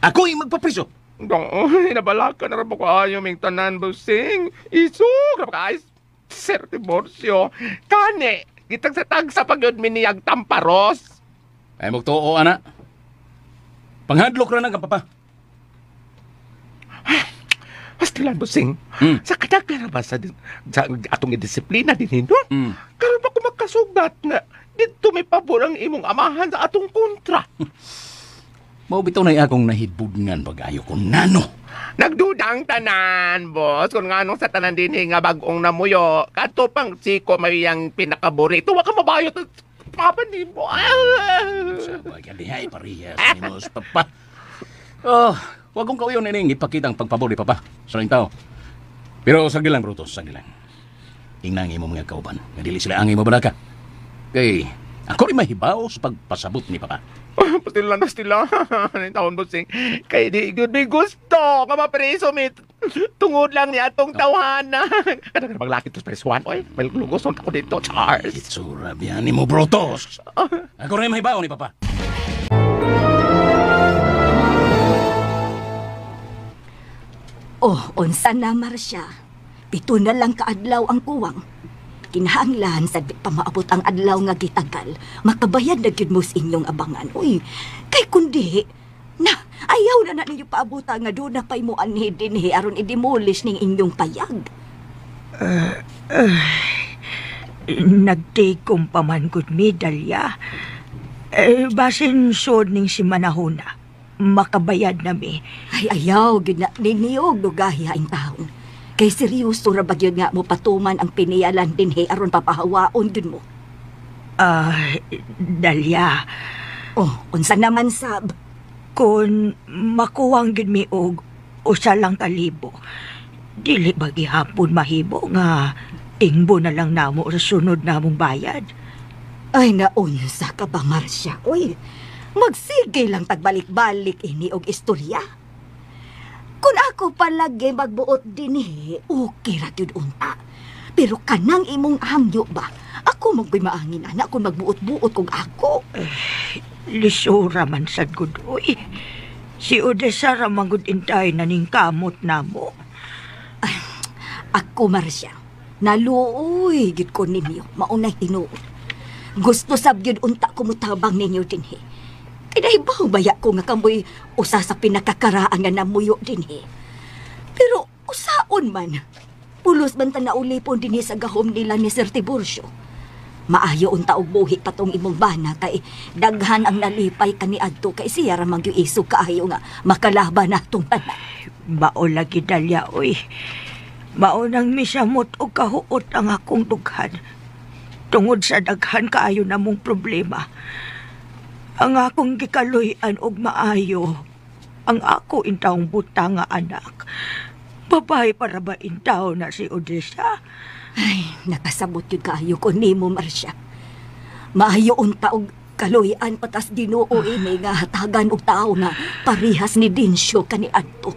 Ako yung magpapreso. Dong, nabalaka na ra ba ko ayo ming tanan, Busing? Isog ra ba ka, Sir Tiburcio. Kani, gitag sa tagsa pag yun miniyag tamparos. Ay magtuo, ana. Panghadlok ra na ka, Papa. Pastilan, Busing. Sa kadaghan ba sa atong disiplina din no? Karon ba ko makasugat na dito may pabor ang imong amahan sa atong kontra? Mao bitaw na akong nahibudngan pag-ayo ko nano. Nagdudang tanan, boss. Kung nganong sa tanan din nga bagong namuyo, kadto pang siko may yang pinakaborito. Wa ka mabayot papa nimo. Sabay dihay parehas nimo sa papa. Oh, wag kong kauyon ining ipakita ang pagpabor ni papa sa laing tao. Pero sagdi lang, Brutus, sagdi lang. Ingna ang imong mga kauban, nga dili sila ang imong balaka. Kay ako rin mahibaw sa pagpasabot ni papa. Pastilan, pastilan. Anong taon, Busing? Kay di gud may gusto nga mapreso mi. Tungod lang ni atong tawhana. Kada ka maglakit sa presuan. Oy, may lugoson ako dito, Charles. Itsura biyan ni mo, Brutus. Ako rin mahibaw ni papa. Oh, unsa na, Marcia. 7 na lang kaadlaw ang kuwang. Kinahanglan sa di pa maabot ang adlaw nga gitagal. Makabayad na gyud mo sa inyong abangan. Uy, kay kundi, na, ayaw na na ninyo paabuta nga doon na pa'y mo anhi dinhi aron i-demolish ning inyong payag. Nagtikom pa man gud mi, Dalia. Basin sod ning si Manahuna. Makabayad na mi. Ay, ayaw, gyud na ninyo dugahi ang taon. Kay seryoso ra ba gyud nga mo patuman ang piniyalan dinhi aron papahawaon gyud mo? Dalia. Oh, unsa naman sab? Kung makuwang gyud mi og usa lang ka libo, dili ba gihapon mahimo nga tingbo na lang namo sa sunod namong bayad? Ay, naunsa ka ba, Marcia? Uy, magsige lang tagbalik-balik ini og istorya. Kung ako palagi magbuot dinhi, okay ra gyud unta. Pero kanang imong hangyo ba? Ako magkoy maangin anak kung magbuot-buot kog ako. Lisura man sad gud oy. Si Odessa ra man gud intay na ning kamot namo. Ay, ako Marcia, naluoy gyud ko ninyo, maunay tinuod. Gusto sab gyud unta ko motabang ninyo dinhi. Kinahibaw baya ko nga kamoy usa sa pinakakaraan nga namuyo dinhi. Pero usaon man, pulos man ta naulipon dinhi sa gahom nila ni Sir Tiburcio. Maayo unta og buhi patong imong bana kay daghan ang nalipay kaniadto kay siya ra man gyud isog kaayo nga makalaban natong tanan. Mao lagi Dalia oy. Mao nang misamot og kahuot ang akong dughan. Tungod sa daghan kaayo namong problema. Ang akong gikaluy-an og maayo, ang ako intawong buta nga anak. Babae para ba intaw na si Odessa? Ay, nakasabot yun kaayo ko nimo, Marcia. Maayo unta og kaluy-an patas Ginoo ini nga hatagan og tao nga parihas ni Dinsyo kaniadto.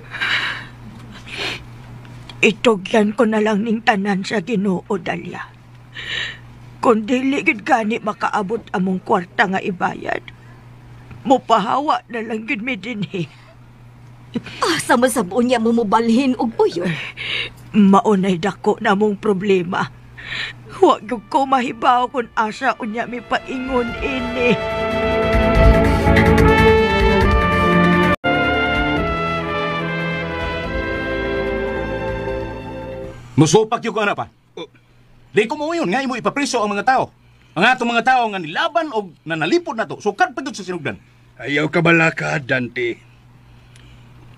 Itugyan ko na lang ning tanan sa Ginoo, Dalia. Kung dili gid gani makaabot among kwarta nga ibayad, Mupahawa na lang gyud mi dinhi. Asa man sa buon niya mo mobalhin og uyo? Maunay dako na mong problema. Wa gyud ko mahibaw kung asa unya mi paingon ini. Musupak yung ko, anak pa. Di ko mo yun, nga imo ipapriso ang mga tao. Ang atong mga tao nga nilaban o nanalipod na to, sukad pa sa sinugdan. Ayaw ka balaka, Dante.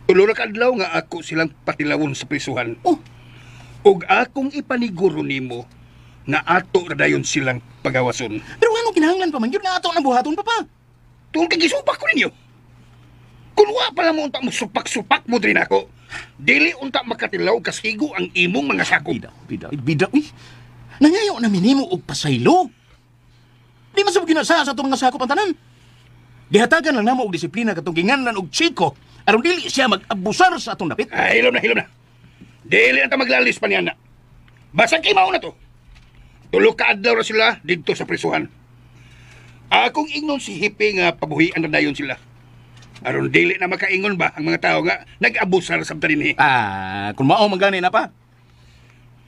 Tulo ra ka adlaw nga ako silang patilawon sa prisuhan. Oh. Og akong ipaniguro nimo nga ato ra dayon silang pagawason. Pero ano kinahanglan pa man yun nga ato ang buhaton pa pa? Tungkol kay gisupak ko ninyo. Kung wa pala mo unta mo supak-supak mo diri nako, dili unta makatilaw kasigo ang imong mga sakop. Bida, bida, uy. Nangayo na minimo og pasaylo. Di man sa ginasa sa atong mga sakop ang tanan. Gihatagan lang namo og disiplina katong ginganlan og Chico aron dili siya mag-abusar sa atong dapit. Ay, hilom na, hilom na. Dili na ta maglalis pa niya na. Basag kay mao na to. Tulo ka adlaw ra sila didto sa prisuhan. Akong ingnon si Hippie nga pabuhian na dayon sila. Aron dili na makaingon ba ang mga tao nga nag-abusar sa dinhi. Ah, kung mao man gani na pa.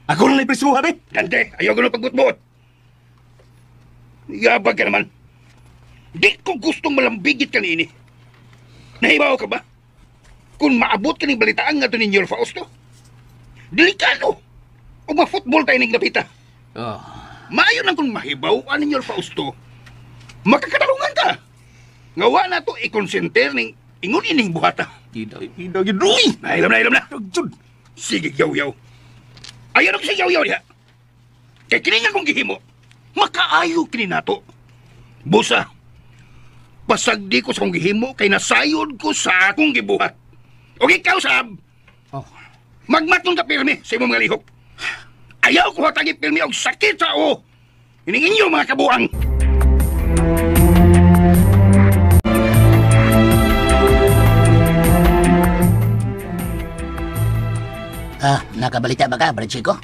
Ako na prisuhan eh. Dante, ayaw ko na pagbutbuot. Yabag ka naman. Di ko gustong malambigit ka niini. Nahibaw ka ba? Kung maabot ka ning balitaan nga to ninyo Fausto, delikado. O ma-football tayo ning napita. Oh. Maayo nang kung mahibaw ninyo Fausto, makakatarungan ka. Nga wa na to i-consenter ning ingon ining buhata. Ida, ida, giduy! Nahilam na, hilam na. Sige, yaw-yaw. Ayaw na ko sa yaw-yaw diha. Kay kini nga kong gihimo, makaayo kini nato. Busa, pasagdi ko sa kong gihimo kay nasayod ko sa akong gibuhat. O ikaw, sab, oh. Magmatong ka pirmi sa imong mga lihok. Ayaw ko hatagi pirmi og sakit sa o. Ining inyo mga kabuang. Ah, nakabalita ba ka, Brad Chico?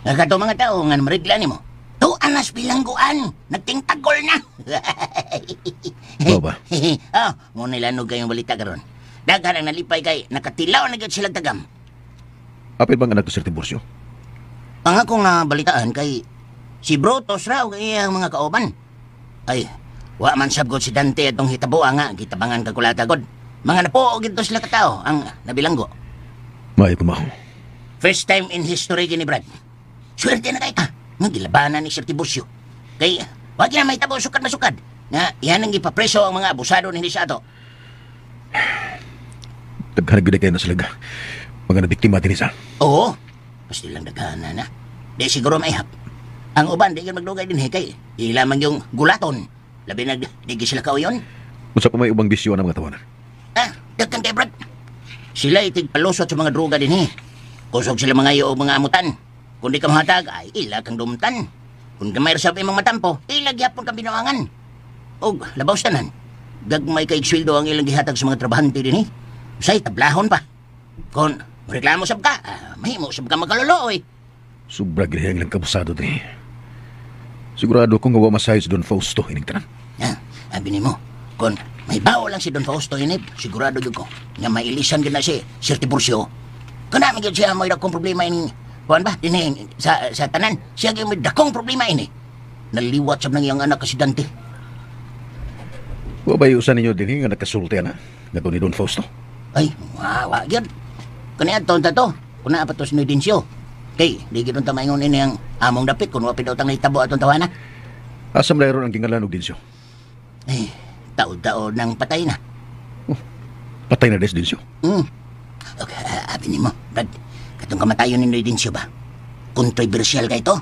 Nga kato mga tao nga marigla nimo. Tuan nas bilangguan, nagtingtagol na. Mao ba? Ah, mo nilanog kayong balita karon. Daghan ang nalipay kay nakatilaw na gyud silang tagam. Apil bang anak ko, Sir Tiburcio? Ang akong balitaan kay si Brotos raw kay iyang mga kauban. Ay, wa man sabgot si Dante atong hitaboa nga gitabangan kakulata god. Mga napuo gid to sila katao ang nabilanggo. Maayo ko mao. First time in history gini, Brad. Swerte na kay ka nga gilabanan ni Sir Tiburcio. Kay wa gyud na may tabo sukad masukad nga iyan ang gipapreso ang mga abusado nini sa ato. Daghan gyud kay na sila mga nabiktima dinhi sa. Oo. Basta lang daghana na. Di siguro maihap. Ang uban di gyud magdugay dinhi kay ila man yung gulaton. Labi na di gyud sila kauyon. Unsa pa may ubang bisyo ang mga tawanan? Ah, daghan kay Brad. Sila itig palusot sa mga droga dinhi. Kusog sila mga iyo mga amutan. Kung di ka mahatag, ay ila kang dumtan. Kung gamay ra sa imong matampo, ila gyapon kang binuangan. Og labaw sa tanan, gagmay kay sweldo ang ilang gihatag sa mga trabahante dinhi. Usay tablahon pa. Kung reklamo sab ka, mahimo sab ka magkalulo oy. Sobra gid ang ilang kabusado dinhi. Sigurado ko nga wa masayo si Don Fausto ining tanan. Ah, abi nimo, kung may bao lang si Don Fausto ini, sigurado gyud ko nga mailisan gyud na si Sir Tiburcio. Kana man gyud siya may dakong problema ini. Kuan ba dinhi sa tanan, siya gyud may dakong problema ini. Naliwat sab nang iyang anak si Dante. Wa ba usa ninyo dinhi nga nakasulti ana ngadto ni Don Fausto? Ay, wa gyud. Kani adto ta to, kuna pa to si Nuidencio. Kay di gyud unta maingon ini ang among dapit kun wa pid utang nahitabo atong tawana. Asa man ron ang gingalan og Dencio? Ay, taod-taod nang patay na. Oh, patay na des Dencio. Okay, abi nimo, Brad. Katong kamatayon ni Nuidencio ba? Controversial kay to.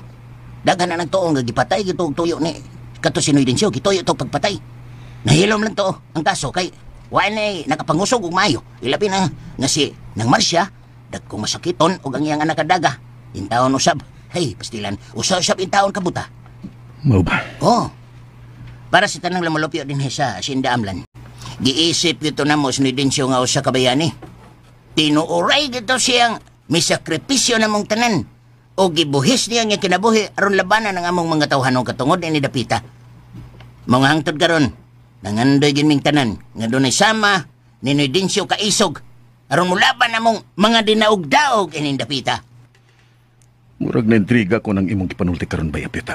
Daghan na nagtuo nga gipatay gito og tuyo ni kato si Nuidencio, gituyo to pagpatay. Nahilom lang to ang kaso kay wa na nakapangusog og maayo. Ilabi na nga si nang Marcia, dagkong masakiton og ang iyang anak kadaga. Intawon usab. Hey, pastilan, usab intawon kabuta. Mao ba? Oh. Para sa tanang lamulopyo dinhi sa Hacienda Amlan. Giisip gito namo si Nuidencio nga usa ka bayani. Tinuoray gito siyang misakripisyo namong tanan o gibuhis niya nga kinabuhi aron labanan ang among mga tawhanong katungod ni dapita. Mga hangtod karon, Nangandoy gin ming tanan nga dunay sama ni Noy Dencio kaisog aron mulaban namong mga dinaog-daog ining dapita. Murag na intriga ko ng imong gipanulti karon bay Apyot.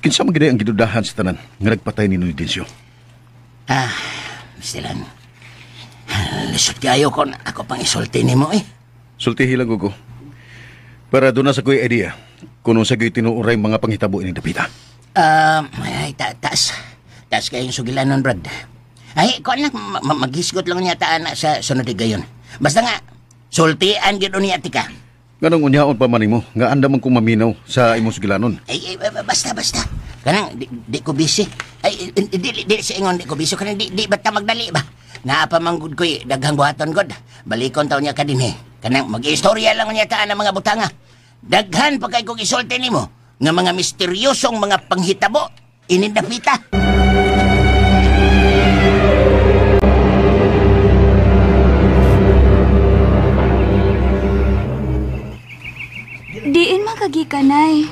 Kinsa man gid ang gidudahan sa tanan nga nagpatay ni Noy Dencio? Ah, Mistilan. Lisod kayo kon ako pang isulti nimo eh. Sultihi lang ko. Para doon na sa ko'y idea kung unsa gyud tinuoray mga panghitabo ining dapita. Ay, taas. Taas kayong sugilanon, Brad. Ay, kuan lang, maghisgot lang niya ta na sa sunod gayon. Basta nga, sultian gyud niya tika. Nganong unyaon pa man nimo nga andam man kong maminaw sa imong sugilanon. Ay, basta. Kanang di ko busy. Ay, di sa ingon di ko busy kanang di bata magdali ba. Naa pa man gud koy daghang buhaton god. Balikon taw niya ka dinhi. Kanang mag-istorya lang niya ta ang mga butanga. Daghan pa kay kog isulti nimo nga mga misteryosong mga panghitabo ining dapita. Diin man kagikanay.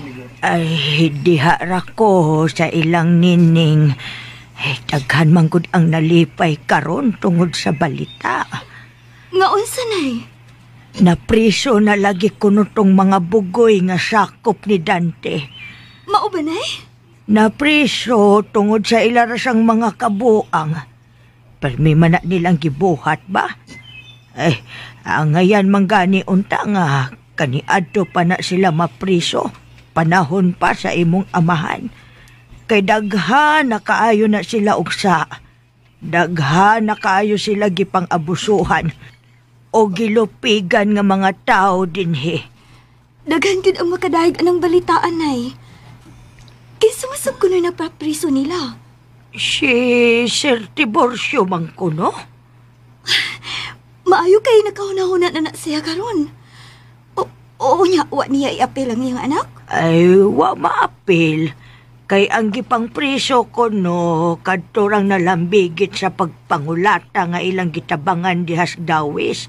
Ay, diha ra ko sa ilang nining. Ay, daghan man gud ang nalipay karon tungod sa balita. Nga unsa nay? Napriso na lagi kuno tong mga bugoy nga sakop ni Dante. Mao ba nay? Napriso tungod sa ilarasang mga kabuang. Permi man na nilang gibuhat ba? Ay, ang ngayan manggani unta nga kaniadto pa na sila mapriso. Panahon pa sa imong amahan. Kay daghan na kaayo na sila ugsa. Daghan na kaayo sila gipang-abusuhan o gilupigan nga mga tao dinhi. Daghan gid ang makadayeg anang balitaan nay. Kinsa man sab kuno nagpapriso nila? Si Sir Tiburcio man kuno. Maayo kay nakahuna-huna na na siya karon. Oo niya, wa niya iapil ang iyang anak? Ay, wa maapil. Kay ang gipangpriso ko no, kadturang nalambigit sa pagpangulata nga ilang gitabangan dihas dawis.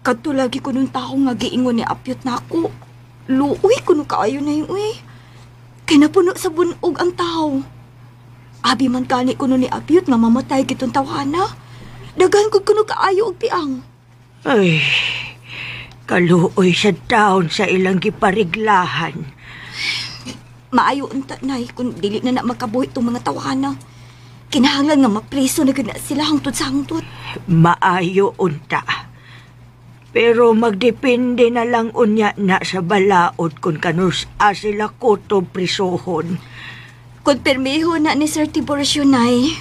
Kadto lagi ko nung tao nga giingon ni Apyot na ako. Luoy kuno kaayo na yung uy. Kay napuno sa bunog ang tao. Abi man kani kuno ni Apyot nga mamatay kitong tawhana. Daghan ko kuno kaayo og tiang. Ay, kaluoy sa taon sa ilang gipariglahan. Maayo unta nay kung dili na na makabuhi itong mga tawhana. Kinahanglan nga mapreso na gud na sila hangtod sa hangtod. Maayo unta. Pero magdepende na lang unya na sa balaod kung kanus a sila kutob prisohon. Kung permiho na ni Sir Tiburcio nay,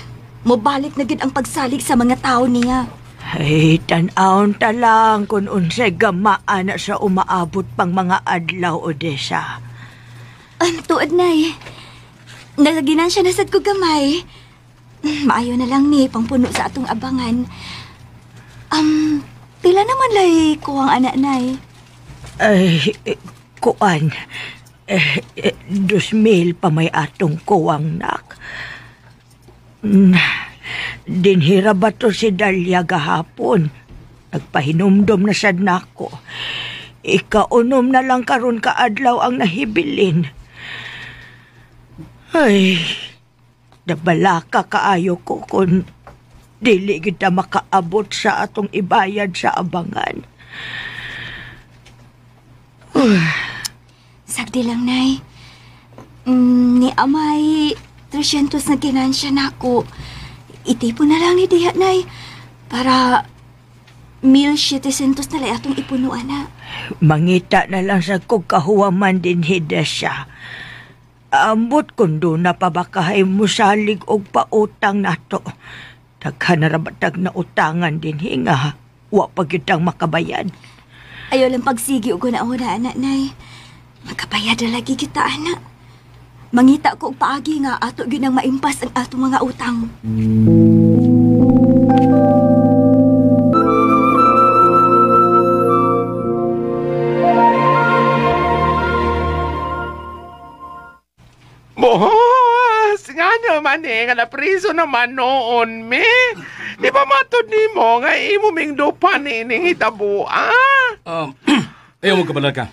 mobalik na gid ang pagsalig sa mga tao niya. Ay, tan-awon ta lang kung unsay gamaan na sa umaabot pang mga adlaw, Odessa. Ang tuod nay. Nalaginan siya na sad ko gamay. Maayo na lang ni pangpuno sa atong abangan. Pila naman lay kuwang anak nay? Ay, kuan. 2,000 pa may atong kuwang nak. Dinhira ba to si Dalia gahapon? Nagpahinumdom na sad nako. Ikaunom na lang karon kaadlaw ang nahibilin. Ay, nabalaka kaayo ko kung dili kita makaabot sa atong ibayad sa abangan. Sagdi lang, Nay. Ni Amay, 300 na ginansya na ako. Itipon na lang ni Diha, Nay. Para 1,700 na lang atong ipunuan na. Mangita na lang sa kog kahuwaman din hidesya. Ambot kung doon na pabakahay musalig og pautang nato. Daghan na rabatag na utangan din hinga. Wa pa gyud ang makabayad. Ayaw lang pagsigi og una-una, anak, Nay. Makabayad na lagi kita, anak. Mangita ko og paagi nga ato gyud ang maimpas ang atong mga utang. Boss, nga naman eh, nga napriso naman noon, me. Di ba matod ni mo nga imo ming dopan ining hitabo, ah? Ayaw mo kabala ka.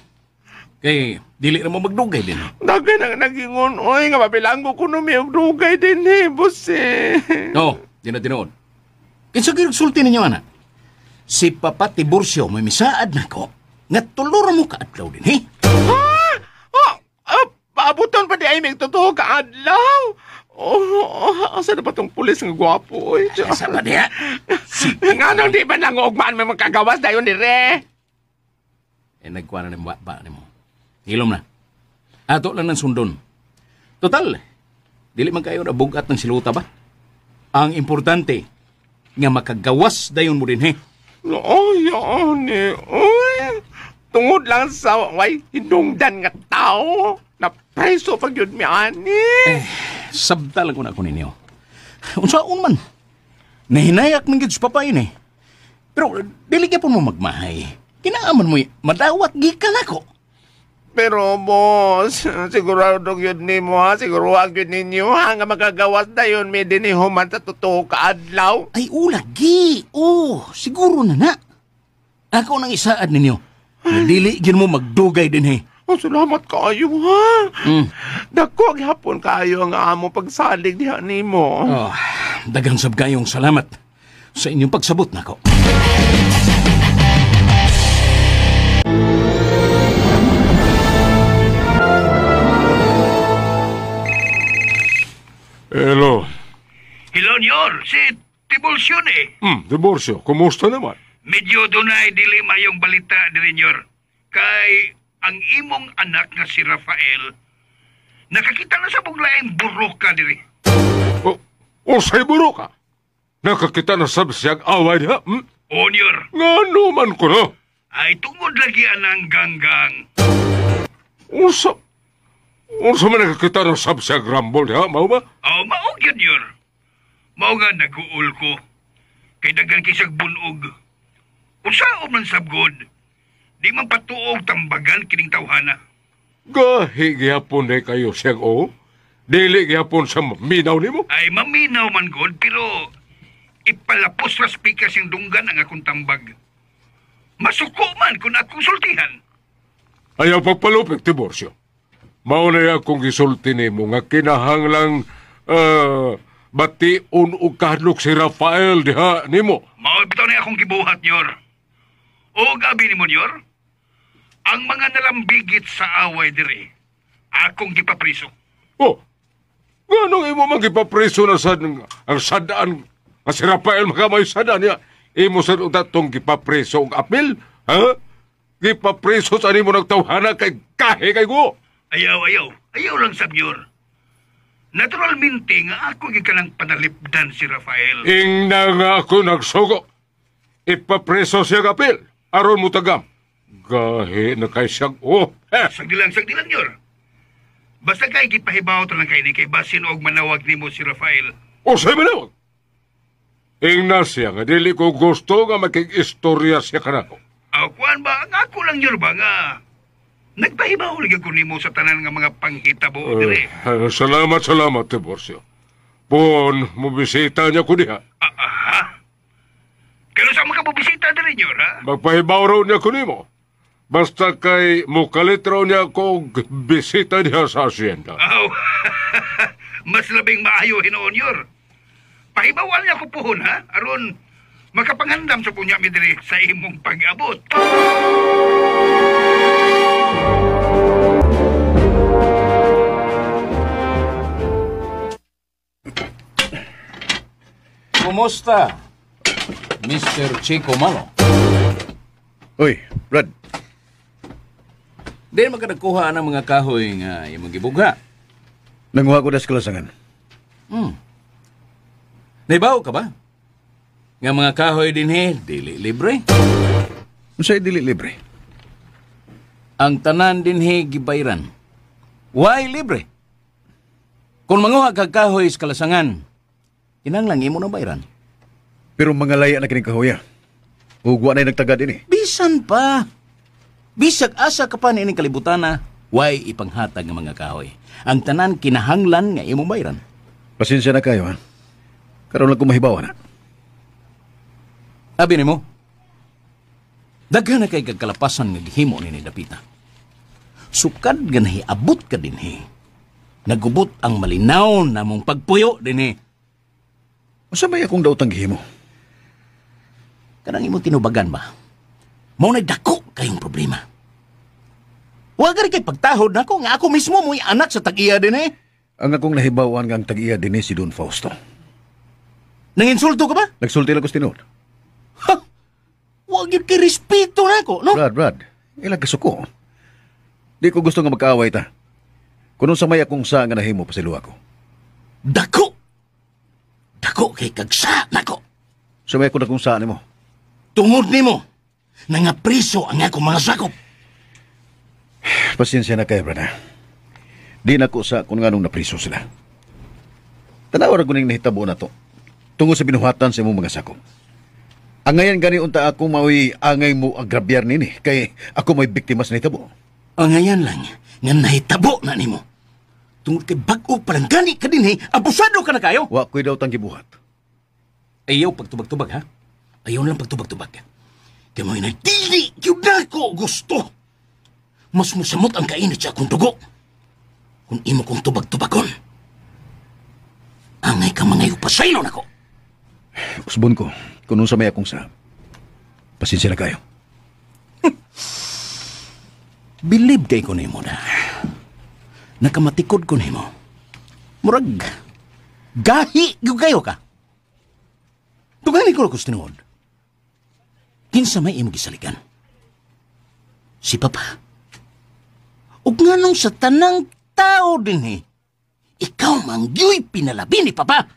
Kay dili ra mo magdugay din. Dagay na nagingon, oy, nga mabilanggo ko no may dugay din eh, boss eh. Oo, di na tinuod. Kinsa gyud sulti ninyo ana? Si Papa Tiburcio may misaad nako nga tulura mo kaadlaw din, he? Ha? Oh, oh, paabuton pa di ay may totoo kaadlaw. Oh, asa na ba tong pulis nga gwapo? Oy? Asa ba diha? Nga nang di ba nanguugmaan may magkagawas dayon dire? Eh, nagkuha na ni ba ni mo. Hilom na. Ato lang ng sundon. Total, dili man kayo na bugat ng siluta ba? Ang importante, nga makagawas dayon mo din, he? Oo, yun eh. Uy, tungod lang sa way hinungdan nga tao. Na preso pag yun mi ani. Eh, sabta lang ko na ako ninyo. Unsaon man. Nahinayak man gid sa papa yun eh. Pero dili gyapon mo magmahay. Kinaaman mo, madawat gikan ako. Pero boss, sigurado yun nimo ha, siguro wag yun ninyo ha, nga makagawas na yun, may dinihuman sa totoo kaadlaw. Ay ulagi, oh, siguro na na. Ako nang isaad ninyo. Dili yun mo magdugay din he. Oh, salamat kaayo ha. Dako gihapon kaayo ang amo pagsalig diha nimo. Oh, daghang sab kayong salamat sa inyong pagsabot nako. Hello. Hello, Nyor. Si Tiburcio eh. Tiburcio, kumusta naman? Medyo dunay dili mayong balita diri, Nyor. Kay ang imong anak nga si Rafael, nakakita na sa buglaing buruka diri. Oh, usay buruka? Nakakita na sab siyang away niya? Hmm? O, Nyor. Ngano man ko na? Ay, tungod lagi anang ganggang. Unsa? Unsa man nakakita na sab siyang rambol niya, mao ba? Oh, mao gyud, Nyor. Mao nga naguol ko. Kay daghan kisag bunog. Unsa man sabgod? Di man patuog tambagan kining tawhana. Gahi gihapon na kayo siyang oo. Dili gihapon sa maminaw nimo. Ay maminaw man god, pero ipalapos ra speaker siyang dunggan ang akong tambag. Masuko man kung akong sultihan. Ayaw pagpalupik, Tiburcio. Mao na akong gisulti nimo nga kinahanglang bation og kahadlok si Rafael diha nimo. Mao bitaw na akong gibuhat, Nyor. O gabi nimo, Nyor, ang mga nalambigit sa away diri, akong gipapriso. Oh, nganong imo man gipapriso na sad ang sadaan nga si Rafael makamay sadaan niya? Imo sad utatong gipapriso og apil, ha? Gipapriso sa nimo nagtawhana kay kahe kay go. Ayaw, ayaw. Ayaw lang sab, Nyor. Naturalmente nga ako gikanang panalipdan si Rafael. Ingna nga ako nagsugo. Ipapreso siya apil. Aron mo tagam. Gahi na kay siyang oh. Sagdilang, sagdilang, Nyor. Basta kay gipahibaw to lang kay ni kay basin og manawag nimo si Rafael. O sa'yo manawag? Ingna siya nga dili ko gusto nga makig-istorya siya kanako. Aw, kuan ba? Ang ako lang, Nyor, ba nga nagpahibaw lagi ko nimo sa tanan nga mga panghitabo dire. Salamat, salamat, Tiburcio. Pon, mubisita niya ko diha. Aha. Kaya sa mga bubisita diri, Nyor, ha? Magpahibaw raw niya ko nimo. Basta kay mukalit raw niya ko bisita niya sa asyenda. Aw, mas labing maayo hinuon, Nyor. Pahibawan niya ko puhon, ha? Aron, makapangandam sa punya mi diri sa imong pag-abot. Kumusta, Mr. Chico Malo? Uy, Brad. Di naman ka nagkuha ng mga kahoy nga imong gibugha. Nanguha ko na sa kalasangan. Naibaw ka ba? Nga mga kahoy din he, dili libre. Unsay dili libre? Ang tanan din he gibayran. Why libre? Kung manguha kag kahoy sa kalasangan, kinahanglan imo na bayran. Pero mga laya na kining kahoya. Ug wa na'y nagtaga din eh. Bisan pa. Bisag asa ka pa niining kalibutana, way ipanghatag nga mga kahoy. Ang tanan kinahanglan nga imong bayran. Pasensya na kayo ha. Karon lang ko mahibaw na. Abi nimo. Daghan na kay kagkalapasan nga gihimo ni Dapita. Sukad nga nahiabot ka dinhi. Nagubot ang malinaw na mong pagpuyo dinhi. Unsa may akong daotang gihimo? Kanang imong tinubagan ba? Mao na dako kayong problema. Wa gani kay pagtahod nako nga ako mismo mo'y anak sa tag-iya dinhi. Ang akong nahibaw-an nga ang tag-iya dinhi si Don Fausto. Nanginsulto ka ba? Nagsulti lang ko sa tinuod. Ha? Wa gyud kay respeto nako, no? Brad, ilang kasuko. Di ko gusto nga magkaaway ta. Kuno sa may akong sa nga nahimo pasiluwa ko. Dako! Dako kay kagsa nako. Sa may ako na kung saan nimo. Tungod nimo, nangapriso ang akong mga sakop. Pasensya na kayo, brother. Di na ko sa kung nganong napriso sila. Tanaw ra guning nahitabo na to. Tungod sa binuhatan sa imong mga sakop. Angayan gani unta ako maoy angay mo agrabyar nini kay ako may biktima sa nahitabo. Angayan lang nga nahitabo na nimo. Tungod kay bag-o pa lang gani ka dinhi, abusado ka na kayo. Wa ko'y daw tang gibuhat. Ayaw pagtubag-tubag, ha? Ayaw lang pagtubag-tubag. Kay mo'y nagdili gyud nako gusto. Mas musamot ang kainit sa akong dugo kung imo kong tubag-tubagon. Angay ka mga pasaylo nako. Usbon ko, kung unsa may akong sa. Pasensya na kayo. Bilib kay ko nimo na. Nakamatikod ko nimo. Murag, gahi gyud kayo ka. Tugani ko ko tinuod. Kinsa may imo gisalikan? Si Papa. Ug nganong sa tanang tao dinhi, ikaw man gyuy pinalabi ni Papa.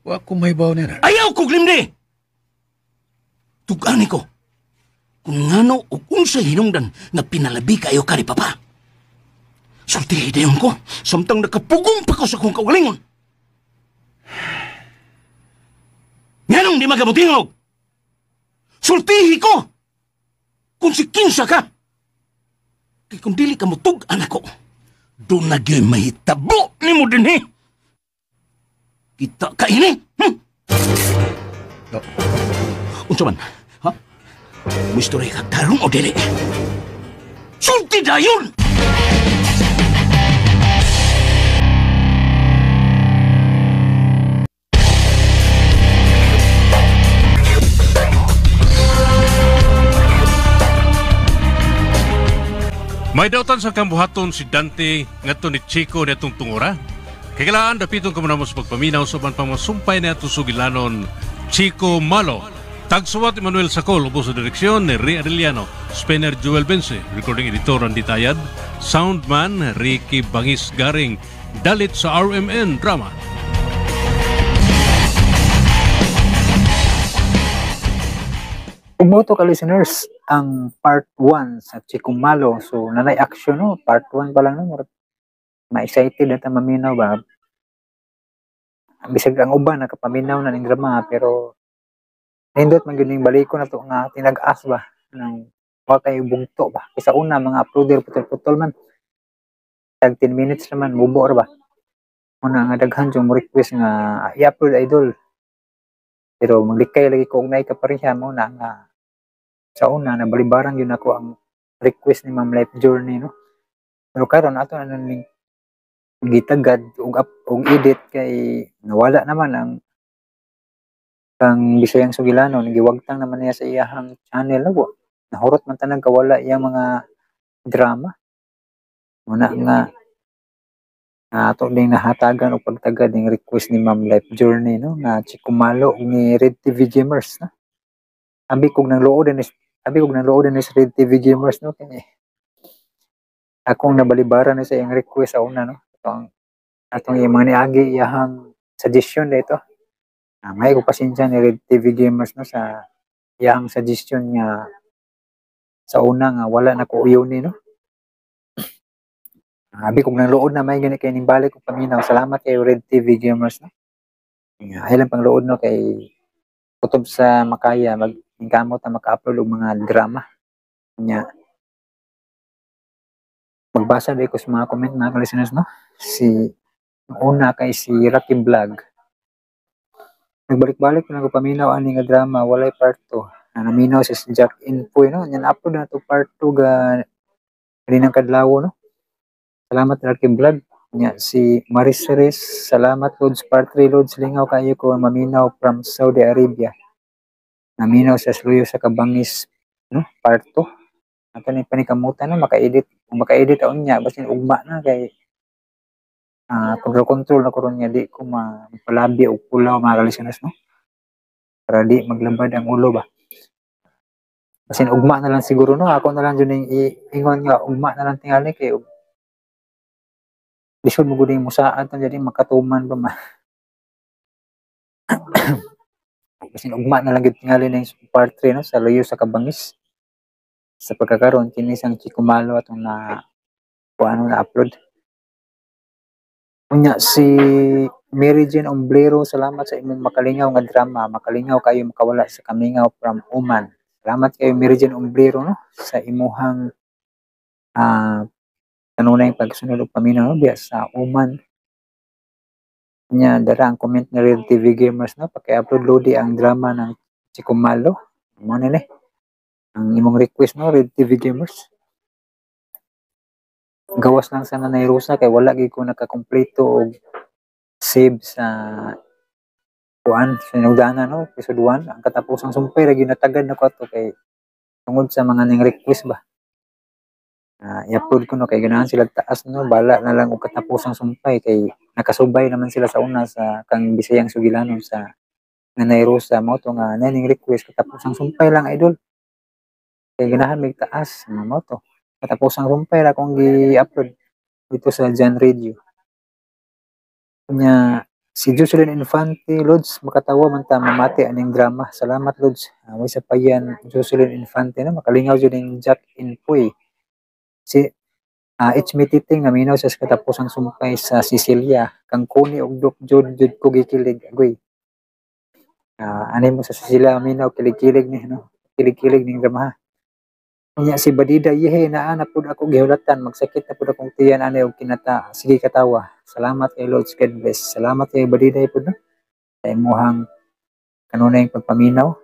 Wa ko mahibaw niya. Ayaw ko glimdi! Tugani ko. Kung ngano o unsa hinungdan nga pinalabi kayo ka ni Papa. Sultihi dayon ko, samtang nakapugong pa ko sa akong kaugalingon. Nganong di magamutingog? Sultihi ko! Kung si kinsa ka! Kay kung dili ka mutug, anak ko, doon na gyud mahitabo nimo dinhi. Kita ka ini. No. Unsa man? Ha? Muistorya ka tarong o dili? Sulti dayon! May dautan sa kambuhaton si Dante ngadto ni Chico niadtong tungura. Kailangan dapiton ka muna mo sa pagpaminaw sa uban pang masumpay na atong sugilanon Chico Malo. Tagsuwat Emmanuel Sacol, ubos sa direksyon ni Ray Arellano, Spinner Joel Bense, recording editor Randy Tayad, soundman Ricky Bangis Garing, dalit sa RMN Drama. Ug mo to ka listeners, ang part 1 sa Chico Malo. So nanay action no, part 1 pa lang no, ma-excited na ta maminaw ba. Bisag ang uban nakapaminaw na ning drama pero nindot man gyud ning baliko na to nga tinag-as ba nang wa kay bugto ba. Kaysa una mga uploader putol-putol man. Tag 10 minutes naman mubo ra ba. Una nga daghan jung mo request nga i-upload idol. Pero maglikay lagi ko og naay kapareha mo na nga sa una nabalibaran gyud nako ang request ni Ma'am Life Journey no. Pero karon ato na ning gitagad og up, og edit kay nawala naman ang kang Bisayang Sugilano, giwagtang naman niya sa iyahang channel no. Nahurot man tanang kawala iyang mga drama. Muna nga ato ding nahatagan og pagtagad ning request ni Ma'am Life Journey no nga Chico Malo ug ni Red TV Gamers no. Abi kog nang luod ni abi kog nang luod ni Red TV Gamers no kay akong nabalibaran ni sa iyang request sa una no. Atong atong iyang mga niagi iyahang suggestion dito. May ko pasensya ni Red TV Gamers no sa iyang suggestion nga sa una nga wala na ko uyon ni no. Abi kog nang luod na may gani kay ning balik og paminaw. Salamat kay Red TV Gamers no. Ay lang pang luod no kay kutob sa makaya mag-ingkamot na maka-upload og mga drama. Nya magbasa di ko sa mga comment mga listeners no. Si una kay si Rocky Vlog. Nagbalik-balik na ko paminaw ani nga drama walay part 2. Naminaw si Jack Inpoy no. Nya na-upload na to part 2 ga Kaninang kadlaw, no. Salamat Rocky Vlog. Nya si Maris Ceres, salamat Lods Part 3 Lods, lingaw kayo ko maminaw from Saudi Arabia. Naminaw sa Sluyo sa Kabangis, no, part 2. Ato ni panikamutan, no, maka-edit, kung maka-edit aon niya basin ugma na kay control control na karon nga di ko mapalabi og pulaw, mga kalisanas, no. Para di maglabad ang ulo ba. Basin ugma na lang siguro, no. Ako na lang jud ning ingon nga ugma na lang tingali kay lisod mo gud ning musaad tan jadi makatuman ba ma. Basin ugma na lang gid tingali ning part 3, no, sa Luyo sa Kabangis. Sa pagkakaroon kini sang Chikumalo atong na kuano na upload. Unya si Mary Jane Omblero, salamat sa imong makalingaw nga drama. Makalingaw kayo makawala sa kamingaw from Oman. Salamat kayo Mary Jane Omblero, no, sa imuhang kanunay pagsunod og paminaw, no, diya sa Oman. Nya dara ang comment ni Real TV Gamers, no, paki-upload lodi ang drama ng Chikumalo. Mo ni ang imong request, no, Real TV Gamers. Gawas lang sa Nanay Rosa kay wala gyud ko nakakumpleto og save sa kuan sa hinugdanan, no, episode 1 ang katapusang sumpay ra gyud natagad nako ato kay tungod sa mga ning request ba. I-upload ko, no, kay ganahan sila taas, no, bala na lang og katapusang sumpay kay nakasubay naman sila sa una sa kang Bisayang Sugilanon sa Nanay Rosa mo to nga naning request katapusang sumpay lang, idol. Kay ganahan mig taas mo to. Katapusang sumpay ra akong gi-upload dito sa John Radio. Nya si Jocelyn Infante, Lods, makatawa man ta mamati aning drama. Salamat Lods. May sa payan Jocelyn Infante, no, makalingaw jud ning Jack Inpoy. Si It's Me Titing naminaw sa katapusang sumpay sa Sicilia. Kang Kuni og Dok Jud jud ko gikilig agoy. Ani mo sa Sicilia minaw kilig-kilig ni, no. Kilig-kilig ning drama. Unya si Badida Yehe, naa na pud ako gihulatan, magsakit na pud akong tiyan ani og kinata. Sige katawa. Salamat kay Lord, God bless. Salamat kay Badida pud, no, sa imuhang kanunay pagpaminaw.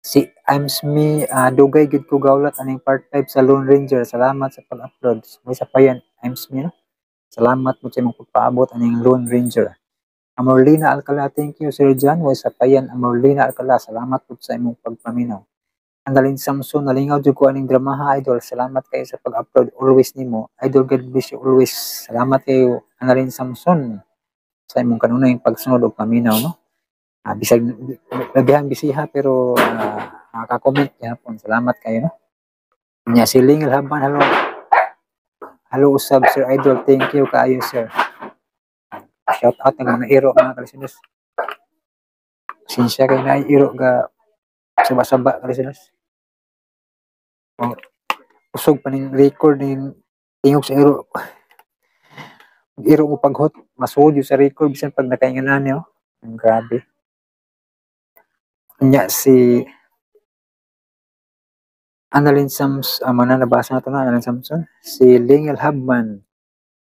Si I'm Sme, dugay gid ko gaulat aning part 5 sa Lone Ranger. Salamat sa pag-upload. May sa payan I'm Sme, no. Salamat mo sa imong pagpaabot aning Lone Ranger. Amorlina Alcala, thank you Sir John. Way sa payan Amorlina Alcala, salamat pud sa imong pagpaminaw. Annalyn Samson, nalingaw jud ko aning dramaha, idol. Salamat kayo sa pag-upload always nimo. Idol, God bless you always. Salamat kayo Annalyn Samson sa imong kanunay pagsunod og paminaw, no. Bisag labihan bisiha pero naka-comment gyapon. Salamat kayo, no. Nya si Lingel Haban, hello. Hello usab Sir Idol, thank you kaayo sir. Shout out ng mga iro, mga kalisunod. Sinsya kay na iro ga saba-saba, kalisunod. Oh, usog pa ning record ning tingog sa iro. Iro mo paghot, masuod sa record bisan pag nakainganan niyo. Ang grabe. Nya si Annalyn Sams, mana nabasa na to na, Annalyn Samson. Si Lingel Habman.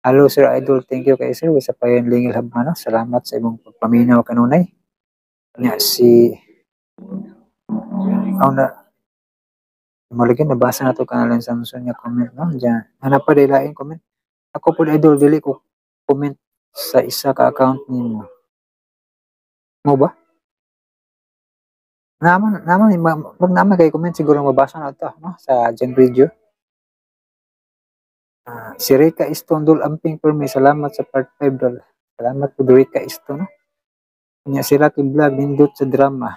Hello Sir Idol, thank you kay sir. Wisa pa yun Lingel Habman, no? Salamat sa imong pagpaminaw kanunay. Nya si na maligin nabasa na to Annalyn Samson nga comment, no. Diyan hanap pa lain comment. Ako po idol dili ko comment sa isa ka account nimo. Mo ba? Naman naman pag naman kay comment siguro mabasa na to, no, sa Gen Radio. Si Rika Iston dol amping permi, salamat sa part 5 dol. Salamat po Rika Iston, no. Nya si Rocky Vlog nindot sa drama.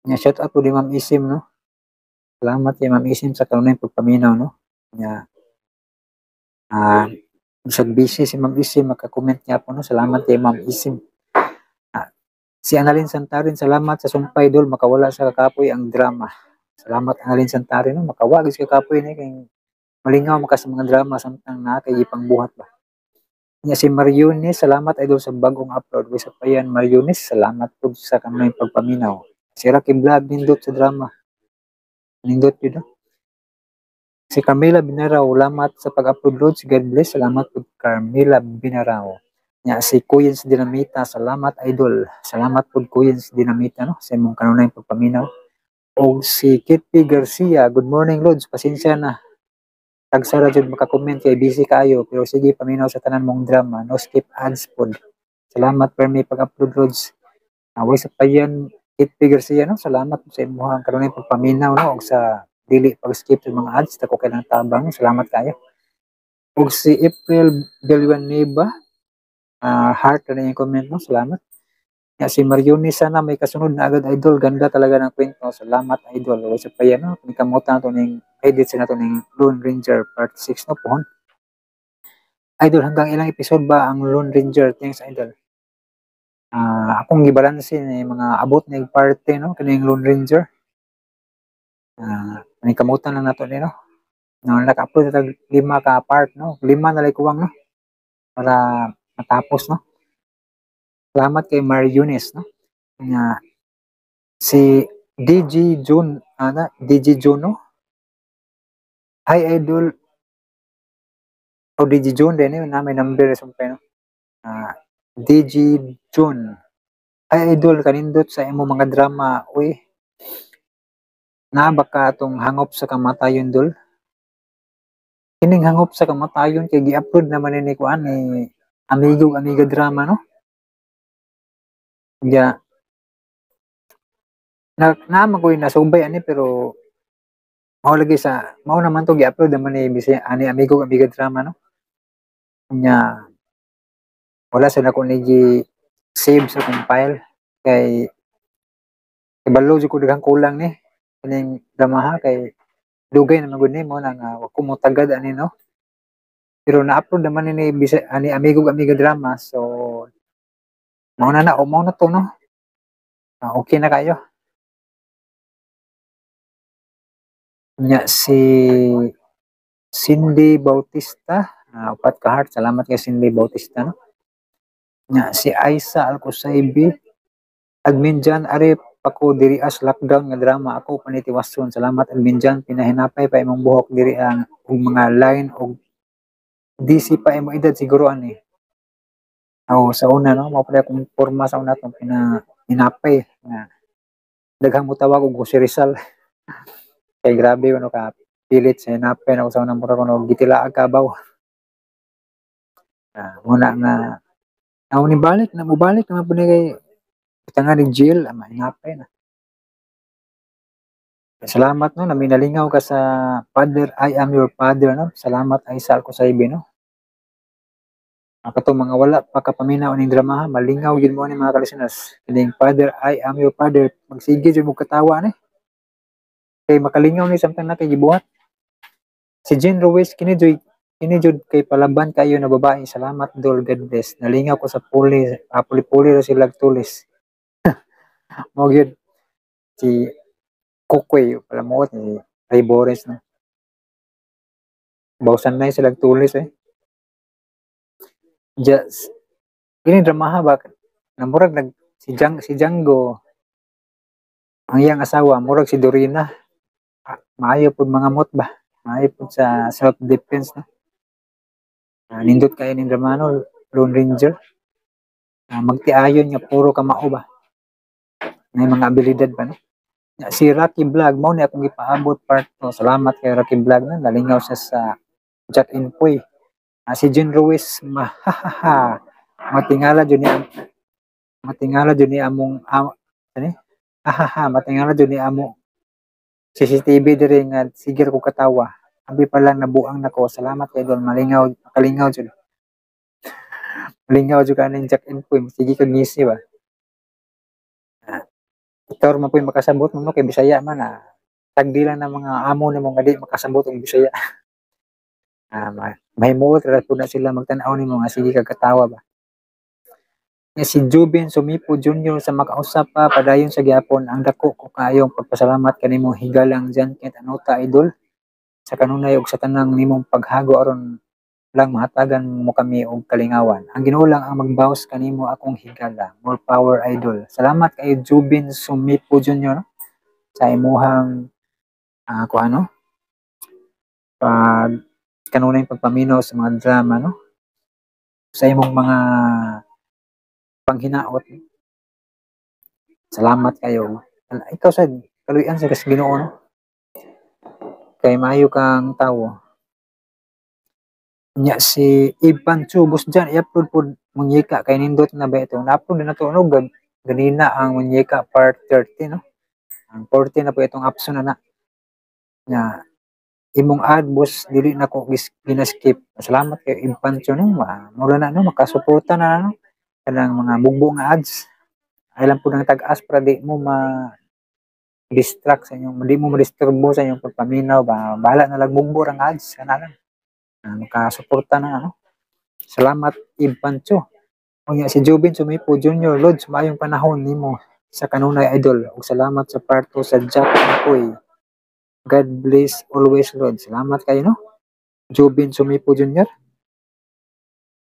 Nya shout out po di Ma'am Isim, no. Salamat kay Ma'am Isim sa kanunay pagpaminaw, no. Nya bisag busy si Ma'am Isim maka-comment niya po, no. Salamat kay Ma'am Isim. Si Annalyn Santarin, salamat sa sumpay dol, makawala sa kakapoy ang drama. Salamat Annalyn Santarin, no, makawagis kakapoy ni kay malingaw maka sa mga drama samtang na kay ipangbuhat ba. Nya si Mariunis, salamat idol sa bagong upload. Wisa pa yan Mariunis, salamat po sa kanunay pagpaminaw. Si Rocky Vlog nindot sa drama. Nindot yun, no? Si Carmela Binaraw, salamat sa pag-upload Lods. God bless. Salamat po Carmela Binaraw. Nya si Kuyens Dinamita, salamat idol. Salamat po Kuyens Dinamita, no, sa imong kanunay pagpaminaw. Og si Kitty Garcia, good morning Lods, pasensya na. Tagsara jud maka-comment kay busy kaayo, pero sige paminaw sa tanan mong drama, no skip ads pod. Salamat permi pag-upload, Lods. Way sa payan Kitty Garcia, no, salamat sa imuhang kanunay pagpaminaw, no, og sa dili pag-skip sa mga ads, dako kay lang tabang, salamat kayo. Og si April Villanueva, heart na yung comment, no, salamat. Ya, si Marioni, sana may kasunod na agad, idol. Ganda talaga ng kwento. Salamat, idol. Way sa payan, no, kamutan na to ning edit sa nato ning Lone Ranger part 6, no, pohon. Idol, hanggang ilang episode ba ang Lone Ranger? Thanks, idol. Akong gibalanse ni mga abot ni parte, no, kining Lone Ranger. Kamutan lang nato ni, no. No, naka-upload na tag 5 ka part, no. 5 na lay kuwang, no, para matapos, no. Salamat kay Mariones, no. Nga si DG Jun, ana DG Juno. Hi idol. O DG Jun din eh, na may number sumpay, no. DG Jun. Hi idol, kanindot sa imo mga drama, uy. Na baka atong Hangop sa Kamatayon, dol. Kining Hangop sa Kamatayon kay gi-upload naman ni kuan ni Amigo Amiga Drama, no. Ya. Na naman ko nasubay ani, pero mao lagi sa mao naman to gi-upload naman ni Bisaya ani Amigo Amiga Drama, no. Nya wala sa nako ni gi save sa akong file kay ibalo jud ko daghang kulang ni kining drama ha, kay dugay naman gud ni mo na nga wa ko mo tagad ani, no. Pero na-upload naman ni Bisaya ani Amigo Amiga Drama, so mao na na o mao na to, no. Okay na kayo. Nya si Cindy Bautista, upat ka heart, salamat kay Cindy Bautista, no. Nya si Aisa Alcosaibi, admin Jan, ari pa ko diri as lockdown nga drama ako panitiwason. Salamat admin Jan, pinahinapay pa imong buhok diri ang og mga line og DC pa imo edad siguro ani. Oh, sa una, no, mao pa akong porma sa una tong pinahinapay nga daghang motawag og Jose Rizal. Kay grabe kuno ka pilit sa hinapay na sa una, mura kuno gitilaag kabaw. Muna nga ako ni balik na mobalik naman po ni kay tanga ni Jill, hinapay na. Salamat, no, naminalingaw ka sa Father, I Am Your Father, no. Salamat Aisa Alcosaibi, no. Katong mga wala pa kapaminaw ning drama, ha, malingaw gyud mo ni mga ka-listeners. Kining Father, I Am Your Father, magsige jud mo katawa ni. Kay makalingaw ni samtang na kay gibuhat. Si Jean Ruiz, kini jud kay palaban kayo na babae. Salamat dol, God bless. Nalingaw ko sa puli, puli-puli ra sila tulis. Mo gyud si Kukoy palamuot ni Ray Boris, no. Bawsan na sila tulis eh. Just kini drama ba namurag nag si Jang, si Django ang iyang asawa murag si Dorina. Maayo pud mga mot ba, maayo pud sa self defense, no. Nindot kayo ning drama, no, Lone Ranger. Magtiayon nga puro kamao ba, may mga abilidad ba, no. Si Rocky Vlog, mao ni akong gipaabot part 2. Salamat kay Rocky Vlog, no, nalingaw siya sa Jack in Puy. Si Jean Ruiz, mahahaha, matingala jud ni matingala jud ni among ani ahaha, matingala jud ni amo CCTV diri nga sigir ko katawa. Abi pa lang nabuang nako. Salamat kay Idol, malingaw, makalingaw jud. Malingaw jud kaning Jack in Puy, sige kag ngisi ba. Ikaw man po'y makasabot mo, no, kay Bisaya man, tagdi lang ng mga amo nimo nga di makasabot og Bisaya. Mahimuot ra pud na sila magtan-aw nimo nga sige kag katawa ba. Nga si Jubin Sumipo Jr. sa makausap pa padayon sa gyapon ang dako ko kaayong pagpasalamat kanimo higalang Jan Kent Anuta idol sa kanunay og sa tanang nimong paghago aron lang mahatagan mo kami og kalingawan. Ang Ginoo lang ang magbawas kanimo akong higala. More power idol. Salamat kay Jubin Sumipo Jr., no? Sa imuhang kuan, no? Pag kanunay pagpaminaw sa mga drama, no? Sa imong mga panghinaot. Salamat kayo. Ikaw sad Kaluyan sa kas Ginoo, no? Kay maayo kang tawo. Nya si Ivan Chu, boss dyan, i-upload po Munyeka kay nindot na ba ito? Na-upload na to, no? Ganina ang Munyeka part 30, no? Ang 40 na po itong option na na. Nya, imong ad, boss, dili na ko ginaskip. Salamat kay Ivan Chu, no? Mura na, no? Makasuporta na, no? Kanang mga bugbo nga ads. Ay lang po ng tag-as para di mo ma distract sa inyong, di mo madisturbo sa inyong pagpaminaw ba, bahala na lang bugbo ang ads kana lang. Makasuporta na, ano. Salamat, Ivan Chu. Unya si Jubin Sumipo Junior, Lods, maayong panahon nimo sa kanunay, idol. Ug salamat sa part 2 sa Jack Makoy. God bless always, Lord. Salamat kayo, no? Jubin Sumipo Junior.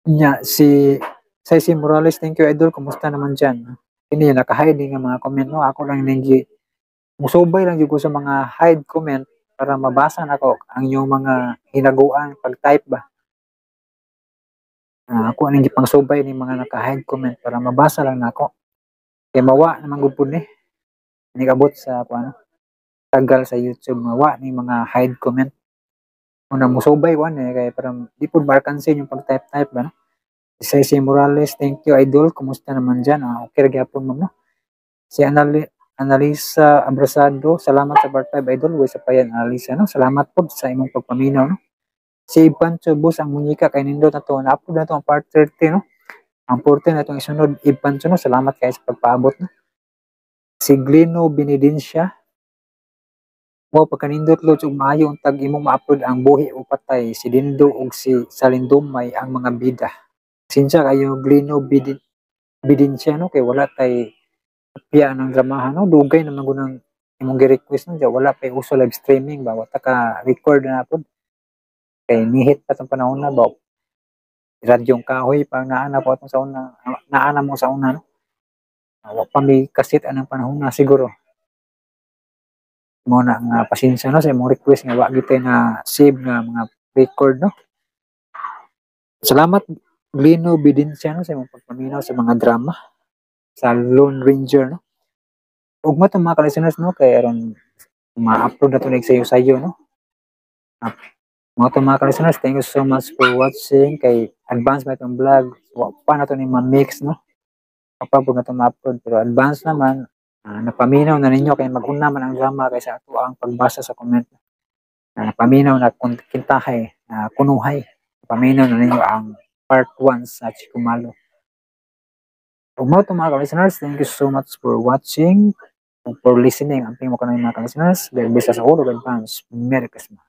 Nya si Saisi Morales, thank you, idol. Kumusta naman dyan? Ini naka-hide nga mga comment, no? Ako lang ninggi musubay lang jud ko sa mga hide comment para mabasa nako ang inyong mga hinaguan pag-type ba. Ako aning gipangsubay ni mga naka-hide comment para mabasa lang nako. Kay mawa naman gud pud ni. Nigabot sa kuan tagal sa YouTube, mawa ni mga hide comment. Una musubay ko ani kay para di pud maarkansin yung pag-type-type ba, no? Si Ceci Morales, thank you, idol. Kumusta naman dyan? Okay ra gyapon, ma'am, no? Si Analisa Abrasado, salamat sa part 5, idol. Way sa payan, Analisa, no? Salamat po sa imong pagpaminaw, no? Si Ivan Chubos, ang Munyika kay nindot na to. Na-upload na to ang part 30, no? Ang 14 na itong isunod, Ivan Chu, no? Salamat kayo sa pagpaabot, no? Si Glino Benidencia, wow, pagkanindot, Lods, ug maayo ang tag imong ma-upload ang Buhi o Patay, si Dindo ug si Salindumay ang mga bida. Sinsya kayo, Glino Bidincia, no? Kay wala tay piya ng dramahan, no? Dugay naman gunang imong gi-request, no? Diya, wala pa uso live streaming ba, wala ka record na pod. Kay nihit pa tong panahon na ba. Radyong kahoy pa naa na po atong sa una, naa na mo sa una, no? Wa pa may kasit anang panahon na siguro. Mo na nga pasensya, no, sa imong request nga wa gitay na save nga mga record, no. Salamat, Glino Bidincia, no, sa imong pagpaminaw sa mga drama sa Lone Ranger, no. Ug mo mga ka-listeners, no, kay aron ma-upload na to nig sayo-sayo, no. Mga to mga ka-listeners, thank you so much for watching. Kay advance ba itong vlog, wa pa na to ni ma-mix, no. Wa pa po na to ma-upload, pero advance naman, napaminaw na ninyo kay mag-una man ang drama kaysa ato ang pagbasa sa comment. Napaminaw na kintahay, na kunuhay. Napaminaw na ninyo ang part 1 sa Chikumalo. Ug mo to mga ka-listeners, thank you so much for watching and for listening. Amping mo kanang mga ka-listeners, dahil bisa sa ulo, advance. Merry Christmas.